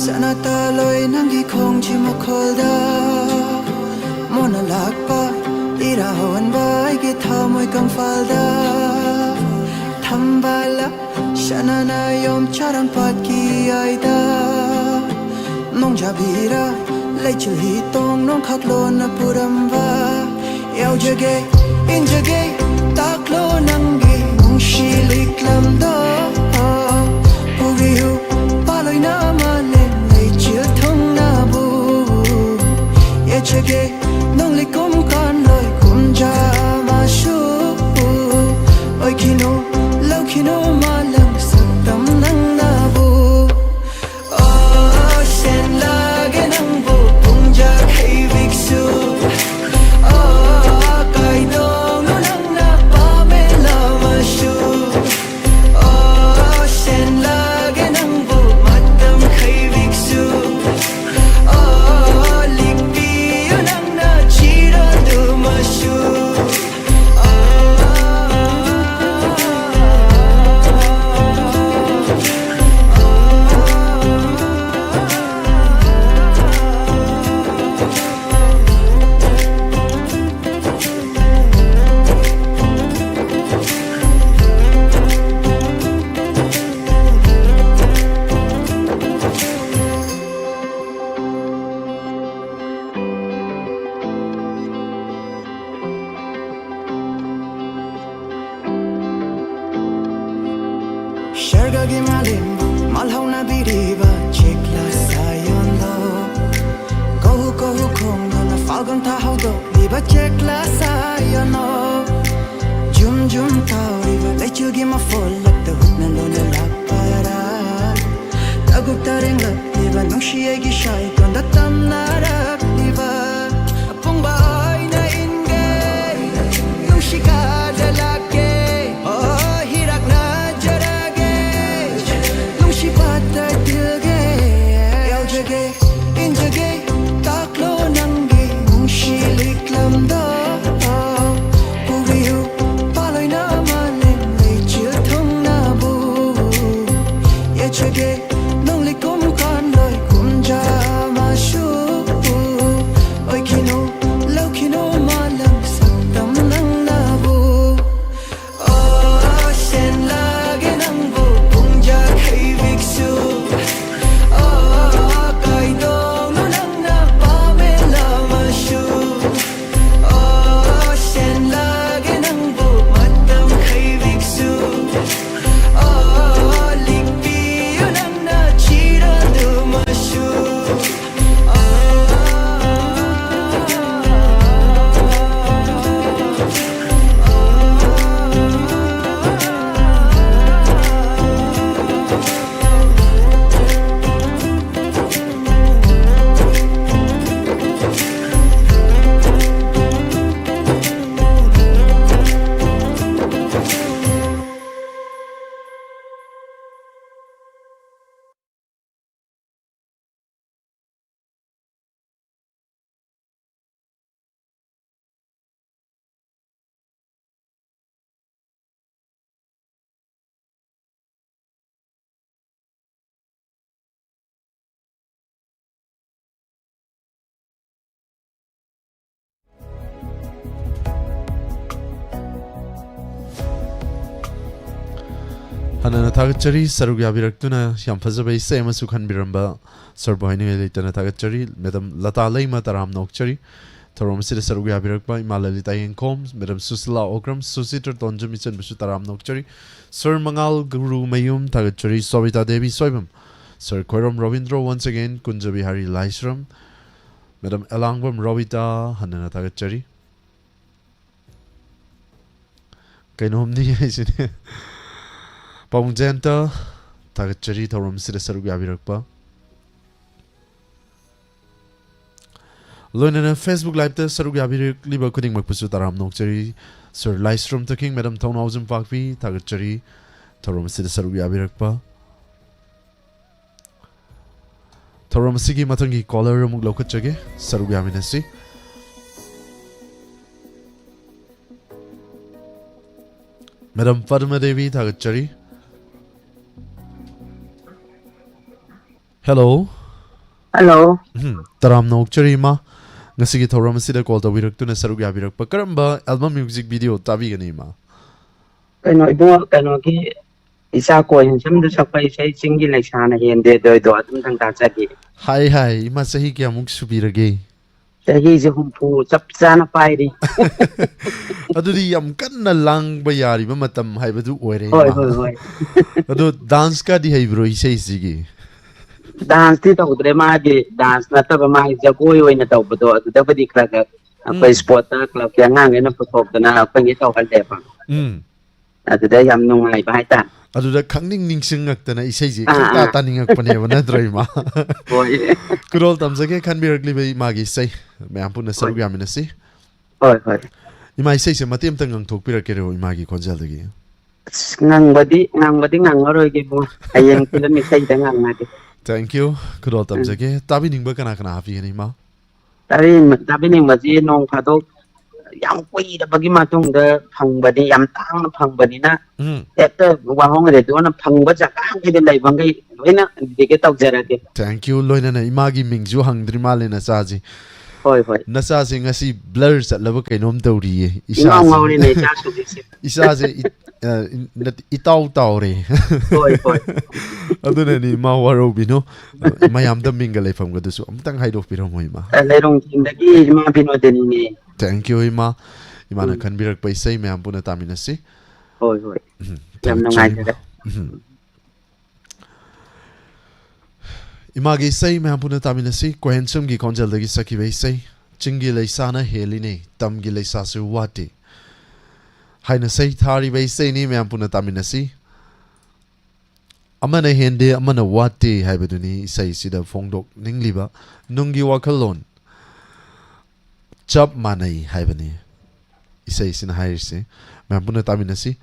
ꯁꯅꯥ ꯇꯥꯂꯣꯏ ꯅꯪꯒꯤ ꯈꯣꯡꯖꯤ ꯃꯈꯣꯜꯗ ꯃꯣꯟꯅ ꯂꯥꯛꯄ ꯏꯔꯥ ꯍꯧꯍꯟꯕ ꯑꯩꯒꯤ ꯊꯃꯣꯏ ꯀꯪꯐꯥꯜꯗ ꯊꯝꯕꯥꯜ ꯁꯅꯥꯅ ꯌꯣꯝꯆꯔꯝ ꯄꯥꯠꯀꯤ ꯑꯥꯏꯗ ꯅꯣꯡꯖꯥꯕꯤꯔ ꯂꯩꯆꯤꯜ ꯍꯤ ꯇꯣꯡ ꯅꯣꯡꯈꯥꯛꯂꯣꯟꯅ ꯄꯨꯔꯝꯕ ꯌꯥꯎꯖꯒꯦ, ꯏꯟꯖꯒꯦ, ꯇꯥꯛꯂꯣ ꯅꯪꯒꯤ ꯅꯨꯡꯁꯤ ꯂꯤꯛꯂꯝꯗꯣ꯫ ꯄꯨꯕꯤꯌꯨ ꯄꯥꯂꯣꯏꯅ ꯃꯥꯂꯦꯝ ꯂꯩꯆꯤꯜ ꯊꯨꯡꯅꯕꯨ꯫ ꯌꯦꯠꯆꯒꯦ ꯅꯣꯡꯂꯩ ꯀꯨꯝ ꯀꯥꯟꯂꯣꯏ ꯀꯨꯝꯖꯥ ꯃꯥꯁꯨ꯫ ꯑꯣꯏꯈꯤꯅꯨ, ꯂꯧꯈꯤꯅꯨ ꯃꯥꯂꯪ ꯁꯛꯇꯝ ꯅꯪꯅꯕꯨ꯫ ꯑꯣ, ꯁꯦꯟꯂꯥꯒꯦ ꯅꯪꯕꯨ ꯄꯨꯡꯖꯥ ꯈꯩꯕꯤꯛꯁꯨ꯫ ꯑꯣ, ꯀꯥꯏꯗꯧꯅꯨ ꯅꯪꯅ ꯄꯥꯝꯃꯦ ꯂꯃꯟ ꯁꯔꯒꯒꯤ ꯃꯥꯂꯦꯝꯕꯨ ꯃꯥꯜꯍꯧꯅꯕꯤꯔꯤꯕ ꯆꯦꯛꯂꯥ ꯁꯥꯌꯣꯟꯗꯣ, ꯀꯧꯍꯨ ꯀꯧꯍꯨ ꯈꯣꯡꯗꯨꯅ ꯐꯥꯜꯒꯣꯟ ꯊꯥ ꯍꯧꯗꯣꯛꯂꯤꯕ ꯆꯦꯛꯂꯥ ꯁꯥꯌꯣꯟꯗꯣ, ꯖꯨꯝ ꯖꯨꯝ ꯇꯥꯎꯔꯤꯕ ꯂꯩꯆꯤꯜꯒꯤ ꯃꯐꯣꯜꯂꯛꯇ ꯍꯨꯠꯅ ꯂꯣꯟꯅ ꯂꯥꯛꯄꯔꯥ? ꯇꯒꯨꯞ ꯇꯔꯦꯡꯂꯛꯂꯤꯕ ꯅꯨꯡꯁꯤ ꯑꯩꯒꯤ ꯁꯥꯏꯗꯣꯟꯗ ꯇꯝꯅꯔꯛꯂꯤꯕ ꯑꯄꯨꯡꯕ ꯑꯣꯏꯅ ꯏꯟꯒꯦ, ꯅꯨꯡꯁꯤ ꯀꯥꯗ ꯂꯥꯛꯀꯦ, ꯑꯣ, ꯍꯤꯔꯛꯅꯖꯔꯒꯦ, ꯅꯨꯡꯁꯤ ꯄꯥꯠꯇ ꯇꯤꯜꯒꯦ, ꯌꯥꯎꯖꯒꯦ, ꯏꯟꯖꯒꯦ, ꯇꯥꯛꯂꯣ ꯅꯪꯒꯤ ꯅꯨꯡꯁꯤ ꯂꯤꯛꯂꯝꯗꯣ, ꯄꯨꯕꯤꯌꯨ ꯄꯥꯂꯣꯏꯅ ꯃꯥꯂꯦꯝ ꯂꯩꯆꯤꯜ ꯊꯨꯡꯅꯕꯨ, ꯌꯦꯠꯆꯒꯦ ꯅꯣꯡꯂꯤꯛ ꯀꯨꯝ ꯀꯥꯟꯂꯣꯏ ꯀꯨꯝꯖꯥ ꯃꯁꯨ, ꯑꯣꯏꯈꯤꯅꯨ ꯂꯧꯈꯤꯅꯨ ꯃꯥꯂꯪ ꯁꯛꯇꯝ ꯅꯪꯅꯕꯨ꯫ ꯑꯣ, ꯁꯦꯟꯂꯥꯛꯒꯦ ꯅꯪꯕꯨ ꯄꯨꯡꯖꯥ ꯈꯩꯕꯤꯛꯁꯨ꯫ ꯑꯣ, ꯀꯥꯏꯗꯣꯛꯅꯨ ꯅꯪꯅ ꯄꯥꯝꯃꯦ ꯂꯥꯃꯁꯨ꯫ ꯑꯣ, ꯁꯦꯟꯂꯥꯛꯒꯦ ꯅꯪꯕꯨ ꯃꯇꯝ ꯈꯩꯕꯤꯛꯁꯨ꯫ ꯑꯣ, ꯂꯤꯛꯄꯤꯌꯨ ꯅꯪꯅ ꯆꯤꯔꯥꯗꯨꯃꯁꯨ꯫ ꯍꯥꯟꯅꯅ ꯊꯥꯒꯠꯆꯔꯤ, ꯁꯔꯨꯛ ꯌꯥꯕꯤꯔꯛꯇꯨꯅ ꯌꯥꯝ ꯐꯖꯕ ꯏꯁꯩ ꯑꯃꯁꯨ ꯈꯟꯕꯤꯔꯝꯕ ꯁꯔꯕꯨ ꯍꯥꯏꯅꯤꯡꯉꯥꯏ ꯂꯩꯇꯅ ꯊꯥꯒꯠꯆꯔꯤ꯫ ꯃꯦꯗꯥꯝ ꯂꯇꯥ ꯂꯩꯃ ꯇꯔꯥꯝꯅ ꯑꯣꯛꯆꯔꯤ꯫ ꯊꯧꯔꯝ ꯑꯁꯤꯗ ꯁꯔꯨꯛ ꯌꯥꯕꯤꯔꯛꯄ ꯏꯃꯥ ꯂꯂꯤꯇꯥ ꯌꯦꯡꯈꯣꯝ, ꯃꯦꯗꯥꯝ ꯁꯨꯁꯤꯂꯥ ꯑꯣꯀ꯭ꯔꯝ, ꯁꯨꯁꯤꯇ꯭ꯔ ꯇꯣꯟꯖꯝ ꯏꯆꯟꯕꯨꯁꯨ ꯇꯔꯥꯝꯅ ꯑꯣꯛꯆꯔꯤ꯫ ꯁꯔ ꯃꯉꯥꯜ ꯒꯨꯔꯨꯃꯌꯨꯝ ꯊꯥꯒꯠꯆꯔꯤ꯫ Sobita Devi Soibam, sir Khoirom Robindro, once again, Kunjabihari Laishram, madam Elangbam Robita, ꯍꯟꯅꯅ ꯊꯥꯒꯠꯆꯔꯤ꯫ ꯀꯩꯅꯣꯝꯅꯤ ꯍꯥꯏꯁꯤꯅꯦ꯫ ꯄꯥꯕꯨꯡ ꯖꯌꯟꯇ, ꯊꯥꯒꯠꯆꯔꯤ ꯊꯧꯔꯝꯁꯤꯗ ꯁꯔꯨꯛ ꯌꯥꯕꯤꯔꯛꯄ꯫ ꯂꯣꯏꯅꯅ Facebook Live-ꯇ ꯁꯔꯨꯛ ꯌꯥꯕꯤꯔꯛꯂꯤꯕ ꯈꯨꯗꯤꯡꯃꯛꯄꯨꯁꯨ ꯇꯔꯥꯝꯅ ꯑꯣꯛꯆꯔꯤ꯫ ꯁꯔ ꯂꯥꯏꯁ꯭ꯔꯝ ꯇꯈꯤꯡ, ꯃꯦꯗꯥꯝ ꯊꯧꯅꯥꯎꯖꯝ ꯄꯥꯛꯄꯤ, ꯊꯥꯒꯠꯆꯔꯤ ꯊꯧꯔꯝ ꯑꯁꯤꯗ ꯁꯔꯨꯛ ꯌꯥꯕꯤꯔꯛꯄ꯫ ꯊꯧꯔꯝ ꯑꯁꯤꯒꯤ ꯃꯊꯪꯒꯤ caller ꯑꯃꯨꯛ ꯂꯧꯈꯠꯆꯒꯦ, ꯁꯔꯨꯛ ꯌꯥꯃꯤꯟꯅꯁꯤ꯫ ꯃꯦꯗꯥꯝ ꯄꯗꯃ ꯗꯦꯕꯤ, ꯊꯥꯒꯠꯆꯔꯤ꯫ Hello꯫ Hello꯫ ꯎꯝ, ꯇꯔꯥꯝꯅ ꯑꯣꯛꯆꯔꯤ, ꯏꯃꯥ꯫ ꯉꯁꯤꯒꯤ ꯊꯧꯔꯝ ꯑꯁꯤꯗ call ꯇꯧꯕꯤꯔꯛꯇꯨꯅ ꯁꯔꯨꯛ ꯌꯥꯕꯤꯔꯛꯄ꯫ ꯀꯔꯝꯕ album music video ꯇꯥꯕꯤꯒꯅꯤ, ꯏꯃꯥ? ꯀꯩꯅꯣ, ꯏꯕꯨꯡꯉꯣ, ꯀꯩꯅꯣꯒꯤ ꯏꯆꯥ ꯀꯣꯟ ꯁꯝꯗ ꯁꯛꯄ ꯏꯁꯩ "ꯆꯤꯡꯒꯤ ꯂꯩꯁꯥꯅ ꯍꯦꯟꯗꯦꯗꯣꯏꯗꯣ" ꯑꯗꯨꯝꯇꯪ ꯇꯥꯖꯒꯦ꯫ ꯍꯥꯏ, ꯍꯥꯏ, ꯏꯃꯥ, ꯆꯍꯤ ꯀꯌꯥꯃꯨꯛ ꯁꯨꯕꯤꯔꯒꯦ? ꯆꯍꯤꯁꯦ ꯍꯨꯝꯐꯨ ꯆꯞ ꯆꯥꯅ ꯄꯥꯏꯔꯤ꯫ ꯑꯗꯨꯗꯤ ꯌꯥꯝ ꯀꯟꯅ ꯂꯥꯡꯕ ꯌꯥꯔꯤꯕ ꯃꯇꯝ ꯍꯥꯏꯕꯗꯨ ꯑꯣꯏꯔꯦ, ꯍꯣꯏ, ꯏꯃꯥ꯫ ꯍꯣꯏ, ꯍꯣꯏ꯫ ꯑꯗꯣ dance-ꯀꯗꯤ ꯍꯩꯕ꯭ꯔꯣ ꯏꯁꯩꯁꯤꯒꯤ? Dance-ꯇꯤ ꯇꯧꯗ꯭ꯔꯦ, ꯃꯥꯒꯤ dance ꯅꯠꯇꯕ ꯃꯥꯒꯤ ꯖꯒꯣꯏ ꯑꯣꯏꯅ ꯇꯧꯕꯗꯣ ꯑꯗꯨꯗꯕꯨꯗꯤ ꯈꯔ ꯈꯔ ꯑꯩꯈꯣꯏ ꯎꯝ꯫ Sport-ꯇ club-ꯀꯤ ꯑꯉꯥꯡꯈꯩꯅ ꯄꯨꯊꯣꯛꯇꯅ ꯑꯩꯈꯣꯏꯒꯤ ꯇꯧꯍꯜꯂꯦꯕ꯫ ꯎꯝ꯫ ꯑꯗꯨꯗ ꯌꯥꯝ ꯅꯨꯡꯉꯥꯏꯕ ꯍꯥꯏꯇꯥꯔꯦ꯫ ꯑꯗꯨꯗ ꯈꯪꯅꯤꯡ ꯅꯤꯡꯁꯤꯡꯉꯛꯇꯅ ꯏꯁꯩꯁꯦ ꯑꯥ, ꯈꯪꯇꯥ ꯑꯥ꯫ ꯇꯥꯅꯤꯡꯉꯛꯄꯅꯦꯕ, ꯅꯠꯇ꯭ꯔꯣ, ꯏꯃꯥ? ꯍꯣꯏ꯫ ꯈꯨꯗꯣꯜ ꯇꯝꯖꯒꯦ ꯈꯟꯕꯤꯔꯛꯂꯤꯕ ꯏꯃꯥꯒꯤ ꯏꯁꯩ ꯃꯌꯥꯝ ꯄꯨꯟꯅ ꯁꯔꯨꯛ ꯍꯣꯏ꯫ ꯌꯥꯃꯤꯟꯅꯁꯤ꯫ ꯍꯣꯏ, ꯍꯣꯏ꯫ ꯏꯃꯥ, ꯏꯁꯩꯁꯦ ꯃꯇꯦꯛ ꯑꯃꯇꯪ ꯉꯪꯊꯣꯛꯄꯤꯔꯛꯀꯦꯔꯣ ꯏꯃꯥꯒꯤ ꯈꯣꯟꯖꯦꯜꯗꯒꯤ? ꯑꯁ, ꯉꯪꯕꯗꯤ, ꯉꯪꯕꯗꯤ ꯉꯪꯉꯔꯣꯏꯒꯦꯕꯨ꯫ ꯍꯌꯦꯡ film ꯏꯁꯩꯗ ꯉꯪꯉꯒꯦ꯫ Thank you꯫ ꯈꯨꯗꯣꯜ ꯎꯝ꯫ ꯇꯝꯖꯒꯦ꯫ ꯇꯥꯕꯤꯅꯤꯡꯕ ꯀꯅꯥ ꯀꯅꯥ ꯍꯥꯞꯄꯤꯒꯅꯤ, ꯏꯃꯥ? ꯇꯥꯕꯤ-, ꯇꯥꯕꯤꯅꯤꯡꯕꯁꯤ ꯅꯣꯡ ꯐꯥꯗꯣꯛ ꯌꯥꯝ ꯀꯨꯏꯔꯕꯒꯤ ꯃꯇꯨꯡꯗ ꯐꯪꯕꯅꯤ, ꯌꯥꯝ ꯇꯥꯡꯅ ꯐꯪꯕꯅꯤꯅ ꯎꯝ꯫ ꯍꯦꯛꯇ ꯋꯥꯍꯣꯡ ꯔꯦꯗꯤꯑꯣꯅ ꯐꯪꯕ ꯖꯒꯥꯈꯩꯗ ꯂꯩꯕꯈꯩ ꯂꯣꯏꯅ dedicate ꯇꯧꯖꯔꯒꯦ꯫ Thank you꯫ ꯂꯣꯏꯅꯅ ꯏꯃꯥꯒꯤ ꯃꯤꯡꯁꯨ ꯍꯪꯗ꯭ꯔꯤ ꯃꯥꯜꯂꯦ ꯅꯆꯥꯁꯤ꯫ ꯍꯣꯏ, ꯍꯣꯏ꯫ ꯅꯆꯥꯁꯦ ꯉꯁꯤ blur ꯆꯠꯂꯕ ꯀꯩꯅꯣꯝ ꯇꯧꯔꯤꯌꯦ꯫ ꯏꯉꯥꯎ ꯏꯁꯥꯁꯦ, ꯉꯥꯎꯔꯤꯅꯦ ꯏꯆꯥꯁꯨ ꯍꯧꯖꯤꯛꯁꯦ꯫ ꯏꯁꯥꯁꯦ ꯏ-, ꯑ, ꯏ-, ꯅꯠ-, ꯏꯇꯥꯎ ꯇꯥꯎꯔꯦ꯫ ꯍꯣꯏ, ꯍꯣꯏ꯫ ꯑꯗꯨꯅꯅꯤ, ꯏꯃꯥ ꯋꯥꯔꯧꯕꯤꯅꯨ꯫ ꯃꯌꯥꯝꯗ ꯃꯤꯡꯒ ꯂꯩꯐꯝꯒꯗꯨꯁꯨ ꯑꯃꯨꯛꯇꯪ ꯍꯥꯏꯗꯣꯛꯄꯤꯔꯝꯃꯣ, ꯏꯃꯥ꯫ ꯑ, ꯂꯩꯔꯣꯡ ꯆꯤꯡꯗꯒꯤ ꯏꯃꯥ ꯕꯤꯅꯣꯗꯤꯅꯤꯅꯦ꯫ Thank you, ꯏꯃꯥ꯫ ꯏꯃꯥꯅ ꯎꯝ꯫ ꯈꯟꯕꯤꯔꯛꯄ ꯏꯁꯩ ꯃꯌꯥꯝ ꯄꯨꯟꯅ ꯇꯥꯃꯤꯟꯅꯁꯤ꯫ ꯍꯣꯏ, ꯍꯣꯏ꯫ ꯎꯝ, ꯌꯥꯝ ꯊꯥꯒꯠꯆꯔꯤ, ꯅꯨꯡꯉꯥꯏꯖꯔꯦ꯫ ꯏꯃꯥ꯫ ꯎꯝ꯫ ꯏꯃꯥꯒꯤ ꯏꯁꯩ ꯃꯌꯥꯝ ꯄꯨꯟꯅ ꯇꯥꯃꯤꯟꯅꯁꯤ꯫ ꯀꯣꯍꯦꯟꯁꯝꯒꯤ ꯈꯣꯟꯖꯦꯜꯗꯒꯤ ꯁꯛꯈꯤꯕ ꯏꯁꯩ, "ꯆꯤꯡꯒꯤ ꯂꯩꯁꯥꯅ ꯍꯦꯜꯂꯤꯅꯦ, ꯇꯝꯒꯤ ꯂꯩꯁꯥꯁꯨ ꯋꯥꯠꯇꯦ" ꯍꯥꯏꯅ ꯁꯩ ꯊꯥꯔꯤꯕ ꯏꯁꯩꯅꯤ꯫ ꯃꯌꯥꯝ ꯄꯨꯟꯅ ꯇꯥꯃꯤꯟꯅꯁꯤ꯫ ꯑꯃꯅ ꯍꯦꯟꯗꯦ, ꯑꯃꯅ ꯋꯥꯠꯇꯦ ꯍꯥꯏꯕꯗꯨꯅꯤ ꯏꯁꯩꯁꯤꯗ ꯐꯣꯡꯗꯣꯛꯅꯤꯡꯂꯤꯕ ꯅꯨꯡꯒꯤ ꯋꯥꯈꯜꯂꯣꯟ꯫ ꯆꯞ ꯃꯥꯟꯅꯩ ꯍꯥꯏꯕꯅꯤ ꯏꯁꯩꯁꯤꯅ ꯍꯥꯏꯔꯤꯁꯦ꯫ ꯃꯌꯥꯝ ꯄꯨꯟꯅ ꯇꯥꯃꯤꯟꯅꯁꯤ꯫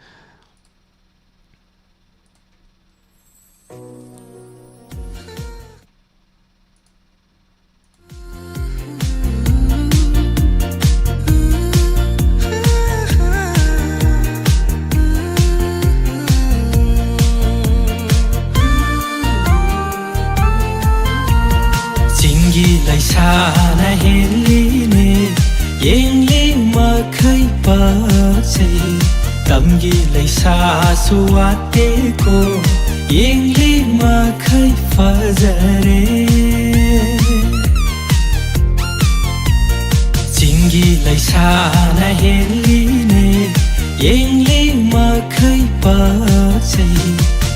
ꯆꯤꯡꯒꯤ ꯂꯩꯁꯥꯅ ꯍꯦꯜꯂꯤꯅꯦ, ꯌꯦꯡꯂꯤ ꯃꯈꯩ ꯄꯥꯛꯆꯩ꯫ ꯇꯝꯒꯤ ꯂꯩꯁꯥꯁꯨ ꯋꯥꯠꯇꯦꯀꯣ, ꯌꯦꯡꯂꯤ ꯃꯈꯩ ꯐꯖꯔꯦ꯫ ꯆꯤꯡꯒꯤ ꯂꯩꯁꯥꯅ ꯍꯦꯜꯂꯤꯅꯦ, ꯌꯦꯡꯂꯤ ꯃꯈꯩ ꯄꯥꯛꯆꯩ꯫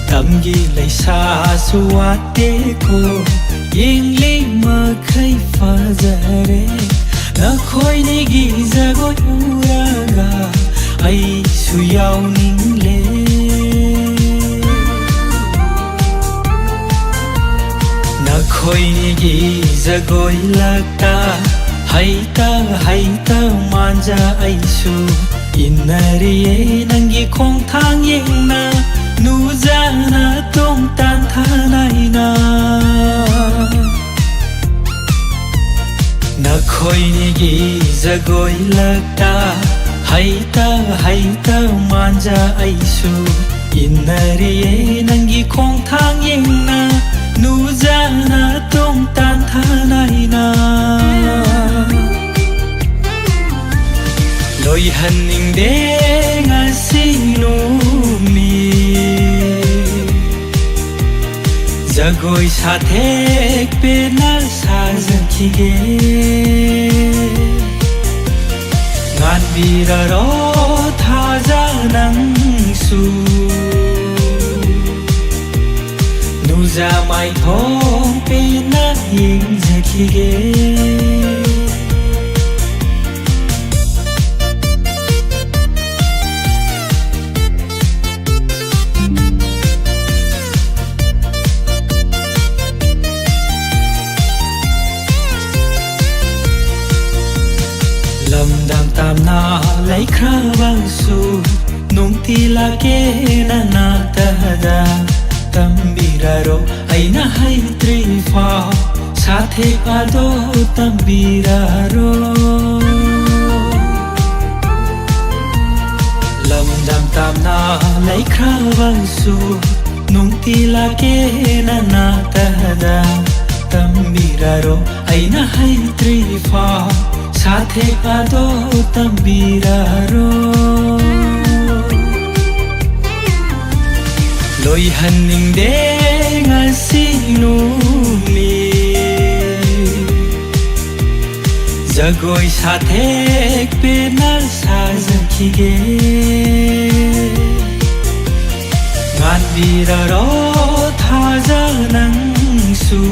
ꯇꯝꯒꯤ ꯂꯩꯁꯥꯁꯨ ꯋꯥꯠꯇꯦꯀꯣ, ꯌꯦꯡꯂꯤ ꯃꯈꯩ ꯐꯖꯔꯦ꯫ ꯅꯈꯣꯏꯅꯤꯒꯤ ꯖꯒꯣꯏ ꯎꯔꯒ ꯑꯩꯁꯨ ꯌꯥꯎꯅꯤꯡꯂꯦ꯫ ꯅꯈꯣꯏꯅꯤꯒꯤ ꯖꯒꯣꯏ ꯂꯛꯇ ꯍꯩꯇ ꯍꯩꯇ ꯃꯥꯟꯖ ꯑꯩꯁꯨ ꯏꯟꯅꯔꯤꯌꯦ꯫ ꯅꯪꯒꯤ ꯈꯣꯡꯊꯥꯡ ꯌꯦꯡꯅ ꯅꯨꯖꯅ ꯇꯣꯡ ꯇꯥꯟꯊꯅꯩꯅ꯫ ꯅꯈꯣꯏꯅꯤꯒꯤ ꯖꯒꯣꯏ ꯂꯛꯇ ꯍꯩꯇ ꯍꯩꯇ ꯃꯥꯟꯖ ꯑꯩꯁꯨ ꯏꯟꯅꯔꯤꯌꯦ꯫ ꯅꯪꯒꯤ ꯈꯣꯡꯊꯥꯡ ꯌꯦꯡꯅ ꯅꯨꯖꯅ ꯇꯣꯡ ꯇꯥꯟꯊꯅꯩꯅ꯫ ꯖꯒꯣꯏ ꯁꯥꯊꯦꯛ ꯄꯦꯟꯅ ꯁꯥꯖꯈꯤꯒꯦ꯫ ꯉꯥꯟꯕꯤꯔꯔꯣ ꯊꯥꯖ ꯅꯪꯁꯨ, ꯅꯨꯖ ꯃꯥꯏꯊꯣꯡ ꯄꯦꯟꯅ ꯌꯦꯡꯖꯈꯤꯒꯦ꯫ ꯂꯝꯗꯝ ꯇꯝꯅ ꯂꯩꯈ꯭ꯔꯕꯁꯨ, ꯅꯨꯡꯇꯤ ꯂꯥꯛꯀꯦ ꯅꯅꯥꯛꯇꯗ꯫ ꯇꯝꯕꯤꯔꯔꯣ ꯑꯩꯅ ꯍꯩꯇ꯭ꯔꯤꯐꯥꯎ, ꯁꯥꯊꯦꯛ ꯑꯗꯣ ꯇꯝꯕꯤꯔꯔꯣ꯫ ꯂꯝꯗꯝ ꯇꯝꯅ ꯂꯩꯈ꯭ꯔꯕꯁꯨ, ꯅꯨꯡꯇꯤ ꯂꯥꯛꯀꯦ ꯅꯅꯥꯛꯇꯗ꯫ ꯇꯝꯕꯤꯔꯔꯣ ꯑꯩꯅ ꯍꯩꯇ꯭ꯔꯤꯐꯥꯎ, ꯁꯥꯊꯦꯛ ꯑꯗꯣ ꯇꯝꯕꯤꯔꯔꯣ꯫ ꯂꯣꯏꯍꯟꯅꯤꯡꯗꯦ ꯉꯁꯤ ꯅꯨꯃꯤꯠ꯫ ꯖꯒꯣꯏ ꯁꯥꯊꯦꯛ ꯄꯦꯟꯅ ꯁꯥꯖꯈꯤꯒꯦ꯫ ꯉꯥꯟꯕꯤꯔꯔꯣ ꯊꯥꯖ ꯅꯪꯁꯨ,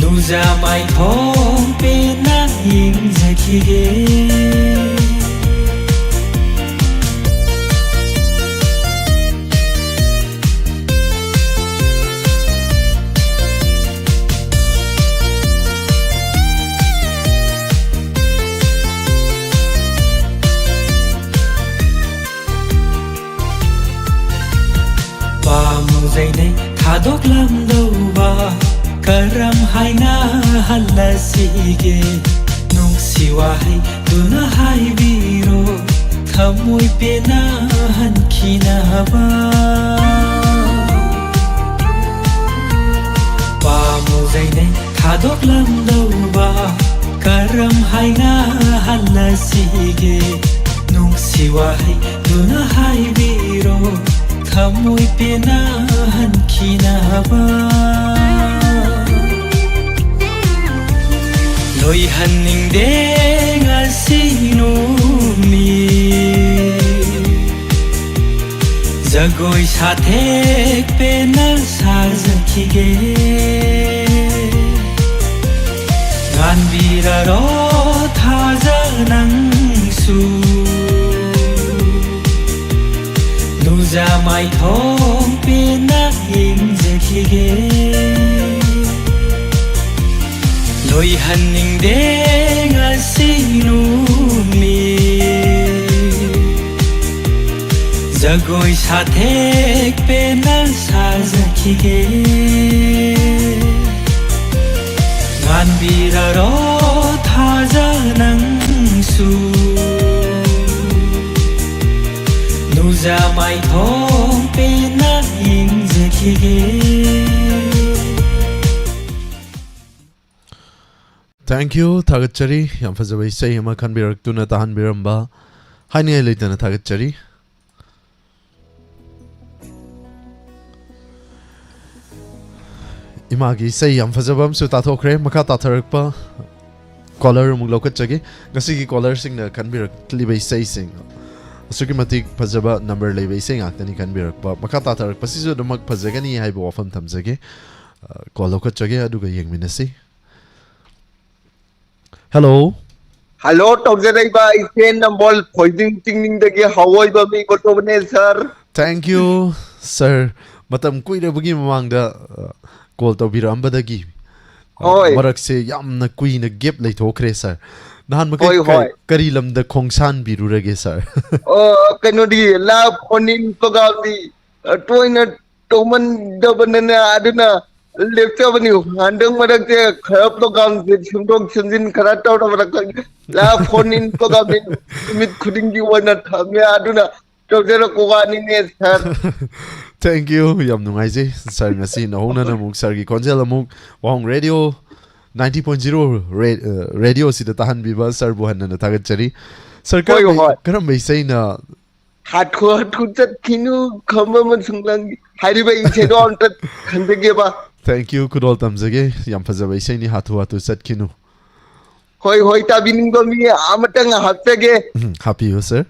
ꯅꯨꯖ ꯃꯥꯏꯊꯣꯡ ꯄꯦꯟꯅ ꯌꯦꯡꯖꯈꯤꯒꯦ꯫ ꯄꯥꯝꯖꯩꯅꯦ ꯊꯥꯗꯣꯛꯂꯝꯗꯧꯕ, ꯀꯔꯝ ꯍꯥꯏꯅ ꯍꯜꯂꯁꯤꯒꯦ? ꯅꯨꯡꯁꯤ ꯋꯥꯍꯩꯗꯨꯅ ꯍꯥꯏꯕꯤꯔꯣ, ꯊꯃꯣꯏ ꯄꯦꯟꯅ ꯍꯟꯈꯤꯅꯕ꯫ ꯄꯥꯝꯖꯩꯅꯦ ꯊꯥꯗꯣꯛꯂꯝꯗꯧꯕ, ꯀꯔꯝ ꯍꯥꯏꯅ ꯍꯜꯂꯁꯤꯒꯦ? ꯅꯨꯡꯁꯤ ꯋꯥꯍꯩꯗꯨꯅ ꯍꯥꯏꯕꯤꯔꯣ, ꯊꯃꯣꯏ ꯄꯦꯟꯅ ꯍꯟꯈꯤꯅꯕ ꯂꯣꯏꯍꯟꯅꯤꯡꯗꯦ ꯉꯁꯤ ꯅꯨꯃꯤꯠ꯫ ꯖꯒꯣꯏ ꯁꯥꯊꯦꯛ ꯄꯦꯟꯅ ꯁꯥꯖꯈꯤꯒꯦ꯫ ꯉꯥꯟꯕꯤꯔꯔꯣ ꯊꯥꯖ ꯅꯪꯁꯨ꯫ ꯅꯨꯡꯖꯥ ꯃꯥꯏꯊꯣꯡ ꯄꯦꯟꯅ ꯌꯦꯡꯖꯈꯤꯒꯦ꯫ ꯂꯣꯏꯍꯟꯅꯤꯡꯗꯦ ꯉꯁꯤ ꯅꯨꯃꯤꯠ꯫ ꯖꯒꯣꯏ ꯁꯥꯊꯦꯛ ꯄꯦꯟꯅ ꯁꯥꯖꯈꯤꯒꯦ꯫ ꯉꯥꯟꯕꯤꯔꯔꯣ ꯊꯥꯖ ꯅꯪꯁꯨ꯫ ꯅꯨꯡꯖꯥ ꯃꯥꯏꯊꯣꯡ ꯄꯦꯟꯅ ꯌꯦꯡꯖꯈꯤꯒꯦ꯫ Thank you, ꯊꯥꯒꯠꯆꯔꯤ꯫ ꯌꯥꯝ ꯐꯖꯕ ꯏꯁꯩ ꯑꯃ ꯈꯟꯕꯤꯔꯛꯇꯨꯅ ꯇꯥꯍꯟꯕꯤꯔꯝꯕ ꯍꯥꯏꯅꯤꯡꯉꯥꯏ ꯂꯩꯇꯅ ꯊꯥꯒꯠꯆꯔꯤ꯫ ꯏꯃꯥꯒꯤ ꯏꯁꯩ ꯌꯥꯝ ꯐꯖꯕ ꯑꯃꯁꯨ ꯇꯥꯊꯣꯛꯈ꯭ꯔꯦ꯫ ꯃꯈꯥ ꯇꯥꯊꯔꯛꯄ caller ꯑꯃꯨꯛ ꯂꯧꯈꯠꯆꯒꯦ꯫ ꯉꯁꯤꯒꯤ callerꯁꯤꯡꯅ ꯈꯟꯕꯤꯔꯛꯂꯤꯕ ꯏꯁꯩꯁꯤꯡ ꯑꯁꯨꯛꯀꯤ ꯃꯇꯤꯛ ꯐꯖꯕ number ꯂꯩꯕ ꯏꯁꯩ ꯉꯥꯛꯇꯅꯤ ꯈꯟꯕꯤꯔꯛꯄ꯫ ꯃꯈꯥ ꯇꯥꯊꯔꯛꯄꯁꯤꯁꯨ ꯑꯗꯨꯃꯛ ꯐꯖꯒꯅꯤ ꯍꯥꯏꯕ ꯋꯥꯐꯝ ꯊꯝꯖꯒꯦ꯫ ꯑ, call ꯂꯧꯈꯠꯆꯒꯦ, ꯑꯗꯨꯒ ꯌꯦꯡꯃꯤꯟꯅꯁꯤ꯫ Hello꯫ Hello, ꯇꯧꯖꯔꯛꯏꯕ ꯏꯆꯦ ꯅꯝꯕꯣꯜ ꯐꯣꯏꯖꯤꯡ ꯆꯤꯡꯅꯤꯡꯗꯒꯤ ꯍꯋꯥꯏꯕ ꯃꯤ ꯀꯣꯇꯣꯕꯅꯦ, sir꯫ Thank you, sir꯫ ꯃꯇꯝ ꯀꯨꯏꯔꯕꯒꯤ ꯃꯃꯥꯡꯗ, ꯑ, call ꯇꯧꯕꯤꯔꯛꯑꯝꯕꯗꯒꯤ, ꯑ, ꯍꯣꯏ꯫ ꯃꯔꯛꯁꯦ ꯌꯥꯝꯅ ꯀꯨꯏꯅ gap ꯂꯩꯊꯣꯛꯈ꯭ꯔꯦ, sir꯫ ꯅꯍꯥꯟ ꯃꯈꯩ ꯍꯣꯏ, ꯀ-, ꯍꯣꯏ꯫ ꯀꯔꯤ ꯂꯝꯗ ꯈꯣꯡꯁꯥꯟꯕꯤꯔꯨꯔꯒꯦ, sir? ꯑꯣ, ꯀꯩꯅꯣꯗꯤ, live phone in programꯗꯤ, ꯑ, ꯇꯣꯏꯅ ꯇꯧꯃꯟꯗꯕꯅꯅꯦ, ꯑꯗꯨꯅ ꯂꯦꯞꯆꯕꯅꯤ꯫ ꯍꯟꯗꯛ ꯃꯔꯛꯁꯦ ꯈꯔ programꯁꯦ ꯁꯦꯝꯗꯣꯛ ꯁꯦꯝꯖꯤꯟ ꯈꯔ ꯇꯧꯔꯕ꯭ꯔꯥ ꯈꯪꯗꯦ꯫ Live phone in programꯗꯤ ꯅꯨꯃꯤꯠ ꯈꯨꯗꯤꯡꯒꯤ ꯑꯣꯏꯅ ꯊꯝꯃꯦ, ꯑꯗꯨꯅ ꯇꯧꯖꯔꯛꯄ ꯋꯥꯅꯤꯅꯦ, sir꯫ Thank you꯫ ꯌꯥꯝ ꯅꯨꯡꯉꯥꯏꯖꯩ, sir꯫ ꯉꯁꯤ ꯅꯧꯍꯧꯅꯅ ꯑꯃꯨꯛ sirꯒꯤ ꯈꯣꯟꯖꯦꯜ ꯑꯃꯨꯛ ꯋꯥꯍꯣꯡ Radio ninety point zero ꯔꯦ-, ꯑ, radioꯁꯤꯗ ꯇꯥꯍꯟꯕꯤꯕ sirꯕꯨ ꯍꯟꯅ ꯍꯟꯅ ꯊꯥꯒꯠꯆꯔꯤ꯫ Sir, ꯍꯣꯏ, ꯀꯔꯝꯕ, ꯍꯣꯏ꯫ ꯀꯔꯝꯕ ꯏꯁꯩꯅ ꯍꯥꯊꯨ ꯍꯥꯊꯨ ꯆꯠꯈꯤꯅꯨ, ꯈꯝꯕ ꯑꯃꯁꯨꯡ ꯂꯥꯡꯒꯤ ꯍꯥꯏꯔꯤꯕ ꯏꯁꯩꯗꯣ ꯑꯝꯇ ꯈꯟꯖꯒꯦꯕ꯫ Thank you, ꯈꯨꯗꯣꯜ ꯇꯝꯖꯒꯦ꯫ ꯌꯥꯝ ꯐꯖꯕ ꯏꯁꯩꯅꯤ, ꯍꯥꯊꯨ ꯍꯥꯊꯨ ꯆꯠꯈꯤꯅꯨ꯫ ꯍꯣꯏ ꯍꯣꯏ, ꯇꯥꯕꯤꯅꯤꯡꯕ ꯃꯤ ꯑꯃꯇꯪ ꯍꯥꯞꯆꯒꯦ꯫ ꯎꯝ, ꯍꯥꯞꯄꯤꯌꯨ ꯁꯥꯔ꯫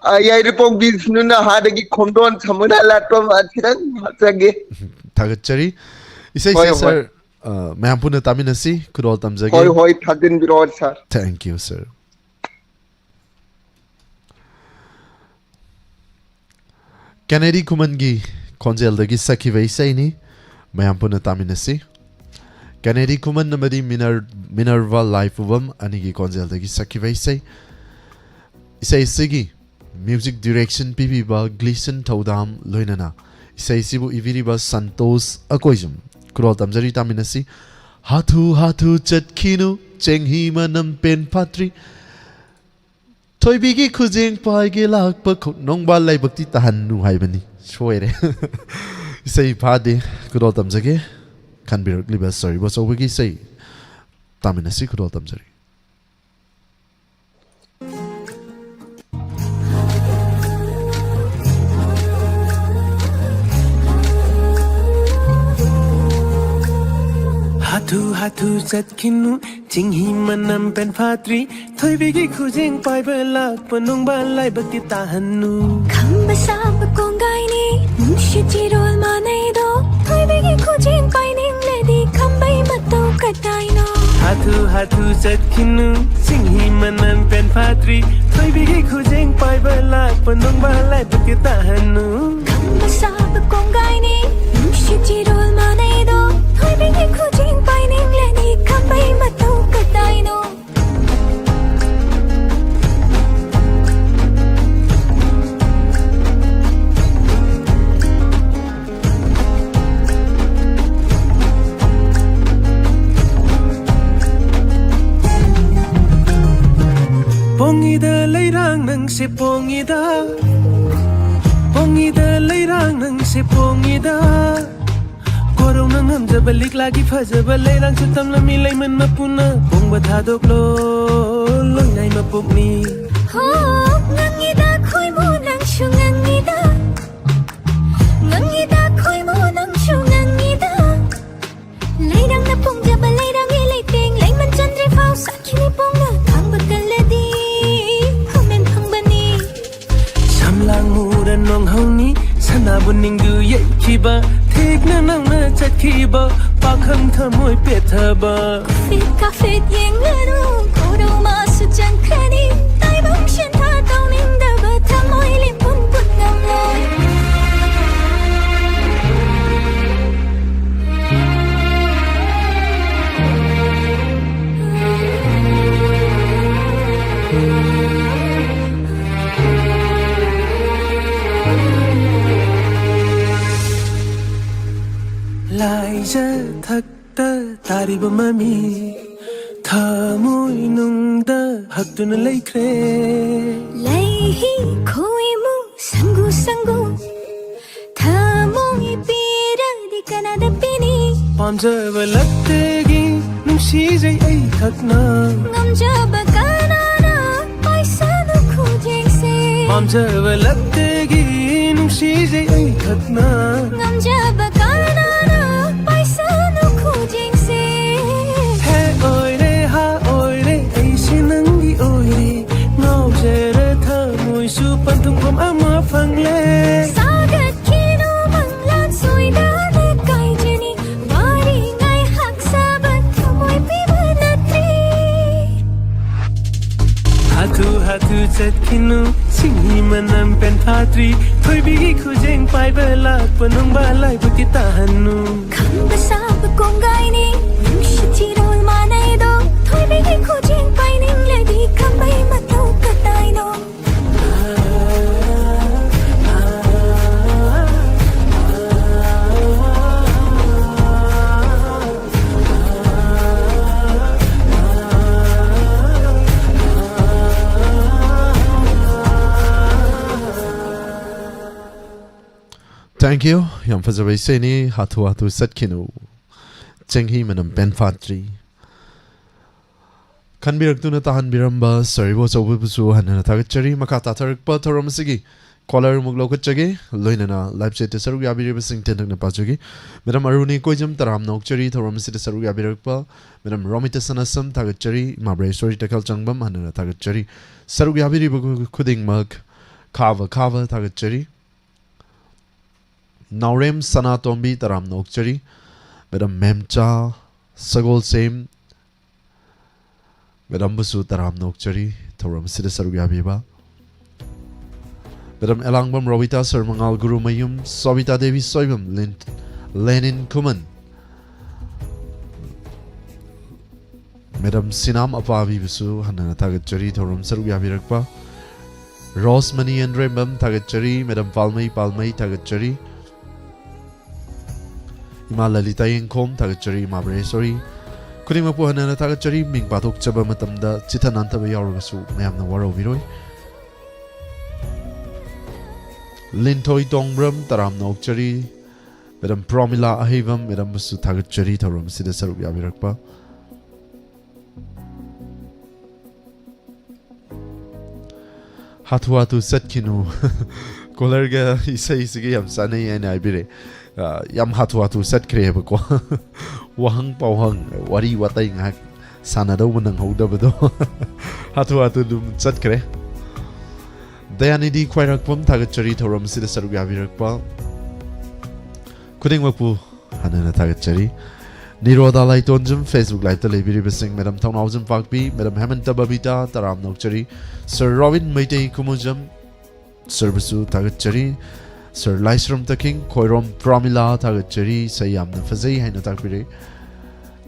ꯑ, ꯌꯥꯏꯔꯤꯄꯣꯛ ꯕꯤꯁꯅꯨꯅ ꯍꯥꯗꯒꯤ ꯈꯣꯝꯗꯣꯟ ꯁꯃꯨꯗ꯭ꯔ ꯂꯥꯠꯄ ꯑꯃ ꯈꯤꯇꯪ ꯍꯥꯞꯆꯒꯦ꯫ ꯊꯥꯒꯠꯆꯔꯤ꯫ ꯏꯁꯩꯁꯦ ꯍꯣꯏ, ꯍꯣꯏ꯫ ꯁꯥꯔ, ꯑ, ꯃꯌꯥꯝ ꯄꯨꯟꯅ ꯇꯥꯃꯤꯟꯅꯁꯤ꯫ ꯈꯨꯗꯣꯜ ꯇꯝꯖꯒꯦ꯫ ꯍꯣꯏ ꯍꯣꯏ, ꯊꯥꯖꯤꯟꯕꯤꯔꯛꯑꯣ ꯁꯥꯔ꯫ Thank you, ꯁꯥꯔ꯫ ꯀꯦꯅꯦꯗꯤ ꯈꯨꯃꯟꯒꯤ ꯈꯣꯟꯖꯦꯜꯗꯒꯤ ꯁꯛꯈꯤꯕ ꯏꯁꯩꯅꯤ꯫ ꯃꯌꯥꯝ ꯄꯨꯟꯅ ꯇꯥꯃꯤꯟꯅꯁꯤ꯫ ꯀꯦꯅꯦꯗꯤ ꯈꯨꯃꯟ ꯑꯃꯗꯤ ꯃꯤꯅꯔ-, ꯃꯤꯅꯔꯚꯥ ꯂꯥꯏꯄꯨꯕꯝ ꯑꯅꯤꯒꯤ ꯈꯣꯟꯖꯦꯜꯗꯒꯤ ꯁꯛꯈꯤꯕ ꯏꯁꯩ꯫ ꯏꯁꯩ ꯑꯁꯤꯒꯤ ꯃ꯭ꯌꯨꯖꯤꯛ ꯗꯤꯔꯦꯛꯁꯟ ꯄꯤꯕꯤꯕ ꯒ꯭ꯂꯤꯁꯟ ꯊꯧꯗꯥꯝ, ꯂꯣꯏꯅꯅ ꯏꯁꯩꯁꯤꯕꯨ ꯏꯕꯤꯔꯤꯕ ꯁꯟꯇꯣꯁ ꯑꯀꯣꯏꯖꯝ꯫ ꯈꯨꯗꯣꯜ ꯇꯝꯖꯔꯤ, ꯇꯥꯃꯤꯟꯅꯁꯤ꯫ ꯍꯥꯊꯨ ꯍꯥꯊꯨ ꯆꯠꯈꯤꯅꯨ, ꯆꯦꯡꯍꯤ ꯃꯅꯝ ꯄꯦꯟ ꯐꯥꯠꯇ꯭ꯔꯤ, ꯊꯣꯏꯕꯤꯒꯤ ꯈꯨꯖꯦꯡ ꯄꯥꯏꯒꯦ ꯂꯥꯛꯄ ꯈꯣ-, ꯅꯣꯡꯕꯥꯜ ꯂꯥꯏꯕꯛꯇꯤ ꯇꯥꯍꯟꯅꯨ ꯍꯥꯏꯕꯅꯤ꯫ ꯁꯣꯏꯔꯦ꯫ ꯏꯁꯩ ꯐꯥꯗꯦ꯫ ꯈꯨꯗꯣꯜ ꯇꯝꯖꯒꯦ꯫ ꯈꯟꯕꯤꯔꯛꯂꯤꯕ ꯁꯣꯔꯤꯕ ꯑꯆꯧꯕꯒꯤ ꯏꯁꯩ ꯇꯥꯃꯤꯟꯅꯁꯤ꯫ ꯈꯨꯗꯣꯜ ꯇꯝꯖꯔꯤ꯫ ꯍꯥꯊꯨ ꯍꯥꯊꯨ ꯆꯠꯈꯤꯅꯨ, ꯆꯤꯡꯍꯤ ꯃꯅꯝ ꯄꯦꯟ ꯐꯥꯠꯇ꯭ꯔꯤ, ꯊꯣꯏꯕꯤꯒꯤ ꯈꯨꯖꯦꯡ ꯄꯥꯏꯕ ꯂꯥꯛꯄ ꯅꯣꯡꯕꯥꯜ ꯂꯥꯏꯕꯛꯇꯤ ꯇꯥꯍꯟꯅꯨ꯫ ꯈꯝꯕ ꯁꯥꯕ ꯀꯣꯡꯒꯥꯏꯅꯤ, ꯅꯨꯡꯁꯤꯠ ꯆꯤꯔꯣꯜ ꯃꯥꯟꯅꯩꯗꯣ, ꯊꯣꯏꯕꯤꯒꯤ ꯈꯨꯖꯦꯡ ꯄꯥꯏꯅꯤꯡꯂꯗꯤ ꯈꯝꯕꯩ ꯃꯇꯧ ꯀꯗꯥꯏꯅꯣ? ꯍꯥꯊꯨ ꯍꯥꯊꯨ ꯆꯠꯈꯤꯅꯨ, ꯆꯤꯡꯍꯤ ꯃꯅꯝ ꯄꯦꯟ ꯐꯥꯠꯇ꯭ꯔꯤ, ꯊꯣꯏꯕꯤꯒꯤ ꯈꯨꯖꯦꯡ ꯄꯥꯏꯕ ꯂꯥꯛꯄ ꯅꯣꯡꯕꯥꯜ ꯂꯥꯏꯕꯛꯇꯤ ꯇꯥꯍꯟꯅꯨ꯫ ꯈꯝꯕ ꯁꯥꯕ ꯀꯣꯡꯒꯥꯏꯅꯤ, ꯅꯨꯡꯁꯤꯠ ꯆꯤꯔꯣꯜ ꯃꯥꯟꯅꯩꯗꯣ, ꯊꯣꯏꯕꯤꯒꯤ ꯈꯨꯖꯦꯡ ꯄꯥꯏꯅꯤꯡꯂꯗꯤ ꯈꯝꯕꯩ ꯃꯇꯧ ꯀꯗꯥꯏꯅꯣ? ꯄꯣꯡꯉꯤꯗ ꯂꯩꯔꯥꯡ ꯅꯪꯁꯦ ꯄꯣꯡꯉꯤꯗ, ꯄꯣꯡꯉꯤꯗ ꯂꯩꯔꯥꯡ ꯅꯪꯁꯦ ꯄꯣꯡꯉꯤꯗ꯫ ꯀꯣꯔꯧꯅ ꯉꯝꯖꯕ ꯂꯤꯛꯂꯥꯒꯤ ꯐꯖꯕ ꯂꯩꯔꯥꯡꯁꯨ ꯇꯝꯂꯝꯃꯤ ꯂꯩꯃꯟ ꯃꯄꯨꯅ ꯄꯣꯡꯕ ꯊꯥꯗꯣꯛꯂꯣ ꯂꯣꯏꯅꯥꯏ ꯃꯄꯣꯛꯅꯤ꯫ ꯍꯣ, ꯉꯪꯉꯤꯗ ꯈꯣꯏꯃꯨ ꯅꯪꯁꯨ ꯉꯪꯉꯤꯗ꯫ ꯉꯪꯉꯤꯗ ꯈꯣꯏꯃꯨ ꯅꯪꯁꯨ ꯉꯪꯉꯤꯗ꯫ ꯂꯩꯔꯪꯅ ꯄꯣꯡꯖꯕ ꯂꯩꯔꯪꯒꯤ ꯂꯩꯇꯦꯡ ꯂꯩꯃꯟ ꯆꯟꯗ꯭ꯔꯤ ꯐꯥꯎ ꯁꯥꯈꯤꯅꯤ ꯄꯣꯡꯅ ꯈꯥꯡꯕ ꯀꯜꯂꯗꯤ ꯐꯝꯃꯦꯟ ꯐꯪꯕꯅꯤ꯫ ꯁꯝꯂꯥꯡ ꯃꯨꯔ ꯅꯣꯡꯍꯧꯅꯤ ꯁꯅꯥꯕꯨ ꯅꯤꯡꯗꯨ ꯌꯩꯈꯤꯕ ꯊꯦꯛꯅ ꯅꯪꯅ ꯆꯠꯈꯤꯕ ꯄꯥꯈꯪ ꯊꯃꯣꯏ ꯄꯦꯠꯊꯕ꯫ ꯐꯤꯠ ꯀꯥ ꯐꯤꯠ ꯌꯦꯡꯂꯅꯨ ꯀꯣꯔꯧ ꯃꯥꯁꯨ ꯆꯪꯈ꯭ꯔꯅꯤ ꯇꯥꯏꯕꯪ ꯁꯦꯟꯊꯥ ꯇꯧꯅꯤꯡꯗꯕ ꯊꯃꯣꯏ ꯂꯤꯄꯨꯟ ꯄꯨꯠ ꯉꯝꯂꯣꯏ꯫ ꯂꯥꯏꯖ ꯊꯛꯇ ꯇꯥꯔꯤꯕ ꯃꯃꯤ ꯊꯃꯣꯏ ꯅꯨꯡꯗ ꯍꯛꯇꯨꯅ ꯂꯩꯈ꯭ꯔꯦ꯫ ꯂꯩꯍꯤ ꯈꯣꯏꯃꯨ ꯁꯪꯒꯨ ꯁꯪꯒꯨ ꯊꯃꯣꯏ ꯄꯤꯔꯗꯤ ꯀꯅꯥꯗ ꯄꯤꯅꯤ? ꯄꯥꯝꯖꯕ ꯂꯛꯇꯒꯤ ꯅꯨꯡꯁꯤꯖꯩ ꯑꯩꯈꯛꯅ꯫ ꯉꯝꯖꯕ ꯀꯅꯥꯅ ꯄꯥꯏꯁꯅꯨ ꯈꯨꯖꯦꯡꯁꯦ꯫ ꯄꯥꯝꯖꯕ ꯂꯛꯇꯒꯤ ꯅꯨꯡꯁꯤꯖꯩ ꯑꯩꯈꯛꯅ꯫ ꯉꯝꯖꯕ ꯀꯅꯥꯅ ꯄꯥꯏꯁꯅꯨ ꯈꯨꯖꯦꯡꯁꯦ꯫ ꯍꯦ ꯑꯣꯏꯔꯦ ꯍꯥ ꯑꯣꯏꯔꯦ ꯑꯩꯁꯦ ꯅꯪꯒꯤ ꯑꯣꯏꯔꯦ꯫ ꯉꯥꯎꯖꯔ ꯊꯃꯣꯏꯁꯨ ꯄꯟꯊꯨꯡꯐꯝ ꯑꯃ ꯐꯪꯂꯦ꯫ ꯁꯥꯒꯠꯈꯤꯅꯨ ꯃꯪꯂꯥꯟ ꯁꯣꯏꯗꯅ ꯀꯥꯏꯖꯅꯤ꯫ ꯋꯥꯔꯤ ꯉꯥꯏꯍꯥꯛ ꯁꯥꯕ ꯊꯃꯣꯏ ꯄꯤꯕ ꯅꯠꯇ꯭ꯔꯤ꯫ ꯍꯥꯊꯨ ꯍꯥꯊꯨ ꯆꯠꯈꯤꯅꯨ ꯁꯤꯡꯍꯤ ꯃꯅꯝ ꯄꯦꯟꯐꯥꯠꯇ꯭ꯔꯤ꯫ ꯊꯣꯏꯕꯤꯒꯤ ꯈꯨꯖꯦꯡ ꯄꯥꯏꯕ ꯂꯥꯛꯄ ꯅꯨꯡꯕ ꯂꯥꯏꯕꯛꯇꯤ ꯇꯥꯍꯟꯅꯨ꯫ ꯈꯝꯕ ꯁꯥꯕ ꯀꯣꯡꯒꯥꯏꯅꯤ ꯅꯨꯡꯁꯤꯠ ꯆꯤꯔꯣꯜ ꯃꯥꯟꯅꯩꯗꯣ꯫ ꯊꯣꯏꯕꯤꯒꯤ ꯈꯨꯖꯦꯡ ꯄꯥꯏꯅꯤꯡꯂꯗꯤ ꯈꯝꯕꯩ ꯃꯇꯧ ꯀꯗꯥꯏꯅꯣ? Thank you. ꯌꯥꯝ ꯐꯖꯕ ꯏꯁꯩꯅꯤ꯫ ꯍꯥꯊꯨ ꯍꯥꯊꯨ ꯆꯠꯈꯤꯅꯨ꯫ ꯆꯦꯡꯍꯤ ꯃꯅꯝ ꯄꯦꯟ ꯐꯥꯠꯇ꯭ꯔꯤ꯫ ꯈꯟꯕꯤꯔꯛꯇꯨꯅ ꯇꯥꯍꯟꯕꯤꯔꯝꯕ ꯁꯥꯔ ꯏꯕꯣꯆꯧꯕꯕꯨꯁꯨ ꯍꯟꯅ ꯊꯥꯒꯠꯆꯔꯤ꯫ ꯃꯈꯥ ꯇꯥꯊꯔꯛꯄ ꯊꯧꯔꯝ ꯑꯁꯤꯒꯤ ꯀꯣꯂꯔ ꯑꯃꯨꯛ ꯂꯧꯈꯠꯆꯒꯦ, ꯂꯣꯏꯅꯅ ꯂꯥꯏꯚ ꯆꯦꯠꯇ ꯁꯔꯨꯛ ꯌꯥꯕꯤꯔꯤꯕꯁꯤꯡ ꯇꯦꯟꯇꯛꯅ ꯄꯥꯖꯒꯦ꯫ ꯃꯦꯗꯥꯝ ꯑꯔꯨꯅꯤ ꯀꯣꯏꯖꯝ, ꯇꯔꯥꯝꯅ ꯑꯣꯛꯆꯔꯤ ꯊꯧꯔꯝ ꯑꯁꯤꯗ ꯁꯔꯨꯛ ꯌꯥꯕꯤꯔꯛꯄ꯫ ꯃꯦꯗꯥꯝ ꯔꯣꯃꯤꯇꯥ ꯁꯅꯥꯁꯝ ꯊꯥꯒꯠꯆꯔꯤ꯫ ꯏꯃꯥ ꯕ꯭ꯔꯦꯁꯣꯔꯤ ꯇꯈꯦꯜ ꯆꯪꯕꯝ ꯍꯟꯅ ꯊꯥꯒꯠꯆꯔꯤ꯫ ꯁꯔꯨꯛ ꯌꯥꯕꯤꯔꯤꯕ ꯈꯨ-, ꯈꯨꯗꯤꯡꯃꯛ ꯈꯥꯕ ꯈꯥꯕ ꯊꯥꯒꯠꯆꯔꯤ꯫ ꯅꯥꯎꯔꯦꯝ ꯁꯅꯥꯇꯣꯝꯕꯤ, ꯇꯔꯥꯝꯅ ꯑꯣꯛꯆꯔꯤ꯫ ꯃꯦꯗꯥꯝ ꯃꯦꯝꯆꯥ ꯁꯒꯣꯜꯁꯦꯝ, ꯃꯦꯗꯥꯝꯕꯨꯁꯨ ꯇꯔꯥꯝꯅ ꯑꯣꯛꯆꯔꯤ ꯊꯧꯔꯝ ꯑꯁꯤꯗ ꯁꯔꯨꯛ ꯌꯥꯕꯤꯕ꯫ ꯃꯦꯗꯥꯝ ꯑꯦꯂꯥꯡꯕꯝ ꯔꯣꯕꯤꯇꯥ, ꯁꯔ ꯃꯉꯥꯜ ꯒꯨꯔꯨꯃꯌꯨꯝ, ꯁꯣꯕꯤꯇꯥ ꯗꯦꯕꯤ ꯁꯣꯏꯕꯝ, ꯂꯤꯟ-, ꯂꯦꯅꯤꯟ ꯈꯨꯃꯟ, ꯃꯦꯗꯥꯝ ꯁꯤꯅꯥꯝ ꯑꯄꯥꯕꯤꯕꯨꯁꯨ ꯍꯟꯅ ꯊꯥꯒꯠꯆꯔꯤ ꯊꯧꯔꯝ ꯁꯔꯨꯛ ꯌꯥꯕꯤꯔꯛꯄ꯫ ꯔꯣꯁꯃꯅꯤ ꯑꯦꯟ ꯔꯦꯝꯕꯝ ꯊꯥꯒꯠꯆꯔꯤ꯫ ꯃꯦꯗꯥꯝ ꯄꯥꯜꯃꯩ ꯄꯥꯜꯃꯩ ꯊꯥꯒꯠꯆꯔꯤ꯫ ꯏꯃꯥ ꯂꯂꯤꯇꯥ ꯌꯦꯡꯈꯣꯝ ꯊꯥꯒꯠꯆꯔꯤ꯫ ꯏꯃꯥ ꯕ꯭ꯔꯦꯁꯣꯔꯤ, ꯈꯨꯗꯤꯡꯃꯛꯄꯨ ꯍꯟꯅ ꯍꯟꯅ ꯊꯥꯒꯠꯆꯔꯤ꯫ ꯃꯤꯡ ꯄꯥꯊꯣꯛꯆꯕ ꯃꯇꯝꯗ ꯆꯤꯊ ꯅꯥꯟꯊꯕ ꯌꯥꯎꯔꯒꯁꯨ ꯃꯌꯥꯝꯅ ꯋꯥꯔꯧꯕꯤꯔꯣꯏ꯫ ꯂꯤꯟꯊꯣꯏ ꯇꯣꯡꯕ꯭ꯔꯝ, ꯇꯔꯥꯝꯅ ꯑꯣꯛꯆꯔꯤ꯫ ꯃꯦꯗꯥꯝ ꯄ꯭ꯔꯣꯃꯤꯂꯥ ꯑꯍꯩꯕꯝ, ꯃꯦꯗꯥꯝꯕꯨꯁꯨ ꯊꯥꯒꯠꯆꯔꯤ ꯊꯧꯔꯝ ꯑꯁꯤꯗ ꯁꯔꯨꯛ ꯌꯥꯕꯤꯔꯛꯄ꯫ ꯍꯥꯊꯨ ꯍꯥꯊꯨ ꯆꯠꯈꯤꯅꯨ꯫ ꯀꯣꯂꯔꯒ ꯏꯁꯩꯁꯤꯒ ꯌꯥꯝ ꯆꯥꯟꯅꯩ ꯍꯥꯏꯅ ꯍꯥꯏꯕꯤꯔꯛꯑꯦ꯫ ꯑ, ꯌꯥꯝ ꯍꯥꯊꯨ ꯍꯥꯊꯨ ꯆꯠꯈ꯭ꯔꯦꯕꯀꯣ꯫ ꯋꯥꯍꯪ ꯄꯥꯎꯍꯪ, ꯋꯥꯔꯤ ꯋꯥꯇꯥꯏ ꯉꯥꯏꯍꯥꯛ ꯁꯥꯟꯅꯗꯧꯕ ꯅꯪꯍꯧꯗꯕꯗꯣ꯫ ꯍꯥꯊꯨ ꯍꯥꯊꯨ ꯑꯗꯨꯝ ꯆꯠꯈ꯭ꯔꯦ꯫ ꯗꯌꯥꯅꯤꯗꯤ ꯈ꯭ꯋꯥꯏꯔꯥꯛꯄꯝ ꯊꯥꯒꯠꯆꯔꯤ ꯊꯧꯔꯝ ꯑꯁꯤꯗ ꯁꯔꯨꯛ ꯌꯥꯕꯤꯔꯛꯄ ꯈꯨꯗꯤꯡꯃꯛꯄꯨ ꯍꯟꯅ ꯍꯟꯅ ꯊꯥꯒꯠꯆꯔꯤ꯫ ꯅꯤꯔꯣꯗꯥ ꯂꯥꯏꯇꯣꯟꯖꯝ Facebook Live-ꯇ ꯂꯩꯕꯤꯔꯤꯕꯁꯤꯡ, ꯃꯦꯗꯥꯝ ꯊꯧꯅꯥꯎꯖꯝ ꯄꯥꯛꯄꯤ, ꯃꯦꯗꯥꯝ ꯍꯦꯃꯟꯇ ꯕꯕꯤꯇꯥ, ꯇꯔꯥꯝꯅ ꯑꯣꯛꯆꯔꯤ꯫ ꯁꯔ ꯔꯣꯕꯤꯟ ꯃꯩꯇꯩ ꯈꯨꯃꯨꯖꯝ, ꯁꯔꯕꯨꯁꯨ ꯊꯥꯒꯠꯆꯔꯤ꯫ ꯁꯔ ꯂꯥꯏꯁ꯭ꯔꯝ ꯇꯈꯤꯡ, ꯈꯣꯏꯔꯣꯝ ꯄ꯭ꯔꯥꯃꯤꯂꯥ ꯊꯥꯒꯠꯆꯔꯤ, ꯏꯁꯩ ꯌꯥꯝꯅ ꯐꯖꯩ ꯍꯥꯏꯅ ꯇꯥꯛꯄꯤꯔꯦ꯫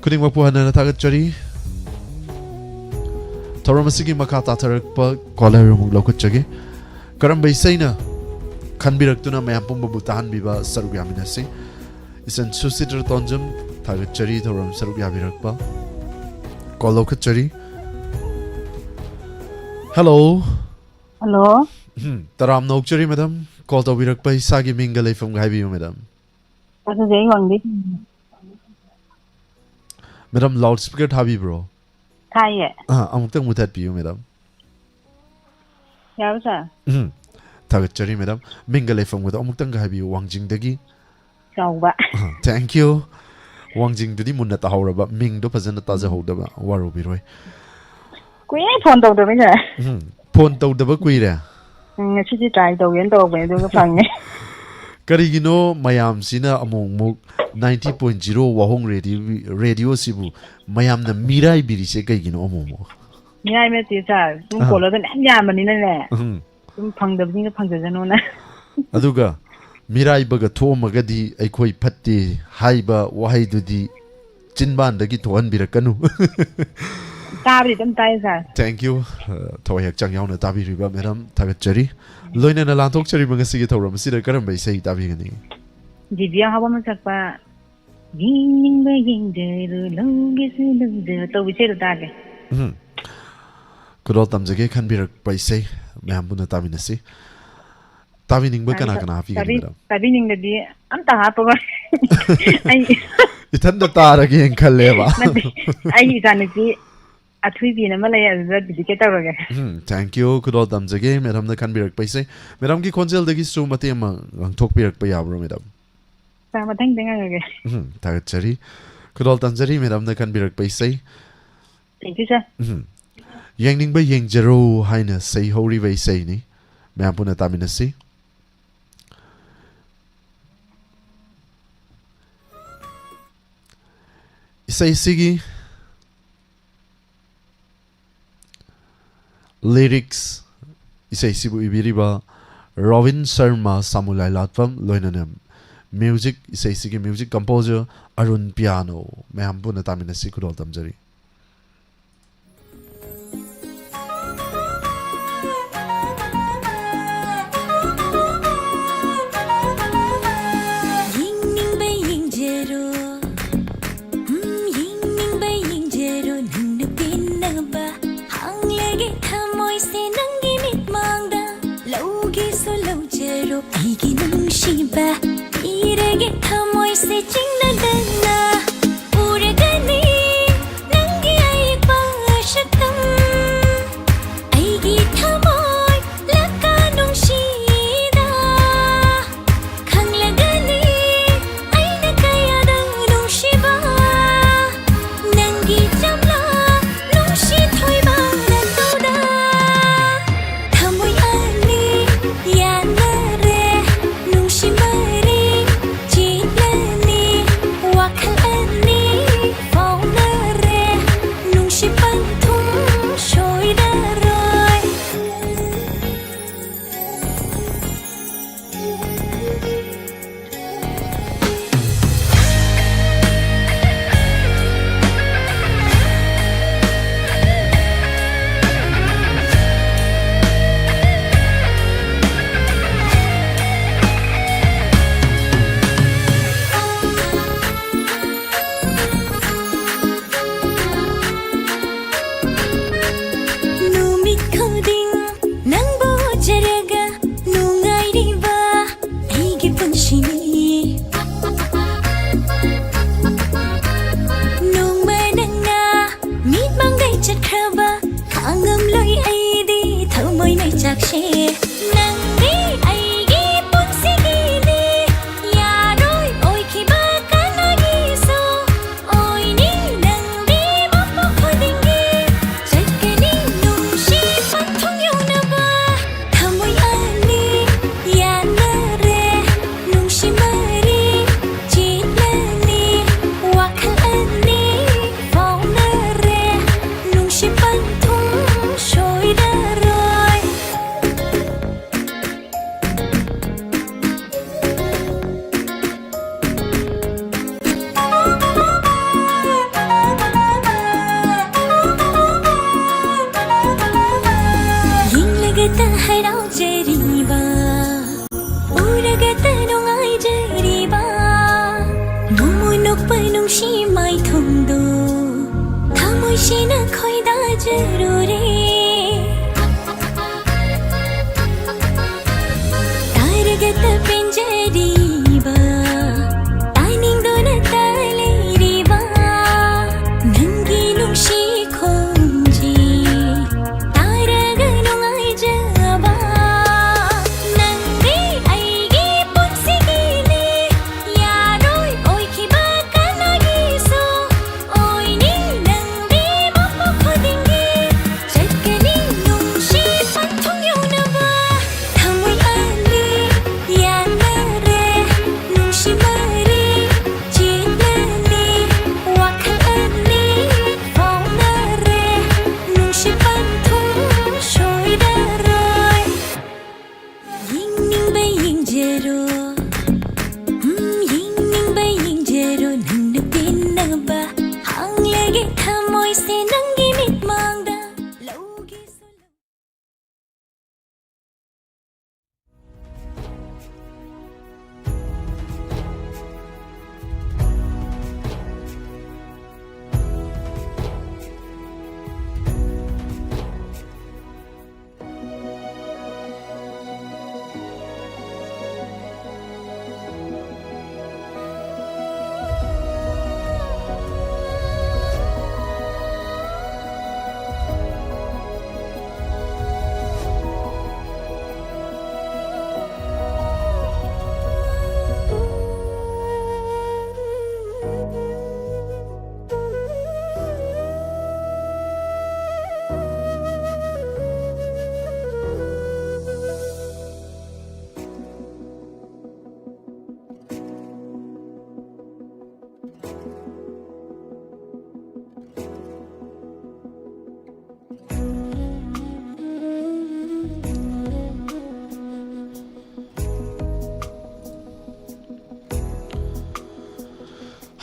ꯈꯨꯗꯤꯡꯃꯛꯄꯨ ꯍꯟꯅ ꯍꯟꯅ ꯊꯥꯒꯠꯆꯔꯤ꯫ ꯊꯧꯔꯝ ꯑꯁꯤꯒꯤ ꯃꯈꯥ ꯇꯥꯊꯔꯛꯄ ꯀꯣꯂꯔ ꯑꯃꯨꯛ ꯂꯧꯈꯠꯆꯒꯦ꯫ ꯀꯔꯝꯕ ꯏꯁꯩꯅ ꯈꯟꯕꯤꯔꯛꯇꯨꯅ ꯃꯌꯥꯝ ꯄꯨꯝꯕꯕꯨ ꯇꯥꯍꯟꯕꯤꯕ ꯁꯔꯨꯛ ꯌꯥꯃꯤꯟꯅꯁꯤ꯫ ꯏꯆꯟ ꯁꯨꯁꯤꯇ꯭ꯔ ꯇꯣꯟꯖꯝ ꯊꯥꯒꯠꯆꯔꯤ ꯊꯧꯔꯝ ꯁꯔꯨꯛ ꯌꯥꯕꯤꯔꯛꯄ꯫ ꯀꯣꯜ ꯂꯧꯈꯠꯆꯔꯤ꯫ ꯍꯦꯜꯂꯣ꯫ ꯍꯜꯂꯣ꯫ ꯎꯝ, ꯇꯔꯥꯝꯅ ꯑꯣꯛꯆꯔꯤ ꯃꯦꯗꯥꯝ꯫ ꯀꯣꯜ ꯇꯧꯕꯤꯔꯛꯄ ꯏꯁꯥꯒꯤ ꯃꯤꯡꯒ ꯂꯩꯐꯝꯒ ꯍꯥꯏꯕꯤꯌꯨ ꯃꯦꯗꯥꯝ꯫ ꯑꯗꯨꯗꯤ ꯑꯩ ꯋꯥꯡꯗꯩ꯫ ꯃꯦꯗꯥꯝ, ꯂꯥꯎꯗ ꯁ꯭ꯄꯤꯀꯔ ꯊꯥꯕꯤꯕ꯭ꯔꯣ? ꯊꯥꯏꯌꯦ꯫ ꯑꯥ, ꯑꯃꯨꯛꯇꯪ ꯃꯨꯊꯠꯄꯤꯌꯨ, ꯃꯦꯗꯥꯝ꯫ ꯌꯥꯕ, ꯁꯥꯔ? ꯎꯝ꯫ ꯊꯥꯒꯠꯆꯔꯤ, ꯃꯦꯗꯥꯝ꯫ ꯃꯤꯡꯒ ꯂꯩꯐꯝꯒꯗꯣ ꯑꯃꯨꯛꯇꯪꯒ ꯍꯥꯏꯕꯤꯌꯨ, ꯋꯥꯡꯖꯤꯡꯗꯒꯤ꯫ ꯆꯥꯎꯕ꯫ ꯑꯥ, thank you꯫ ꯋꯥꯡꯖꯤꯡꯗꯨꯗꯤ ꯃꯨꯟꯅ ꯇꯥꯍꯧꯔꯕ, ꯃꯤꯡꯗꯣ ꯐꯖꯅ ꯇꯥꯖꯍꯧꯗꯕ, ꯋꯥꯔꯧꯕꯤꯔꯣꯏ꯫ ꯀꯨꯏꯔꯦ ꯐꯣꯟ ꯇꯧꯗꯕꯩꯅꯦ꯫ ꯎꯝ, ꯐꯣꯟ ꯇꯧꯗꯕ ꯀꯨꯏꯔꯦ? ꯎꯝ, ꯉꯁꯤꯗꯤ try ꯇꯧꯒꯦꯅ ꯇꯧꯔꯛꯄꯅꯦ, ꯑꯗꯨꯒ ꯐꯪꯉꯦ꯫ ꯀꯔꯤꯒꯤꯅꯣ ꯃꯌꯥꯝꯁꯤꯅ ꯑꯃꯨꯛ ꯑꯃꯨꯛ ninety point zero ꯋꯥꯍꯣꯡ ꯔꯦꯗꯤꯑꯣ, ꯔꯦꯗꯤꯑꯣꯁꯤꯕꯨ ꯃꯌꯥꯝꯅ ꯃꯤꯔꯥꯏꯕꯤꯔꯤꯁꯦ ꯀꯩꯒꯤꯅꯣ ꯑꯃꯨꯛ ꯑꯃꯨꯛ? ꯃꯤꯔꯥꯏꯕ ꯅꯠꯇꯦ, ꯁꯥꯔ꯫ ꯁꯨꯝ ꯑꯥ꯫ Caller ꯗꯣ ꯃꯌꯥꯝ ꯌꯥꯝꯕꯅꯤꯅꯅꯦ꯫ ꯎꯝ꯫ ꯁꯨꯝ ꯐꯪꯗꯕꯁꯤꯡꯗꯣ ꯐꯪꯖꯖꯅꯣꯅ꯫ ꯑꯗꯨꯒ ꯃꯤꯔꯥꯏꯕꯒ ꯊꯣꯛꯑꯝꯃꯒꯗꯤ ꯑꯩꯈꯣꯏ ꯐꯠꯇꯦ ꯍꯥꯏꯕ ꯋꯥꯍꯩꯗꯨꯗꯤ ꯆꯤꯟꯕꯥꯟꯗꯒꯤ ꯊꯣꯛꯍꯟꯕꯤꯔꯛꯀꯅꯨ꯫ ꯇꯥꯕꯗꯤ ꯑꯗꯨꯝ ꯇꯥꯏ, ꯁꯥꯔ꯫ Thank you꯫ ꯑ, ꯊꯋꯥꯏ ꯍꯛꯆꯥꯡ ꯌꯥꯎꯅ ꯇꯥꯕꯤꯔꯤꯕ ꯃꯦꯗꯥꯝ, ꯊꯥꯒꯠꯆꯔꯤ꯫ ꯂꯣꯏꯅꯅ ꯂꯥꯟꯊꯣꯛꯆꯔꯤꯕ ꯉꯁꯤꯒꯤ ꯊꯧꯔꯝ ꯑꯁꯤꯗ ꯀꯔꯝꯕ ꯏꯁꯩ ꯇꯥꯕꯤꯒꯅꯤ? ꯖꯤꯕꯤ ꯑꯍꯥꯎꯕꯝꯅ ꯁꯛꯄ ꯌꯦꯡꯅꯤꯡꯕ ꯌꯦꯡꯖꯔꯣ, ꯂꯧꯒꯦꯁꯨ ꯂꯧꯖꯔꯣ ꯇꯧꯕ ꯏꯁꯩꯗꯣ ꯇꯥꯒꯦ꯫ ꯎꯝ꯫ ꯈꯨꯗꯣꯜ ꯇꯝꯖꯒꯦ ꯈꯟꯕꯤꯔꯛꯄ ꯏꯁꯩ ꯃꯌꯥꯝ ꯄꯨꯟꯅ ꯇꯥꯃꯤꯟꯅꯁꯤ꯫ ꯇꯥꯕꯤꯅꯤꯡꯕ ꯀꯅꯥ ꯇꯥꯕꯤ-, ꯀꯅꯥ ꯍꯥꯞꯄꯤꯒꯅꯤ, ꯇꯥꯕꯤ-, ꯃꯦꯗꯥꯝ? ꯇꯥꯕꯤꯅꯤꯡꯕꯗꯤ ꯑꯝꯇ ꯍꯥꯞꯄꯔꯣꯏ꯫ ꯑꯩ ꯏꯊꯟꯗ ꯇꯥꯔꯒꯦꯅ ꯈꯜꯂꯦꯕ꯫ ꯅꯠꯇꯦ, ꯑꯩꯒꯤ ꯏꯆꯥꯅꯨꯄꯤ ꯑꯊꯣꯏꯕꯤꯅ ꯑꯃ ꯂꯩ, ꯑꯗꯨꯗ dedicate ꯇꯧꯔꯒꯦ꯫ ꯎꯝ, thank you꯫ ꯈꯨꯗꯣꯜ ꯇꯝꯖꯒꯦ, ꯃꯦꯗꯥꯝꯅ ꯈꯟꯕꯤꯔꯛꯄ ꯏꯁꯩ꯫ ꯃꯦꯗꯥꯝꯒꯤ ꯈꯣꯟꯖꯦꯜꯗꯒꯤꯁꯨ ꯃꯇꯦꯛ ꯑꯃ ꯉꯥꯡꯊꯣꯛꯄꯤꯔꯛꯄ ꯌꯥꯕ꯭ꯔꯣ, ꯃꯦꯗꯥꯝ? ꯁꯥꯔ, ꯃꯊꯪꯗ ꯉꯥꯡꯉꯒꯦ꯫ ꯎꯝ, ꯊꯥꯒꯠꯆꯔꯤ꯫ ꯈꯨꯗꯣꯜ ꯇꯝꯖꯔꯤ, ꯃꯦꯗꯥꯝꯅ ꯈꯟꯕꯤꯔꯛꯄ ꯏꯁꯩ꯫ Thank you, sir꯫ ꯎꯝ꯫ ꯌꯦꯡꯅꯤꯡꯕ ꯌꯦꯡꯖꯔꯣ ꯍꯥꯏꯅ ꯁꯩꯍꯧꯔꯤꯕ ꯏꯁꯩꯅꯤ꯫ ꯃꯌꯥꯝ ꯄꯨꯟꯅ ꯇꯥꯃꯤꯟꯅꯁꯤ꯫ ꯏꯁꯩꯁꯤꯒꯤ lyrics, ꯏꯁꯩꯁꯤꯕꯨ ꯏꯕꯤꯔꯤꯕ ꯔꯣꯕꯤꯟ ꯁꯔꯃ, ꯁꯥꯃꯨ ꯂꯥꯏꯂꯥꯠꯄꯝ, ꯂꯣꯏꯅꯅ music, ꯏꯁꯩꯁꯤꯒꯤ music composer Arun piano. ꯃꯌꯥꯝ ꯄꯨꯟꯅ ꯇꯥꯃꯤꯟꯅꯁꯤ, ꯈꯨꯗꯣꯜ ꯇꯝꯖꯔꯤ꯫ ꯌꯦꯡꯅꯤꯡꯕ ꯌꯦꯡꯖꯔꯣ, ꯎꯝ, ꯌꯦꯡꯅꯤꯡꯕ ꯌꯦꯡꯖꯔꯣ, ꯅꯪꯅ ꯄꯦꯟꯅꯕ꯫ ꯍꯥꯡꯂꯒꯦ ꯊꯃꯣꯏꯁꯦ ꯅꯪꯒꯤ ꯃꯤꯠꯃꯥꯡꯗ, ꯂꯧꯒꯦꯁꯨ ꯂꯧꯖꯔꯣ ꯑꯩꯒꯤ ꯅꯨꯡꯁꯤꯕ꯫ ꯄꯤꯔꯒꯦ ꯊꯃꯣꯏꯁꯦ ꯆꯤꯡꯅꯗꯅ, ꯎꯔꯒꯅꯤ ꯅꯪꯒꯤ ꯑꯌꯦꯛꯄ ꯅꯪꯗꯤ ꯑꯩꯒꯤ ꯄꯨꯟꯁꯤꯒꯤꯅꯤ, ꯌꯥꯔꯣꯏ ꯑꯣꯏꯈꯤꯕ ꯀꯅꯥꯒꯤꯁꯨ꯫ ꯑꯣꯏꯅꯤ ꯅꯪꯗꯤ ꯃꯄꯣꯛ ꯈꯨꯗꯤꯡꯒꯤ꯫ ꯆꯠꯀꯅꯤ ꯅꯨꯡꯁꯤ ꯄꯟꯊꯨꯡ ꯌꯧꯅꯕ꯫ ꯊꯃꯣꯏ ꯑꯅꯤ ꯌꯥꯅꯔꯦ, ꯅꯨꯡꯁꯤ ꯃꯔꯤ ꯆꯦꯠꯅꯅꯤ꯫ ꯋꯥꯈꯜ ꯑꯅꯤ ꯐꯥꯎꯅꯔꯦ, ꯅꯨꯡꯁꯤ ꯄꯟꯊꯨꯡ ꯁꯣꯏꯔꯔꯣꯏ꯫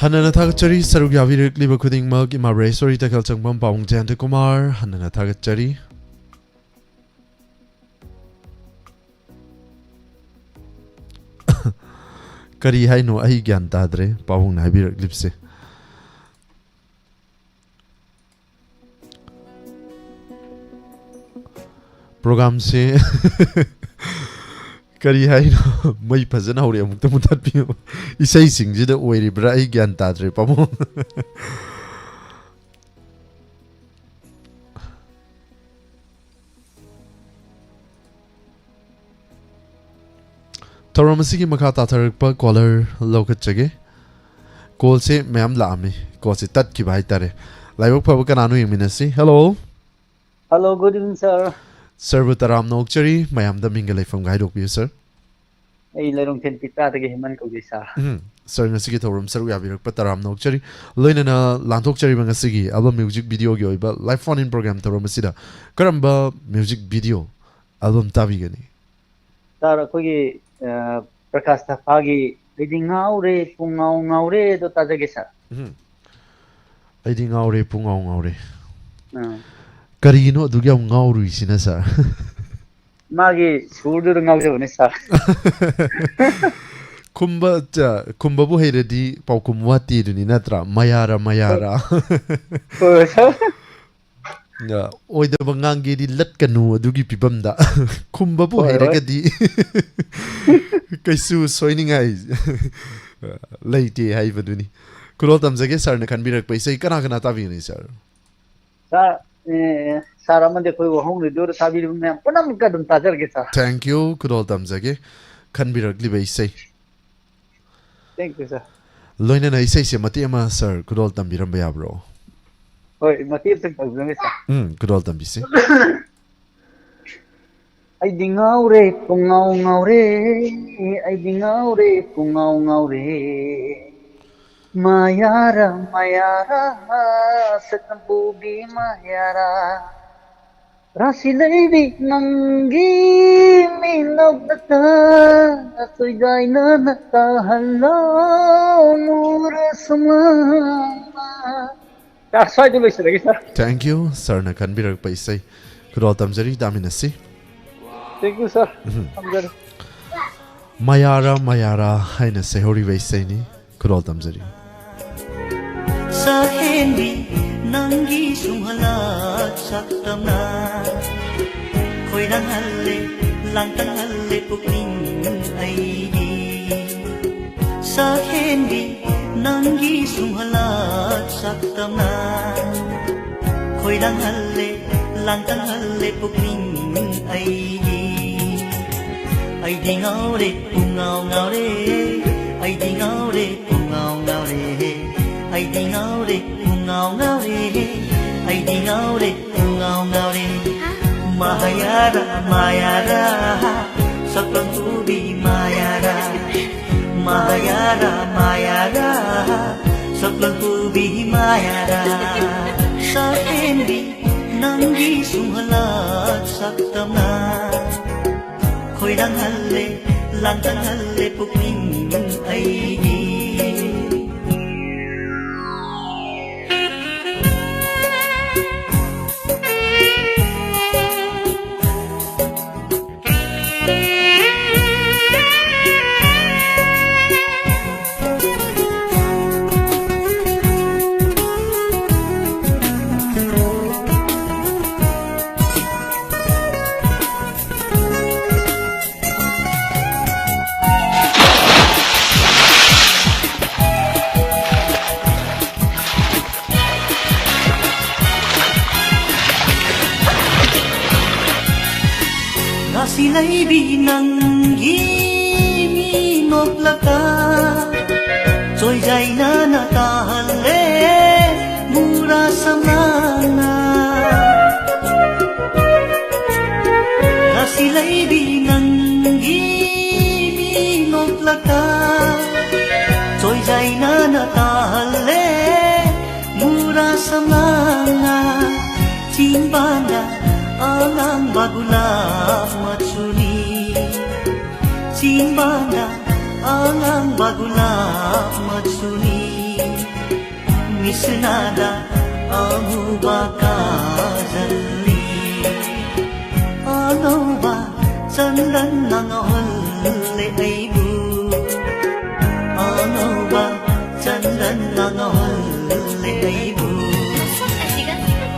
ꯍꯟꯅꯅ ꯊꯥꯒꯠꯆꯔꯤ, ꯁꯔꯨꯛ ꯌꯥꯕꯤꯔꯛꯂꯤꯕ ꯈꯨꯗꯤꯡꯃꯛ꯫ ꯏꯃꯥ ꯔꯦꯁꯣꯔꯤ ꯇꯈꯦꯜ ꯆꯪꯐꯝ ꯄꯥꯕꯨꯡ ꯖꯌꯟꯇ ꯀꯨꯃꯥꯔ, ꯍꯟꯅꯅ ꯊꯥꯒꯠꯆꯔꯤ꯫ ꯀꯔꯤ ꯍꯥꯏꯅꯣ? ꯑꯩ ꯒ꯭ꯌꯥꯟ ꯇꯥꯗ꯭ꯔꯦ ꯄꯥꯕꯨꯡꯅ ꯍꯥꯏꯕꯤꯔꯛꯂꯤꯕꯁꯦ꯫ ꯄ꯭ꯔꯣꯒꯥꯝꯁꯦ ꯀꯔꯤ ꯍꯥꯏꯅꯣ? ꯃꯩ ꯐꯖꯅ ꯍꯧꯔꯦ, ꯑꯃꯨꯛꯇ ꯃꯨꯊꯠꯄꯤꯌꯨ꯫ ꯏꯁꯩꯁꯤꯡꯁꯤꯗ ꯑꯣꯏꯔꯤꯕ꯭ꯔꯥ? ꯑꯩ ꯒ꯭ꯌꯥꯟ ꯇꯥꯗ꯭ꯔꯦ, ꯄꯥꯕꯨꯡ꯫ ꯊꯧꯔꯝ ꯑꯁꯤꯒꯤ ꯃꯈꯥ ꯇꯥꯊꯔꯛꯄ ꯀꯣꯂꯔ ꯂꯧꯈꯠꯆꯒꯦ꯫ ꯀꯣꯜꯁꯦ ꯃꯌꯥꯝ ꯂꯥꯛꯑꯝꯃꯤ, ꯀꯣꯜꯁꯦ ꯇꯠꯈꯤꯕ ꯍꯥꯏꯇꯥꯔꯦ꯫ ꯂꯥꯏꯕꯛ ꯐꯕ ꯀꯅꯥꯅꯣ ꯌꯦꯡꯃꯤꯟꯅꯁꯤ꯫ ꯍꯦꯜꯂꯣ꯫ ꯍꯦꯜꯂꯣ, ꯒꯨꯗ ꯏꯚꯅꯤꯡ, ꯁꯥꯔ꯫ ꯁꯥꯔꯕꯨ ꯇꯔꯥꯝꯅ ꯑꯣꯛꯆꯔꯤ꯫ ꯃꯌꯥꯝꯗ ꯃꯤꯡꯒ ꯂꯩꯐꯝꯒ ꯍꯥꯏꯗꯣꯛꯄꯤꯌꯨ, ꯁꯥꯔ꯫ ꯑꯩ ꯂꯩꯔꯣꯡꯊꯦꯟ ꯄꯤꯇꯥꯗꯒꯤ ꯍꯦꯃꯟ ꯀꯧꯖꯩ, ꯁꯥꯔ꯫ ꯎꯝ, ꯁꯥꯔ, ꯉꯁꯤꯒꯤ ꯊꯧꯔꯝ ꯁꯔꯨꯛ ꯌꯥꯕꯤꯔꯛꯄ ꯇꯔꯥꯝꯅ ꯑꯣꯛꯆꯔꯤ꯫ ꯂꯣꯏꯅꯅ ꯂꯥꯟꯊꯣꯛꯆꯔꯤꯕ ꯉꯁꯤꯒꯤ ꯑꯦꯜꯕꯝ ꯃ꯭ꯌꯨꯖꯤꯛ ꯚꯤꯗꯤꯑꯣꯒꯤ ꯑꯣꯏꯕ ꯂꯥꯏꯚ ꯐꯣꯟ ꯏꯟ ꯄ꯭ꯔꯣꯒ꯭ꯔꯥꯝ ꯊꯧꯔꯝ ꯑꯁꯤꯗ ꯀꯔꯝꯕ ꯃ꯭ꯌꯨꯖꯤꯛ ꯚꯤꯗꯤꯑꯣ ꯑꯦꯜꯕꯝ ꯇꯥꯕꯤꯒꯅꯤ? ꯁꯥꯔ, ꯑꯩꯈꯣꯏꯒꯤ, ꯑ, ꯄ꯭ꯔꯀꯥꯁ ꯊꯥꯄꯥꯒꯤ "ꯑꯩꯗꯤ ꯉꯥꯎꯔꯦ, ꯄꯨꯡꯉꯥꯎ ꯉꯥꯎꯔꯦ" ꯑꯗꯣ ꯇꯥꯖꯒꯦ, ꯁꯥꯔ꯫ ꯎꯝ꯫ "ꯑꯩꯗꯤ ꯉꯥꯎꯔꯦ, ꯄꯨꯡꯉꯥꯎ ꯉꯥꯎꯔꯦ"꯫ ꯑꯥ꯫ ꯀꯔꯤꯒꯤꯅꯣ ꯑꯗꯨꯛ ꯌꯥꯝ ꯉꯥꯎꯔꯨꯏꯁꯤꯅ, ꯁꯥꯔ? ꯃꯥꯒꯤ ꯁꯨꯔꯗꯨꯗ ꯉꯥꯎꯖꯕꯅꯦ, ꯁꯥꯔ꯫ ꯈꯨꯝꯕ, ꯆ-, ꯈꯨꯝꯕꯕꯨ ꯍꯩꯔꯗꯤ ꯄꯥꯎꯈꯨꯝ ꯋꯥꯠꯇꯦꯗꯨꯅꯤ, ꯅꯠꯇ꯭ꯔꯥ? "ꯃꯌꯥꯔ, ꯃꯌꯥꯔ"꯫ ꯍꯣꯏ, ꯁꯥꯔ꯫ ꯑ, ꯑꯣꯏꯗꯕ ꯉꯥꯡꯒꯦꯗꯤ ꯂꯠꯀꯅꯨ ꯑꯗꯨꯒꯤ ꯐꯤꯕꯝꯗ꯫ ꯈꯨꯝꯕꯕꯨ ꯍꯣꯏ, ꯍꯣꯏ꯫ ꯍꯩꯔꯒꯗꯤ ꯀꯩꯁꯨ ꯁꯣꯏꯅꯤꯡꯉꯥꯏ ꯂꯩꯇꯦ ꯍꯥꯏꯕꯗꯨꯅꯤ꯫ ꯈꯨꯗꯣꯜ ꯇꯝꯖꯒꯦ, ꯁꯥꯔꯅ ꯈꯟꯕꯤꯔꯛꯄ ꯏꯁꯩ ꯀꯅꯥ ꯀꯅꯥ ꯇꯥꯕꯤꯒꯅꯤ, ꯁꯥꯔ? ꯁꯥꯔ, ꯑꯦ, ꯁꯥꯔ ꯑꯃꯗꯤ ꯑꯩꯈꯣꯏ ꯋꯥꯍꯣꯡ ꯔꯦꯗꯤꯑꯣꯗ ꯇꯥꯕꯤꯔꯤꯕ ꯃꯌꯥꯝ ꯄꯨꯝꯅꯃꯛꯀ ꯑꯗꯨꯝ ꯇꯥꯖꯔꯒꯦ, ꯁꯥꯔ꯫ Thank you, ꯈꯨꯗꯣꯜ ꯇꯝꯖꯒꯦ꯫ ꯈꯟꯕꯤꯔꯛꯂꯤꯕ ꯏꯁꯩ꯫ Thank you, ꯁꯥꯔ꯫ ꯂꯣꯏꯅꯅ ꯏꯁꯩꯁꯦ ꯃꯇꯦꯛ ꯑꯃ, ꯁꯥꯔ, ꯈꯨꯗꯣꯜ ꯇꯝꯕꯤꯔꯝꯕ ꯌꯥꯕ꯭ꯔꯣ? ꯍꯣꯏ, ꯃꯇꯦꯛ ꯑꯝꯇꯪ ꯇꯧꯖꯔꯝꯒꯦ, ꯁꯥꯔ꯫ ꯎꯝ, ꯈꯨꯗꯣꯜ ꯇꯝꯕꯤꯁꯤ꯫ "ꯑꯩꯗꯤ ꯉꯥꯎꯔꯦ, ꯄꯨꯡꯉꯥꯎ ꯉꯥꯎꯔꯦ, ꯑꯩꯗꯤ ꯉꯥꯎꯔꯦ, ꯄꯨꯡꯉꯥꯎ ꯉꯥꯎꯔꯦ꯫ ꯃꯌꯥꯔ, ꯃꯌꯥꯔ, ꯁꯛꯅꯕꯨꯕꯤ ꯃꯌꯥꯔ, ꯔꯥꯁꯤ ꯂꯩꯕꯤ ꯅꯪꯒꯤ ꯃꯤꯅꯣꯛꯇ ꯆꯣꯏꯖꯥꯏꯅꯅ ꯇꯥꯍꯜꯂꯣ ꯃꯨꯔ ꯁꯨꯃꯥꯡꯅ꯫ ꯁꯥꯔ, ꯁ꯭ꯋꯥꯏꯗ ꯂꯣꯏꯁꯤꯜꯂꯒꯦ, ꯁꯥꯔ꯫ Thank you, ꯁꯥꯔꯅ ꯈꯟꯕꯤꯔꯛꯄ ꯏꯁꯩ꯫ ꯈꯨꯗꯣꯜ ꯇꯝꯖꯔꯤ, ꯇꯥꯃꯤꯟꯅꯁꯤ꯫ Thank you, ꯁꯥꯔ꯫ ꯎꯝ꯫ ꯊꯝꯖꯔꯦ꯫ ꯃꯌꯥꯔꯥ ꯃꯌꯥꯔꯥ ꯍꯥꯏꯅ ꯁꯩꯍꯧꯔꯤꯕ ꯏꯁꯩꯅꯤ꯫ ꯈꯨꯗꯣꯜ ꯇꯝꯖꯔꯤ꯫ ꯁꯛꯍꯦꯟꯕꯤ ꯅꯪꯒꯤ ꯁꯨꯝꯍꯠꯂꯛ ꯁꯛꯇꯝꯅ ꯈꯣꯏꯔꯥꯡꯍꯜꯂꯦ, ꯂꯥꯡꯇꯛꯍꯜꯂꯦ ꯄꯨꯛꯅꯤꯡ ꯑꯩꯒꯤ꯫ ꯁꯛꯍꯦꯟꯕꯤ ꯅꯪꯒꯤ ꯁꯨꯝꯍꯠꯂꯛ ꯁꯛꯇꯝꯅ ꯈꯣꯏꯔꯥꯡꯍꯜꯂꯦ, ꯂꯥꯡꯇꯛꯍꯜꯂꯦ ꯄꯨꯛꯅꯤꯡ ꯑꯩꯒꯤ꯫ ꯑꯩꯗꯤ ꯉꯥꯎꯔꯦ, ꯄꯨꯡꯉꯥꯎ ꯉꯥꯎꯔꯦ, ꯑꯩꯗꯤ ꯉꯥꯎꯔꯦ, ꯄꯨꯡꯉꯥꯎ ꯉꯥꯎꯔꯦ, ꯑꯩꯗꯤ ꯉꯥꯎꯔꯦ, ꯄꯨꯡꯉꯥꯎ ꯉꯥꯎꯔꯦ, ꯑꯩꯗꯤ ꯉꯥꯎꯔꯦ, ꯄꯨꯡꯉꯥꯎ ꯉꯥꯎꯔꯦ꯫ ꯃꯍꯥꯌꯥꯔꯥ, ꯃꯥꯌꯥꯔꯥ, ꯁꯛꯂꯣꯟ ꯄꯨꯕꯤ ꯃꯥꯌꯥꯔꯥ꯫ ꯃꯥꯌꯥꯔꯥ, ꯃꯥꯌꯥꯔꯥ, ꯁꯛꯂꯣꯟ ꯄꯨꯕꯤ ꯃꯥꯌꯥꯔꯥ꯫ ꯁꯛꯍꯦꯟꯕꯤ ꯅꯪꯒꯤ ꯁꯨꯝꯍꯠꯂꯛ ꯁꯛꯇꯝꯅ ꯈꯣꯏꯔꯥꯡꯍꯜꯂꯦ, ꯂꯥꯡꯇꯛꯍꯜꯂꯦ ꯄꯨꯛꯅꯤꯡ ꯑꯩꯒꯤ꯫ ꯉꯁꯤ ꯂꯩꯕꯤ ꯅꯪꯒꯤ ꯃꯤ ꯅꯣꯛꯂꯛꯇ ꯆꯣꯏꯖꯥꯏꯅꯅ ꯇꯥꯍꯜꯂꯦ ꯃꯨꯔꯥ ꯁꯝꯂꯥꯡꯅ꯫ ꯉꯁꯤ ꯂꯩꯕꯤ ꯅꯪꯒꯤ ꯃꯤ ꯅꯣꯛꯂꯛꯇ ꯆꯣꯏꯖꯥꯏꯅꯅ ꯇꯥꯍꯜꯂꯦ ꯃꯨꯔꯥ ꯁꯝꯂꯥꯡꯅ꯫ ꯆꯤꯡꯕꯥꯟꯗ ꯒꯨꯂꯥꯞ ꯃꯆꯨꯅꯤ, ꯆꯤꯟꯕꯥꯟꯗ ꯑꯉꯥꯡꯕ ꯒꯨꯂꯥꯞ ꯃꯆꯨꯅꯤ, ꯃꯤꯠꯁꯅꯥꯗ ꯑꯃꯨꯕ ꯀꯥꯖꯜꯅꯤ꯫ ꯑꯉꯧꯕ ꯆꯟꯗꯟꯅ ꯉꯧꯍꯜꯂꯦ ꯑꯩꯕꯨ, ꯑꯉꯧꯕ ꯆꯟꯗꯟꯅ ꯉꯧꯍꯜꯂꯦ ꯑꯩꯕꯨ꯫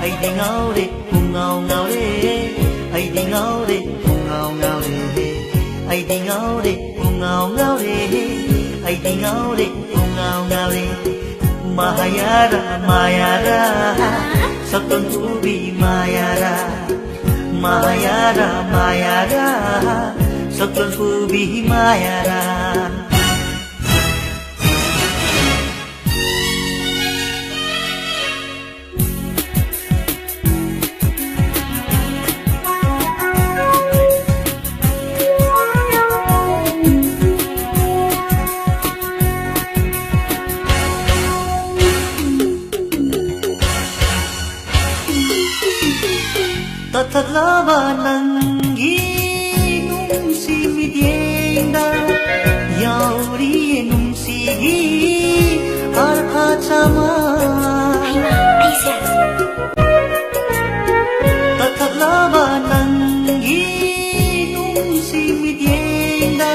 ꯑꯩꯗꯤ ꯉꯥꯎꯔꯦ, ꯄꯨꯡꯉꯥꯎ ꯉꯥꯎꯔꯦ, ꯑꯩꯗꯤ ꯉꯥꯎꯔꯦ, ꯄꯨꯡꯉꯥꯎ ꯉꯥꯎꯔꯦ, ꯑꯩꯗꯤ ꯉꯥꯎꯔꯦ, ꯄꯨꯡꯉꯥꯎ ꯉꯥꯎꯔꯦ, ꯑꯩꯗꯤ ꯉꯥꯎꯔꯦ, ꯄꯨꯡꯉꯥꯎ ꯉꯥꯎꯔꯦ꯫ ꯃꯍꯥꯌꯥꯔꯥ, ꯃꯥꯌꯥꯔꯥ, ꯁꯛꯇꯣꯟ ꯄꯨꯕꯤ ꯃꯥꯌꯥꯔꯥ꯫ ꯃꯍꯥꯌꯥꯔꯥ, ꯃꯥꯌꯥꯔꯥ, ꯁꯛꯇꯣꯟ ꯄꯨꯕꯤ ꯃꯥꯌꯥꯔꯥ꯫ ꯇꯠꯊꯠꯂꯕ ꯅꯪꯒꯤ ꯅꯨꯡꯁꯤ ꯃꯤꯠꯌꯦꯡꯗ ꯌꯥꯎꯔꯤꯌꯦ ꯅꯨꯡꯁꯤꯒꯤ ꯑꯔꯊ ꯆꯥꯃ꯫ ꯍꯩꯃꯥ, ꯑꯩꯁꯦ꯫ ꯇꯠꯊꯠꯂꯕ ꯅꯪꯒꯤ ꯅꯨꯡꯁꯤ ꯃꯤꯠꯌꯦꯡꯗ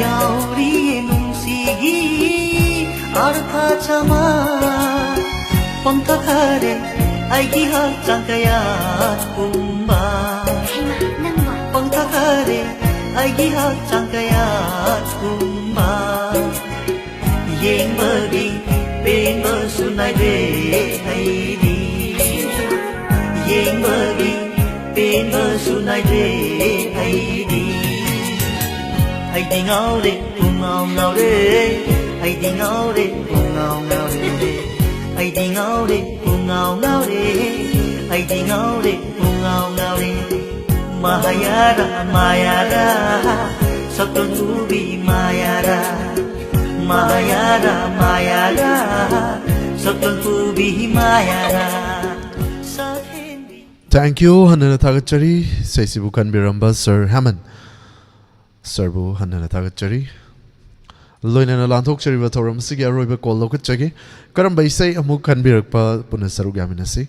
ꯌꯥꯎꯔꯤꯌꯦ ꯅꯨꯡꯁꯤꯒꯤ ꯑꯔꯊ ꯆꯥꯃ꯫ ꯄꯪꯊꯛꯈꯔꯦ ꯑꯩꯒꯤ ꯍꯛꯆꯥꯡ ꯀꯌꯥꯠ ꯄꯨꯝꯕ꯫ ꯍꯩꯃꯥ, ꯅꯪꯕꯣ? ꯄꯪꯊꯛꯈꯔꯦ ꯑꯩꯒꯤ ꯍꯛꯆꯥꯡ ꯀꯌꯥꯠ ꯄꯨꯝꯕ꯫ ꯌꯦꯡꯕꯒꯤ ꯄꯦꯟꯕꯁꯨ ꯅꯥꯏꯗꯦ ꯑꯩꯗꯤ꯫ ꯌꯦꯡꯕꯒꯤ ꯄꯦꯟꯕꯁꯨ ꯅꯥꯏꯗꯦ ꯑꯩꯗꯤ꯫ ꯑꯩꯗꯤ ꯉꯥꯎꯔꯦ, ꯄꯨꯡꯉꯥꯎ ꯉꯥꯎꯔꯦ꯫ ꯑꯩꯗꯤ ꯉꯥꯎꯔꯦ, ꯄꯨꯡꯉꯥꯎ ꯉꯥꯎꯔꯦ꯫ ꯑꯩꯗꯤ ꯉꯥꯎꯔꯦ, ꯄꯨꯡꯉꯥꯎ ꯉꯥꯎꯔꯦ꯫ ꯑꯩꯗꯤ ꯉꯥꯎꯔꯦ, ꯄꯨꯡꯉꯥꯎ ꯉꯥꯎꯔꯦ꯫ ꯃꯍꯥꯌꯥꯔꯥ, ꯃꯥꯌꯥꯔꯥ, ꯁꯛꯇꯣꯟ ꯄꯨꯕꯤ ꯃꯥꯌꯥꯔꯥ꯫ ꯃꯍꯥꯌꯥꯔꯥ, ꯃꯥꯌꯥꯔꯥ, ꯁꯛꯇꯣꯟ ꯄꯨꯕꯤ ꯃꯥꯌꯥꯔꯥ꯫ ꯁꯛꯍꯦꯟꯕꯤ꯫ Thank you. ꯍꯟꯅꯅ ꯊꯥꯒꯠꯆꯔꯤ꯫ ꯏꯁꯩꯁꯤꯕꯨ ꯈꯟꯕꯤꯔꯝꯕ Sir ꯍꯦꯃꯟ Sirꯕꯨ ꯍꯟꯅꯅ ꯊꯥꯒꯠꯆꯔꯤ꯫ ꯂꯣꯏꯅꯅ ꯂꯥꯟꯊꯣꯛꯆꯔꯤꯕ ꯊꯧꯔꯝ ꯑꯁꯤꯒꯤ ꯑꯔꯣꯏꯕ call ꯂꯧꯈꯠꯆꯒꯦ꯫ ꯀꯔꯝꯕ ꯏꯁꯩ ꯑꯃꯨꯛ ꯈꯟꯕꯤꯔꯛꯄ ꯄꯨꯟꯅ ꯁꯔꯨꯛ ꯌꯥꯃꯤꯟꯅꯁꯤ꯫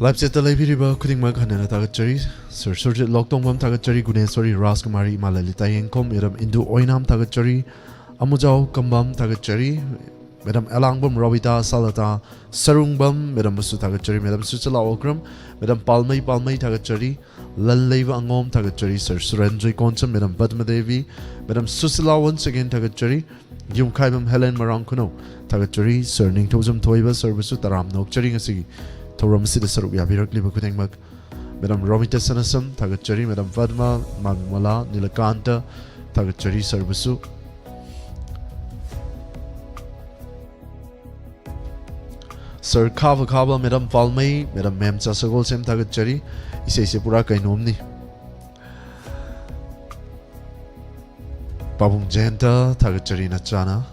Live chatꯇ ꯂꯩꯕꯤꯔꯤꯕ ꯈꯨꯗꯤꯡꯃꯛ ꯍꯟꯅꯅ ꯊꯥꯒꯠꯆꯔꯤ꯫ Sir ꯁꯨꯔꯖꯤꯠ ꯂꯣꯛꯇꯣꯡꯕꯝ ꯊꯥꯒꯠꯆꯔꯤ, ꯒꯨꯅꯦꯁꯣꯔꯤ ꯔꯥꯖꯀꯨꯃꯥꯔꯤ, ꯏꯃꯥ ꯂꯂꯤꯇꯥ ꯌꯦꯡꯈꯣꯝ, Madam ꯏꯟꯗꯨ ꯑꯣꯏꯅꯥꯝ ꯊꯥꯒꯠꯆꯔꯤ, ꯑꯃꯨꯖꯥꯎ ꯀꯝꯕꯝ ꯊꯥꯒꯠꯆꯔꯤ, Madam ꯑꯦꯂꯥꯡꯕꯝ ꯔꯣꯕꯤꯇꯥ ꯁꯥꯂꯇꯥ ꯁꯔꯨꯡꯕꯝ, Madamꯕꯨꯁꯨ ꯊꯥꯒꯠꯆꯔꯤ, Madam ꯁꯨꯁꯤꯂꯥ ꯑꯣꯀ꯭ꯔꯝ, Madam ꯄꯥꯜꯃꯩ ꯄꯥꯜꯃꯩ ꯊꯥꯒꯠꯆꯔꯤ, ꯂꯟꯂꯩꯕ ꯑꯉꯣꯝ ꯊꯥꯒꯠꯆꯔꯤ, Sir ꯁꯨꯔꯦꯟꯗ꯭ꯔ ꯀꯣꯟꯆꯝ, Madam ꯄꯗꯃꯗꯦꯕꯤ, Madam Sushila once again ꯊꯥꯒꯠꯆꯔꯤ, ꯌꯨꯝꯈꯥꯏꯕꯝ ꯍꯦꯂꯦꯟ ꯃꯔꯥꯡ ꯈꯨꯅꯧ ꯊꯥꯒꯠꯆꯔꯤ, Sir ꯅꯤꯡꯊꯧꯖꯝ ꯊꯣꯏꯕ Sirꯕꯨꯁꯨ ꯇꯔꯥꯝꯅ ꯑꯣꯛꯆꯔꯤ꯫ ꯉꯁꯤꯒꯤ ꯊꯧꯔꯝ ꯑꯁꯤꯗ ꯁꯔꯨꯛ ꯌꯥꯕꯤꯔꯛꯂꯤꯕ ꯈꯨꯗꯤꯡꯃꯛ Madam ꯔꯣꯃꯤꯇꯥ ꯁꯅꯥꯁꯝ ꯊꯥꯒꯠꯆꯔꯤ, Madam ꯄꯗꯃ, ꯃꯥꯃꯨꯃꯂꯥ ꯅꯤꯂꯀꯥꯟꯇ ꯊꯥꯒꯠꯆꯔꯤ Sirꯕꯨꯁꯨ꯫ Sir ꯈꯥꯕ ꯈꯥꯕ, Madam ꯄꯥꯜꯃꯩ, Madam ꯃꯦꯝꯆꯥ ꯁꯒꯣꯜꯁꯦꯝ ꯊꯥꯒꯠꯆꯔꯤ꯫ ꯏꯁꯩꯁꯦ ꯄꯨꯔꯥ ꯀꯩꯅꯣꯝꯅꯤ꯫ ꯄꯥꯕꯨꯡ ꯖꯌꯟꯇ ꯊꯥꯒꯠꯆꯔꯤ ꯅꯆꯥꯅ꯫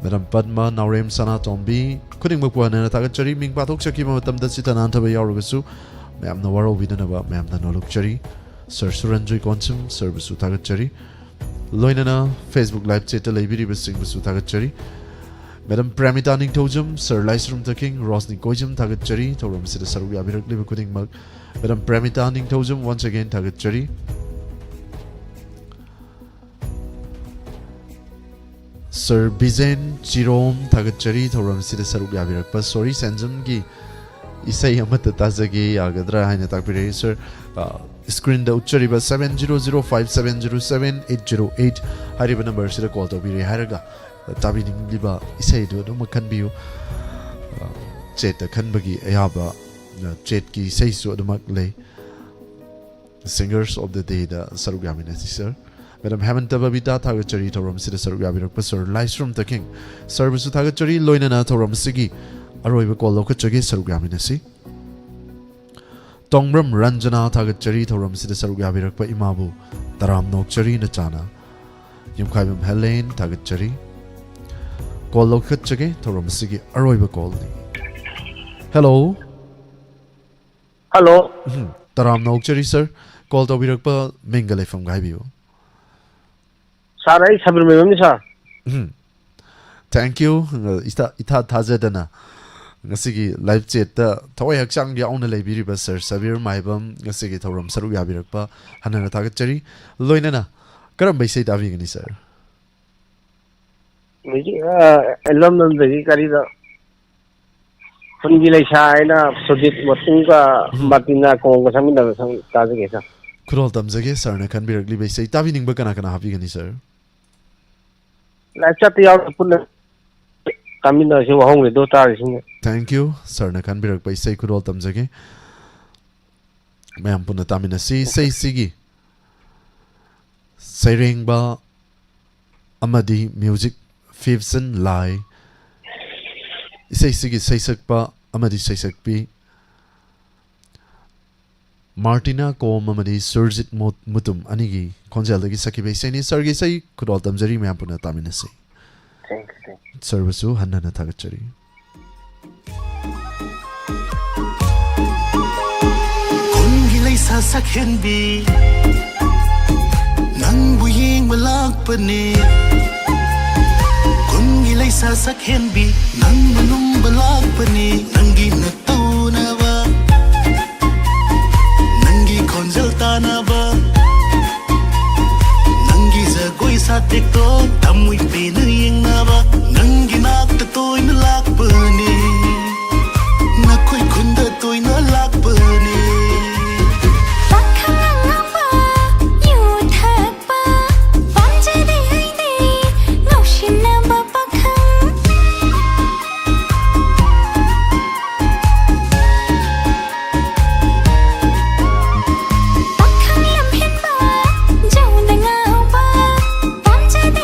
Madam ꯄꯗꯃ, ꯅꯥꯎꯔꯦꯝ ꯁꯅꯥꯇꯣꯝꯕꯤ, ꯈꯨꯗꯤꯡꯃꯛꯄꯨ ꯍꯟꯅ ꯍꯟꯅ ꯊꯥꯒꯠꯆꯔꯤ꯫ ꯃꯤꯡ ꯄꯥꯊꯣꯛꯆꯈꯤꯕ ꯃꯇꯝꯗ ꯆꯤꯠꯇ ꯅꯥꯟꯊꯕ ꯌꯥꯎꯔꯒꯁꯨ ꯃꯌꯥꯝꯅ ꯋꯥꯔꯧꯕꯤꯗꯅꯕ ꯃꯌꯥꯝꯗ ꯅꯣꯜꯂꯨꯛꯆꯔꯤ꯫ Sir ꯁꯨꯔꯟꯖꯣꯏ ꯀꯣꯟꯁꯝ Sirꯕꯨꯁꯨ ꯊꯥꯒꯠꯆꯔꯤ꯫ ꯂꯣꯏꯅꯅ Facebook live chatꯇ ꯂꯩꯕꯤꯔꯤꯕꯁꯤꯡꯕꯨꯁꯨ ꯊꯥꯒꯠꯆꯔꯤ꯫ Madam ꯄ꯭ꯔꯦꯃꯤꯇꯥ ꯅꯤꯡꯊꯧꯖꯝ, Sir ꯂꯥꯏꯁ꯭ꯔꯝ ꯊꯛꯈꯤꯡ, ꯔꯣꯁꯅꯤ ꯀꯣꯏꯖꯝ ꯊꯥꯒꯠꯆꯔꯤ꯫ ꯊꯧꯔꯝ ꯑꯁꯤꯗ ꯁꯔꯨꯛ ꯌꯥꯕꯤꯔꯛꯂꯤꯕ ꯈꯨꯗꯤꯡꯃꯛ꯫ Madam ꯄ꯭ꯔꯦꯃꯤꯇꯥ ꯅꯤꯡꯊꯧꯖꯝ once again ꯊꯥꯒꯠꯆꯔꯤ꯫ Sir ꯕꯤꯖꯦꯟ ꯆꯤꯔꯣꯝ ꯊꯥꯒꯠꯆꯔꯤ ꯊꯧꯔꯝ ꯑꯁꯤꯗ ꯁꯔꯨꯛ ꯌꯥꯕꯤꯔꯛꯄ꯫ Sorry, ꯁꯦꯟꯖꯝꯒꯤ ꯏꯁꯩ ꯑꯃꯠꯇ ꯇꯥꯖꯒꯦ ꯌꯥꯒꯗ꯭ꯔꯥ ꯍꯥꯏꯅ ꯇꯥꯛꯄꯤꯔꯛꯏ꯫ Sir, ꯑ, screenꯗ ꯎꯠꯆꯔꯤꯕ seven zero zero five seven zero seven eight zero eight ꯍꯥꯏꯔꯤꯕ number ꯑꯁꯤꯗ call ꯇꯧꯕꯤꯔꯦ ꯍꯥꯏꯔꯒ, ꯑ, ꯇꯥꯕꯤꯅꯤꯡꯂꯤꯕ ꯏꯁꯩꯗꯨ ꯑꯗꯨꯃꯛ ꯈꯟꯕꯤꯌꯨ꯫ ꯑ, chatꯇ ꯈꯟꯕꯒꯤ ꯑꯌꯥꯕ, ꯑ, chatꯀꯤ ꯏꯁꯩꯁꯨ ꯑꯗꯨꯃꯛ ꯂꯩ꯫ Singers of the Dayꯗ ꯁꯔꯨꯛ ꯌꯥꯃꯤꯟꯅꯁꯤ, Sir꯫ Madam ꯍꯦꯃꯟꯇ ꯕꯕꯤꯇꯥ ꯊꯥꯒꯠꯆꯔꯤ ꯊꯧꯔꯝ ꯑꯁꯤꯗ ꯁꯔꯨꯛ ꯌꯥꯕꯤꯔꯛꯄ꯫ Sir ꯂꯥꯏꯁ꯭ꯔꯝ ꯊꯛꯈꯤꯡ, Sirꯕꯨꯁꯨ ꯊꯥꯒꯠꯆꯔꯤ꯫ ꯂꯣꯏꯅꯅ ꯊꯧꯔꯝ ꯑꯁꯤꯒꯤ ꯑꯔꯣꯏꯕ call ꯂꯧꯈꯠꯆꯒꯦ, ꯁꯔꯨꯛ ꯌꯥꯃꯤꯟꯅꯁꯤ꯫ ꯇꯣꯡꯕ꯭ꯔꯝ ꯔꯟꯖꯅꯥ ꯊꯥꯒꯠꯆꯔꯤ ꯊꯧꯔꯝ ꯑꯁꯤꯗ ꯁꯔꯨꯛ ꯌꯥꯕꯤꯔꯛꯄ ꯏꯃꯥꯕꯨ ꯇꯔꯥꯝꯅ ꯑꯣꯛꯆꯔꯤ ꯅꯆꯥꯅ꯫ ꯌꯨꯝꯈꯥꯏꯕꯝ ꯍꯦꯂꯦꯟ, ꯊꯥꯒꯠꯆꯔꯤ꯫ ꯀꯣꯜ ꯂꯧꯈꯠꯆꯒꯦ, ꯊꯧꯔꯝ ꯑꯁꯤꯒꯤ ꯑꯔꯣꯏꯕ ꯀꯣꯜꯅꯤ꯫ ꯍꯦꯜꯂꯣ꯫ ꯍꯜꯂꯣ꯫ ꯎꯝ, ꯇꯔꯥꯝꯅ ꯑꯣꯛꯆꯔꯤ ꯁꯥꯔ꯫ ꯀꯣꯜ ꯇꯧꯕꯤꯔꯛꯄ ꯃꯤꯡꯒ ꯂꯩꯐꯝꯒ ꯍꯥꯏꯕꯤꯌꯨ꯫ ꯁꯥꯔ, ꯑꯩ ꯁꯕꯤꯔ ꯃꯦꯝꯕꯝꯅꯤ ꯁꯥꯔ꯫ ꯎꯝ꯫ Thank you꯫ ꯏꯊꯥ, ꯏꯊꯥ ꯊꯥꯖꯗꯅ ꯉꯁꯤꯒꯤ ꯂꯥꯏꯚ ꯆꯦꯠꯇ ꯊꯋꯥꯏ ꯍꯛꯆꯥꯡ ꯌꯥꯎꯅ ꯂꯩꯕꯤꯔꯤꯕ ꯁꯥꯔ ꯁꯕꯤꯔ ꯃꯥꯏꯕꯝ ꯉꯁꯤꯒꯤ ꯊꯧꯔꯝ ꯁꯔꯨꯛ ꯌꯥꯕꯤꯔꯛꯄ ꯍꯟꯅ ꯍꯟꯅ ꯊꯥꯒꯠꯆꯔꯤ꯫ ꯂꯣꯏꯅꯅ ꯀꯔꯝꯕ ꯏꯁꯩ ꯇꯥꯕꯤꯒꯅꯤ ꯁꯥꯔ? ꯍꯧꯖꯤꯛ ꯑꯦꯜꯕꯝ ꯑꯃꯗꯒꯤ ꯀꯔꯤꯗ ꯈꯨꯟꯒꯤ ꯂꯩꯁꯥ ꯍꯥꯏꯅ ꯁꯨꯖꯤꯠ ꯃꯇꯨꯡꯒ ꯎꯝ꯫ ꯃꯥꯔꯇꯤꯅꯥ ꯀꯣꯡꯒ ꯁꯛꯃꯤꯟꯅꯕ ꯁꯛ ꯇꯥꯖꯒꯦ ꯁꯥꯔ꯫ ꯈꯨꯗꯣꯜ ꯇꯝꯖꯒꯦ ꯁꯥꯔꯅ ꯈꯟꯕꯤꯔꯛꯂꯤꯕ ꯏꯁꯩ꯫ ꯇꯥꯕꯤꯅꯤꯡꯕ ꯀꯅꯥ ꯀꯅꯥ ꯍꯥꯞꯄꯤꯒꯅꯤ ꯁꯥꯔ? ꯂꯥꯏꯐ ꯆꯥꯠꯇ ꯌꯥꯎꯔꯒ ꯄꯨꯟꯅ ꯇꯥꯃꯤꯟꯅꯔꯁꯤ, ꯋꯥꯍꯧꯡꯂꯦꯗꯣ ꯇꯥꯔꯤꯁꯤꯡꯅ꯫ Thank you꯫ ꯁꯥꯔꯅ ꯈꯟꯕꯤꯔꯛꯄ ꯏꯁꯩ ꯈꯨꯗꯣꯜ ꯇꯝꯖꯒꯦ꯫ ꯃꯌꯥꯝ ꯄꯨꯟꯅ ꯇꯥꯃꯤꯟꯅꯁꯤ꯫ ꯏꯁꯩꯁꯤꯒꯤ ꯁꯩꯔꯦꯡꯕ ꯑꯃꯗꯤ ꯃ꯭ꯌꯨꯖꯤꯛ ꯐꯤꯞꯁꯟ ꯂꯥꯏ꯫ ꯏꯁꯩꯁꯤꯒꯤ ꯁꯩꯁꯛꯄ ꯑꯃꯗꯤ ꯁꯩꯁꯛꯄꯤ ꯃꯥꯔꯇꯤꯅꯥ ꯀꯣꯝ ꯑꯃꯗꯤ ꯁꯨꯔꯖꯤꯠ ꯃꯨ-, ꯃꯨꯇꯨꯝ ꯑꯅꯤꯒꯤ ꯈꯣꯟꯖꯦꯜꯗꯒꯤ ꯁꯛꯈꯤꯕ ꯏꯁꯩꯅꯤ꯫ ꯁꯥꯔꯒꯤ ꯏꯁꯩ ꯈꯨꯗꯣꯜ ꯇꯝꯖꯔꯤ, ꯃꯌꯥꯝ ꯄꯨꯟꯅ ꯇꯥꯃꯤꯟꯅꯁꯤ꯫ Thank you, thank you꯫ ꯁꯥꯔꯕꯨꯁꯨ ꯍꯟꯅ ꯍꯟꯅ ꯊꯥꯒꯠꯆꯔꯤ꯫ ꯈꯨꯟꯒꯤ ꯂꯩꯁꯥ ꯁꯛꯍꯦꯟꯕꯤ, ꯅꯪꯕꯨ ꯌꯦꯡꯕ ꯂꯥꯛꯄꯅꯦ꯫ ꯈꯨꯟꯒꯤ ꯂꯩꯁꯥ ꯁꯛꯍꯦꯟꯕꯤ, ꯅꯪꯕꯨ ꯂꯨꯝꯕ ꯂꯥꯛꯄꯅꯦ꯫ ꯅꯪꯒꯤ ꯅꯇꯧꯅꯕ, ꯅꯪꯒꯤ ꯈꯣꯟꯖꯦꯜ ꯇꯥꯅꯕ, ꯅꯪꯒꯤ ꯖꯒꯣꯏ ꯁꯥꯊꯦꯛꯇꯣ ꯊꯃꯣꯏ ꯄꯦꯟꯅ ꯌꯦꯡꯅꯕ, ꯅꯪꯒꯤ ꯅꯥꯛꯇ ꯇꯣꯏꯅ ꯂꯥꯛꯄꯅꯦ, ꯅꯈꯣꯏ ꯈꯨꯟꯗ ꯇꯣꯏꯅ ꯂꯥꯛꯄꯅꯦ꯫ ꯄꯥꯈꯪ ꯑꯉꯥꯎꯕ, ꯌꯨ ꯊꯛꯄ ꯄꯥꯝꯖꯗꯦ ꯑꯩꯗꯤ, ꯉꯥꯎꯁꯤꯟꯅꯕ ꯄꯥꯈꯪ꯫ ꯄꯥꯈꯪ ꯂꯝꯍꯦꯟꯕ, ꯖꯧꯗ ꯉꯥꯎꯕ ꯄꯥꯝꯖꯗꯦ꯫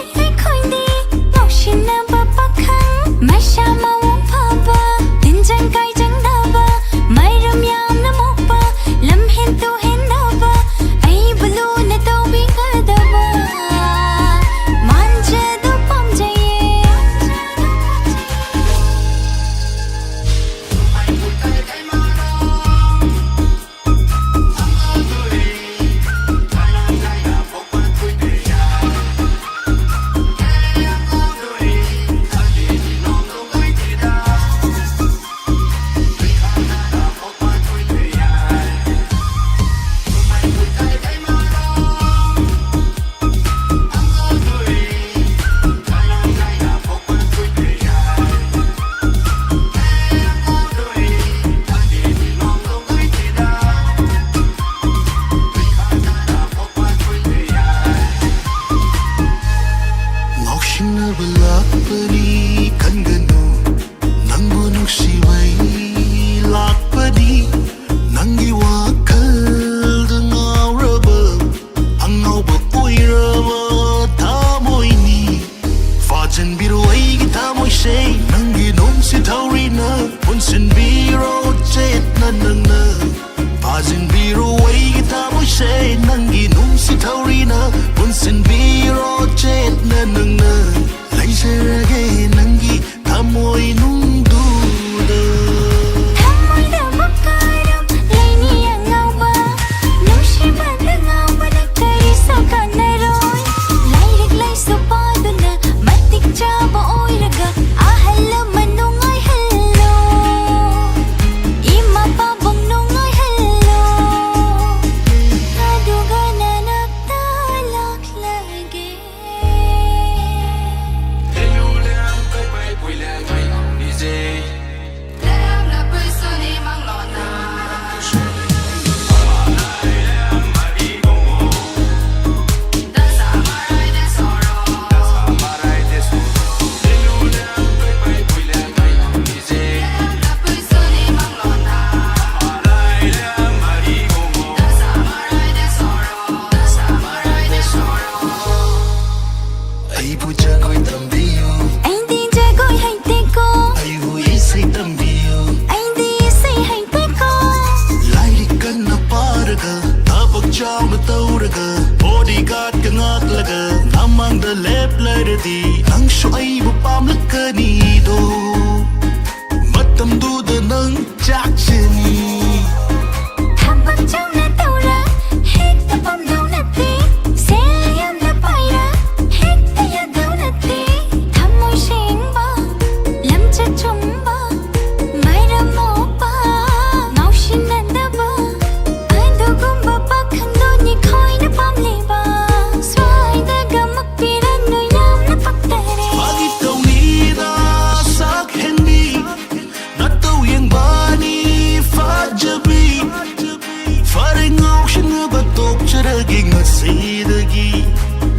ꯆꯥꯎꯅ ꯇꯧꯔꯒ, bodyguard ꯀ ꯉꯥꯛꯂꯒ, ꯅꯃꯥꯡꯗ ꯂꯦꯞꯂꯔꯗꯤ, ꯅꯪꯁꯨ ꯑꯩꯕꯨ ꯄꯥꯝꯂꯛꯀꯅꯤꯗꯣ꯫ ꯃꯇꯝꯗꯨꯗ ꯅꯪ ꯆꯥꯛꯆꯅꯤ꯫ ꯊꯕꯛ ꯆꯥꯎꯅ ꯇꯧꯔ, ꯍꯦꯛꯇ ꯄꯥꯝꯗꯧ ꯅꯠꯇꯦ꯫ ꯁꯦꯜ ꯌꯥꯝꯅ ꯄꯥꯏꯔ, ꯍꯦꯛꯇ ꯌꯥꯗꯧ ꯅꯠꯇꯦ꯫ ꯊꯃꯣꯏ ꯁꯦꯡꯕ, ꯂꯝꯆꯠ ꯆꯨꯝꯕ, ꯃꯔꯝ ꯃꯣꯛꯄ, ꯉꯥꯎꯁꯤꯟꯅꯗꯕ, ꯑꯗꯨꯒꯨꯝꯕ ꯄꯥꯈꯪꯗꯨꯅꯤ ꯈꯣꯏꯅ ꯄꯥꯝꯂꯤꯕ꯫ ꯁ꯭ꯋꯥꯏꯗ ꯒꯃꯛ ꯄꯤꯔꯅꯨ, ꯌꯥꯝꯅ ꯄꯛꯇꯔꯦ꯫ ꯐꯥꯒꯤ ꯇꯧꯅꯤꯗ, ꯁꯛ ꯍꯦꯟꯕꯤ, ꯅꯇꯧ ꯌꯦꯡꯕꯅꯤ ꯐꯖꯕꯤ꯫ ꯐꯔꯦ, ꯉꯥꯎꯁꯤꯟꯅꯕ ꯇꯣꯛꯆꯔꯒꯦ ꯉꯁꯤꯗꯒꯤ꯫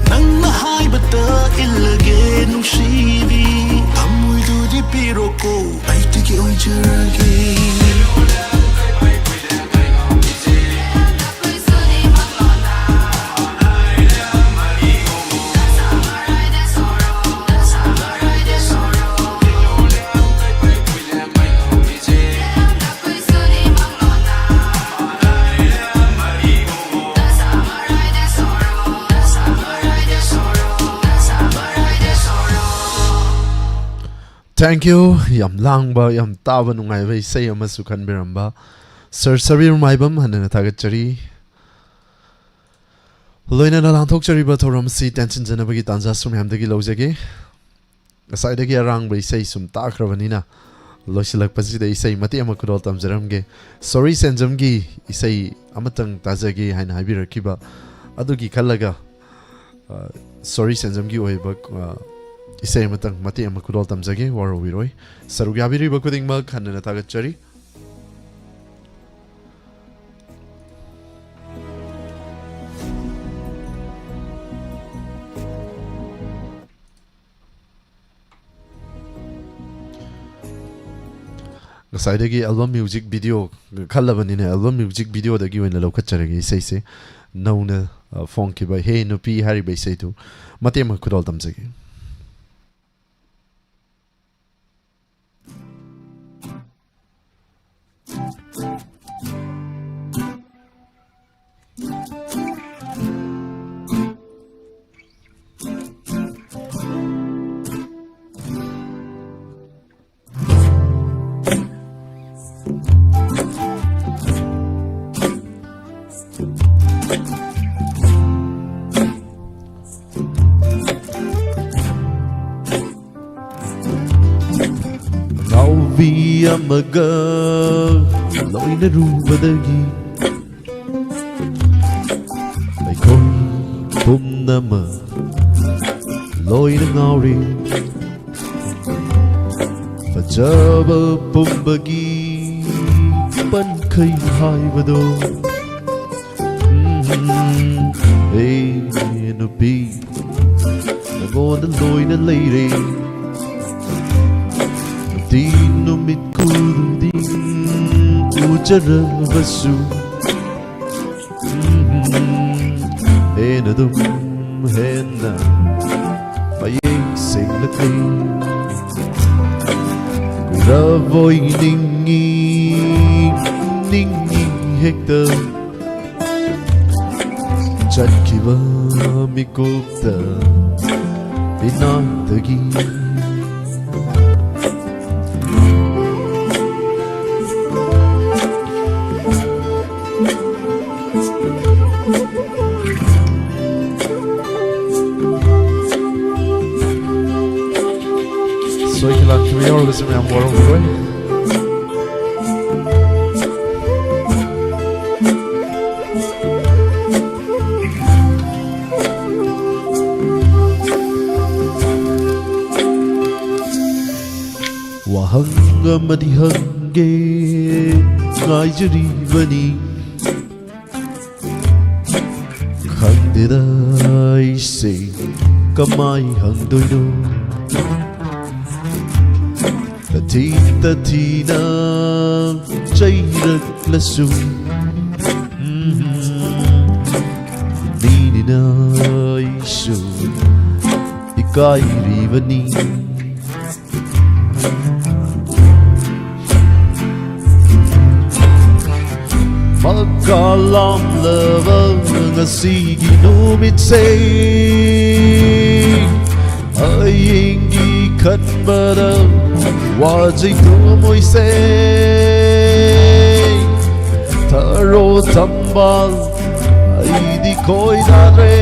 ꯅꯪꯅ ꯍꯥꯏꯕꯇ ꯏꯜꯂꯒꯦ ꯅꯨꯡꯁꯤꯕꯤ꯫ ꯊꯃꯣꯏꯗꯨꯗꯤ ꯄꯤꯔꯣꯀꯣ, ꯑꯩꯗꯒꯤ ꯑꯣꯏꯖꯔꯒꯦ꯫ Thank you. ꯌꯥꯝ ꯂꯥꯡꯕ, ꯌꯥꯝ ꯇꯥꯕ ꯅꯨꯡꯉꯥꯏꯕ ꯏꯁꯩ ꯑꯃꯁꯨ ꯈꯟꯕꯤꯔꯝꯕ Sir ꯁꯕꯤꯔ ꯃꯥꯏꯕꯝ, ꯍꯟꯅ ꯊꯥꯒꯠꯆꯔꯤ꯫ ꯂꯣꯏꯅꯅ ꯂꯥꯡꯊꯣꯛꯆꯔꯤꯕ ꯊꯧꯔꯝ ꯑꯁꯤ ꯇꯦꯟꯁꯤꯟꯖꯅꯕꯒꯤ ꯇꯥꯟꯖꯥꯁꯨ ꯃꯌꯥꯝꯗꯒꯤ ꯂꯧꯖꯒꯦ꯫ ꯉꯁꯥꯏꯗꯒꯤ ꯑꯔꯥꯡꯕ ꯏꯁꯩ ꯁꯨꯝ ꯇꯥꯈ꯭ꯔꯕꯅꯤꯅ, ꯂꯣꯏꯁꯤꯜꯂꯛꯄꯁꯤꯗ ꯏꯁꯩ ꯃꯇꯦꯛ ꯑꯃ ꯈꯨꯗꯣꯜ ꯇꯝꯖꯔꯝꯒꯦ꯫ ꯁꯣꯔꯤ ꯁꯦꯟꯖꯝꯒꯤ ꯏꯁꯩ ꯑꯃꯇꯪ ꯇꯥꯖꯒꯦ ꯍꯥꯏꯅ ꯍꯥꯏꯕꯤꯔꯛꯈꯤꯕ ꯑꯗꯨꯒꯤ ꯈꯜꯂꯒ, ꯑ, ꯁꯣꯔꯤ ꯁꯦꯟꯖꯝꯒꯤ ꯑꯣꯏꯕ, ꯑ, ꯏꯁꯩ ꯑꯃꯇꯪ ꯃꯇꯦꯛ ꯑꯃ ꯈꯨꯗꯣꯜ ꯇꯝꯖꯒꯦ, ꯋꯥꯔꯧꯕꯤꯔꯣꯏ꯫ ꯁꯔꯨꯛ ꯌꯥꯕꯤꯔꯤꯕ ꯈꯨꯗꯤꯡꯃꯛ ꯍꯟꯅ ꯊꯥꯒꯠꯆꯔꯤ꯫ ꯉꯁꯥꯏꯗꯒꯤ album music video ꯈꯜꯂꯕꯅꯤꯅ, album music video ꯗꯒꯤ ꯑꯣꯏꯅ ꯂꯧꯈꯠꯆꯔꯒꯦ ꯏꯁꯩꯁꯦ꯫ ꯅꯧꯅ, ꯑ, ꯐꯣꯡꯈꯤꯕ ꯍꯦ ꯅꯨꯄꯤ ꯍꯥꯏꯔꯤꯕ ꯏꯁꯩꯗꯨ ꯃꯇꯦꯛ ꯑꯃ ꯈꯨꯗꯣꯜ ꯇꯝꯖꯒꯦ꯫ ꯉꯥꯎꯕꯤ ꯑꯃꯒ ꯂꯣꯏꯅꯔꯨꯕꯗꯒꯤ ꯑꯩꯈꯣꯏ ꯄꯨꯝꯅꯃꯛ ꯂꯣꯏꯅ ꯉꯥꯎꯔꯦ꯫ ꯐꯖꯕ ꯄꯨꯝꯕꯒꯤ ꯄꯟꯈꯩ ꯍꯥꯏꯕꯗꯣ꯫ ꯎꯝ, ꯍꯦ ꯅꯨꯄꯤ, ꯅꯉꯣꯟꯗ ꯂꯣꯏꯅ ꯂꯩꯔꯦ꯫ ꯅꯨꯡꯇꯤ ꯅꯨꯃꯤꯠ ꯈꯨꯗꯤꯡ ꯎꯖꯔꯕꯁꯨ, ꯎꯝ, ꯍꯦꯟꯅ ꯑꯗꯨꯝ ꯍꯦꯟꯅ ꯃꯌꯦꯛ ꯁꯦꯡꯂꯛꯂꯤ꯫ ꯀꯨꯏꯔꯕꯣꯏ ꯅꯤꯡꯏ, ꯅꯤꯡꯏ ꯍꯦꯛꯇ꯫ ꯆꯠꯈꯤꯕ ꯃꯤꯀꯨꯞꯇ ꯏꯅꯥꯛꯇꯒꯤ꯫ ꯁꯣꯏꯈꯤ ꯂꯥꯛꯈꯤꯕ ꯌꯥꯎꯔꯒꯁꯨ ꯃꯌꯥꯝ ꯋꯥꯔꯧꯕꯤꯔꯣꯏ꯫ ꯋꯥꯍꯪ ꯑꯃꯗꯤ ꯍꯪꯒꯦ ꯉꯥꯏꯖꯔꯤꯕꯅꯤ꯫ ꯈꯪꯗꯦꯗ ꯑꯩꯁꯦ ꯀꯃꯥꯏ ꯍꯪꯗꯣꯏꯅꯣ? ꯇꯊꯤ ꯇꯊꯤꯅ ꯆꯩꯔꯛꯂꯁꯨ, ꯎꯝ, ꯃꯤꯅꯤꯅ ꯑꯩꯁꯨ ꯏꯀꯥꯏꯔꯤꯕꯅꯤ꯫ ꯃꯀꯥ ꯂꯥꯝꯂꯕ ꯉꯁꯤꯒꯤ ꯅꯨꯃꯤꯠꯁꯦ, ꯍꯌꯦꯡꯒꯤ ꯈꯟꯕꯗ ꯋꯥꯖꯩ ꯊꯃꯣꯏꯁꯦ꯫ ꯊꯔꯣ ꯊꯝꯕꯥꯜ ꯈꯣꯏꯗꯥꯗ꯭ꯔꯦ꯫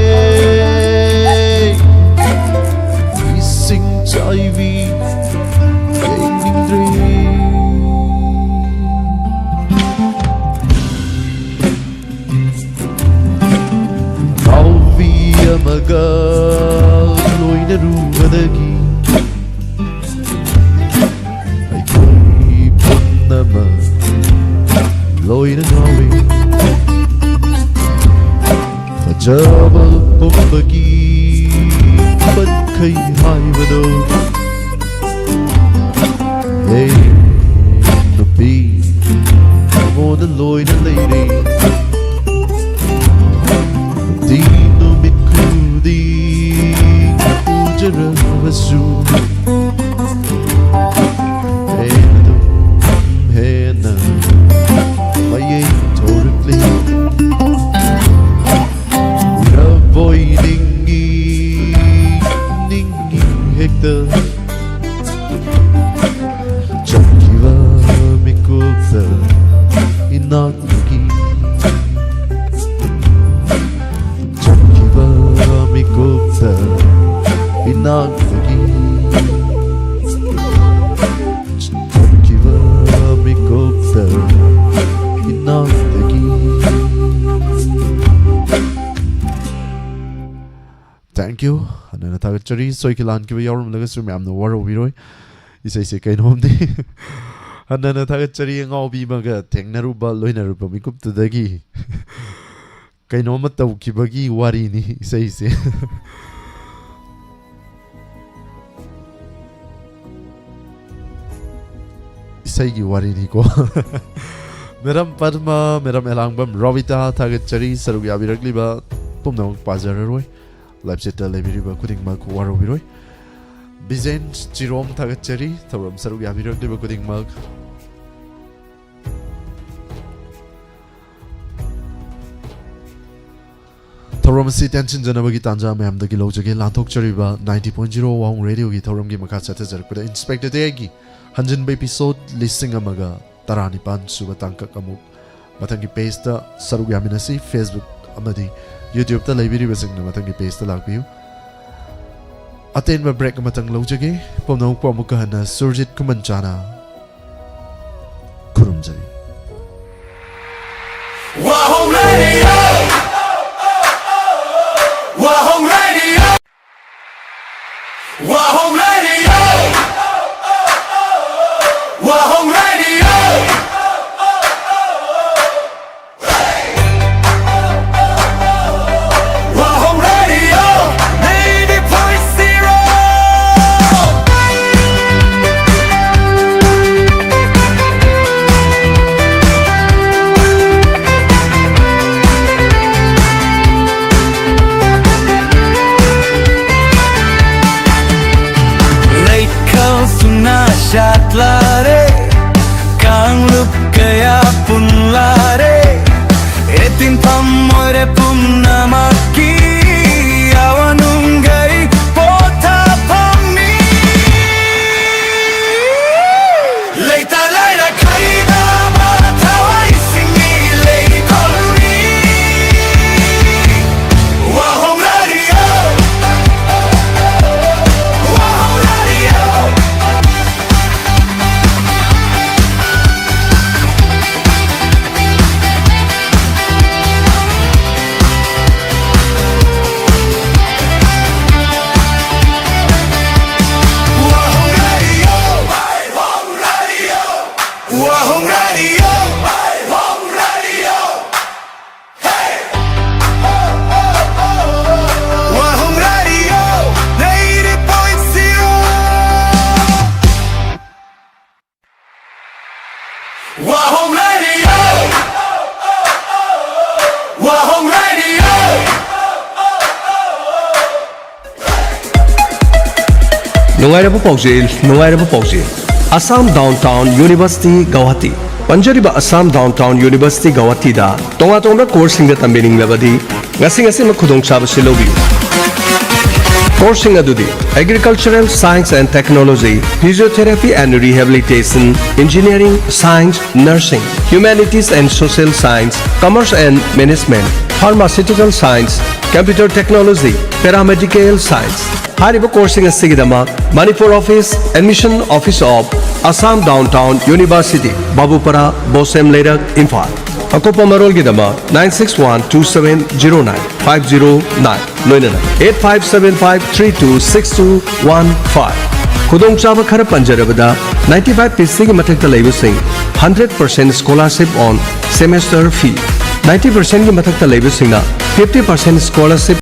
ꯏꯁꯤꯡ ꯆꯥꯏꯕꯤ ꯌꯦꯡꯅꯤꯡꯗ꯭ꯔꯦ꯫ ꯅꯥꯎꯕꯤ ꯑꯃꯒ ꯂꯣꯏꯅꯔꯨꯕꯗꯒꯤ ꯑꯩꯈꯣꯏ ꯄꯨꯝꯅꯃꯛ ꯂꯣꯏꯅ ꯉꯥꯎꯏ꯫ ꯐꯖꯕ ꯄꯨꯝꯕꯒꯤ ꯄꯟꯈꯩ ꯍꯥꯏꯕꯗꯣ꯫ ꯍꯦ ꯅꯨꯄꯤ, ꯅꯉꯣꯟꯗ ꯂꯣꯏꯅ ꯂꯩꯔꯦ꯫ ꯅꯨꯡꯇꯤ ꯅꯨꯃꯤꯠ ꯈꯨꯗꯤꯡ ꯎꯖꯔꯕꯁꯨ ꯍꯦꯟꯅ ꯑꯗꯨꯝ ꯍꯦꯟꯅ ꯃꯌꯦꯡ ꯊꯣꯔꯛꯂꯤ꯫ ꯎꯔꯕꯣꯏ ꯅꯤꯡꯏ, ꯅꯤꯡꯏ ꯍꯦꯛꯇ꯫ ꯆꯠꯈꯤꯕ ꯃꯤꯀꯨꯞꯇ ꯏꯅꯥꯛꯇꯒꯤ꯫ ꯆꯠꯈꯤꯕ ꯃꯤꯀꯨꯞꯇ ꯏꯅꯥꯛꯇꯒꯤ꯫ ꯆꯠꯈꯤꯕ ꯃꯤꯀꯨꯞꯇ ꯏꯅꯥꯛꯇꯒꯤ꯫ Thank you꯫ ꯍꯟꯅ ꯍꯟꯅ ꯊꯥꯒꯠꯆꯔꯤ꯫ ꯁꯣꯏꯈꯤ ꯂꯥꯟꯈꯤꯕ ꯌꯥꯎꯔꯝꯂꯒꯁꯨ ꯃꯌꯥꯝꯅ ꯋꯥꯔꯧꯕꯤꯔꯣꯏ꯫ ꯏꯁꯩꯁꯦ ꯀꯩꯅꯣꯝꯗꯤ ꯍꯟꯅ ꯍꯟꯅ ꯊꯥꯒꯠꯆꯔꯤ꯫ ꯑꯉꯥꯎꯕꯤ ꯑꯃꯒ ꯊꯦꯡꯅꯔꯨꯕ, ꯂꯣꯏꯅꯔꯨꯕ ꯃꯤꯀꯨꯞꯇꯨꯗꯒꯤ ꯀꯩꯅꯣꯝꯃ ꯇꯧꯈꯤꯕꯒꯤ ꯋꯥꯔꯤꯅꯤ ꯏꯁꯩꯁꯦ꯫ ꯏꯁꯩꯒꯤ ꯋꯥꯔꯤꯅꯤꯀꯣ꯫ ꯃꯦꯗꯥꯝ ꯄꯗꯃ, ꯃꯦꯗꯥꯝ ꯑꯦꯂꯥꯡꯕꯝ ꯔꯣꯕꯤꯇꯥ, ꯊꯥꯒꯠꯆꯔꯤ ꯁꯔꯨꯛ ꯌꯥꯕꯤꯔꯛꯂꯤꯕ ꯄꯨꯝꯅꯃꯛ ꯄꯥꯖꯔꯔꯣꯏ꯫ ꯂꯥꯏꯞ ꯆꯦꯠꯇ ꯂꯩꯕꯤꯔꯤꯕ ꯈꯨꯗꯤꯡꯃꯛ ꯋꯥꯔꯧꯕꯤꯔꯣꯏ꯫ ꯕꯤꯖꯦꯟ ꯆꯤꯔꯣꯝ, ꯊꯥꯒꯠꯆꯔꯤ ꯊꯧꯔꯝ ꯁꯔꯨꯛ ꯌꯥꯕꯤꯔꯛꯂꯤꯕ ꯈꯨꯗꯤꯡꯃꯛ꯫ ꯊꯧꯔꯝ ꯑꯁꯤ ꯇꯦꯟꯁꯤꯟꯖꯅꯕꯒꯤ ꯇꯥꯟꯖꯥ ꯃꯌꯥꯝꯗꯒꯤ ꯂꯧꯖꯒꯦ꯫ ꯂꯥꯟꯊꯣꯛꯆꯔꯤꯕ ninety point zero ꯋꯥꯍꯣꯡ ꯔꯦꯗꯤꯑꯣꯒꯤ ꯊꯧꯔꯝꯒꯤ ꯃꯈꯥ ꯆꯠꯊꯖꯔꯛꯄꯗ ꯏꯟꯁꯄꯦꯛꯇꯔ ꯗꯦꯒꯤ ꯍꯟꯖꯤꯟꯕ episode ꯂꯤꯁꯤꯡ ꯑꯃꯒ ꯇꯔꯥꯅꯤꯄꯥꯟ ꯁꯨꯕ ꯇꯥꯡꯀꯛ ꯑꯃꯨꯛ ꯃꯊꯪꯒꯤ pageꯇ ꯁꯔꯨꯛ ꯌꯥꯃꯤꯟꯅꯁꯤ꯫ Facebook ꯑꯃꯗꯤ YouTube-ꯇ ꯂꯩꯕꯤꯔꯤꯕꯁꯤꯡꯅ ꯃꯊꯪꯒꯤ page-ꯇ ꯂꯥꯛꯄꯤꯌꯨ꯫ ꯑꯇꯦꯟꯕ break ꯑꯃꯇꯪ ꯂꯧꯖꯒꯦ꯫ ꯄꯨꯝꯅꯃꯛꯄꯨ ꯑꯃꯨꯛꯀ ꯍꯟꯅ Surjit ꯈꯨꯃꯟꯆꯥꯅ ꯈꯨꯔꯨꯝꯖꯔꯤ꯫ Wahong Radio! Wahong Radio! Wahong Radio! Wahong Radio! Wahong Radio, ninety point zero. ꯂꯩꯈꯥꯎ ꯁꯨꯡꯅ ꯁꯥꯠꯂꯔꯦ, ꯀꯥꯡꯂꯨꯞ ꯀꯌꯥ ꯄꯨꯟꯂꯔꯦ, ꯑꯦꯇꯤꯟꯐꯝ ꯑꯣꯏꯔꯦ ꯄꯨꯝꯅꯃꯛꯀꯤ ꯑꯋꯥ ꯅꯨꯡꯒꯤ ꯄꯣꯊꯥꯐꯝꯅꯤ꯫ ꯂꯩꯇ ꯂꯥꯏꯔ ꯈꯥꯏꯗꯕ ꯊꯋꯥꯏꯁꯤꯡꯒꯤ ꯂꯩꯀꯣꯜꯅꯤ꯫ Wahong Radio, Wahong Radio. Wahong Radio, Wahong Radio, Wahong Radio, Wahong Radio. Hey! Wahong Radio, ninety point zero. Wahong Radio! Wahong Radio! ꯅꯨꯡꯉꯥꯏꯔꯕ ꯄꯥꯎꯖꯦꯜ, ꯅꯨꯡꯉꯥꯏꯔꯕ ꯄꯥꯎꯖꯦꯜ꯫ Assam Downtown University Guwahati꯫ ꯄꯟꯖꯔꯤꯕ Assam Downtown University Guwahati-ꯗ ꯇꯣꯉꯥꯟ ꯇꯣꯉꯥꯟꯕ course-ꯁꯤꯡꯗ ꯇꯝꯕꯤꯅꯤꯡꯂꯕꯗꯤ ꯉꯁꯤ ꯉꯁꯤꯃꯛ ꯈꯨꯗꯣꯡꯆꯥꯕꯁꯤ ꯂꯧꯕꯤꯌꯨ꯫ Course-ꯁꯤꯡ ꯑꯗꯨꯗꯤ Agricultural Science and Technology, Physiotherapy and Rehabilitation, Engineering, Science, Nursing, Humanities and Social Science, Commerce and Management, Pharmaceutical Science, Computer Technology, Paramedical Science꯫ ꯍꯥꯏꯔꯤꯕ ꯀꯣꯔꯁꯁꯤꯡ ꯑꯁꯤꯒꯤꯗꯃꯛ Manipur Office, Admission Office of Assam Downtown University, ꯕꯥꯕꯨꯄꯥꯔꯥ, ꯕꯣꯁꯦꯝ ꯂꯩꯔꯛ, ꯏꯝꯐꯥꯜ꯫ ꯑꯀꯨꯞꯄ ꯃꯔꯣꯜꯒꯤꯗꯃꯛ nine six one two seven zero nine five zero nine, ꯂꯣꯏꯅꯅ eight five seven five three two six two one five꯫ ꯈꯨꯗꯣꯡꯆꯥꯕ ꯈꯔ ꯄꯟꯖꯔꯕꯗ, ninety five percent ꯒꯤ ꯃꯊꯛꯇ ꯂꯩꯕꯁꯤꯡ hundred percent scholarship on semester fee, ninety percent ꯒꯤ ꯃꯊꯛꯇ ꯂꯩꯕꯁꯤꯡꯅ fifty percent scholarship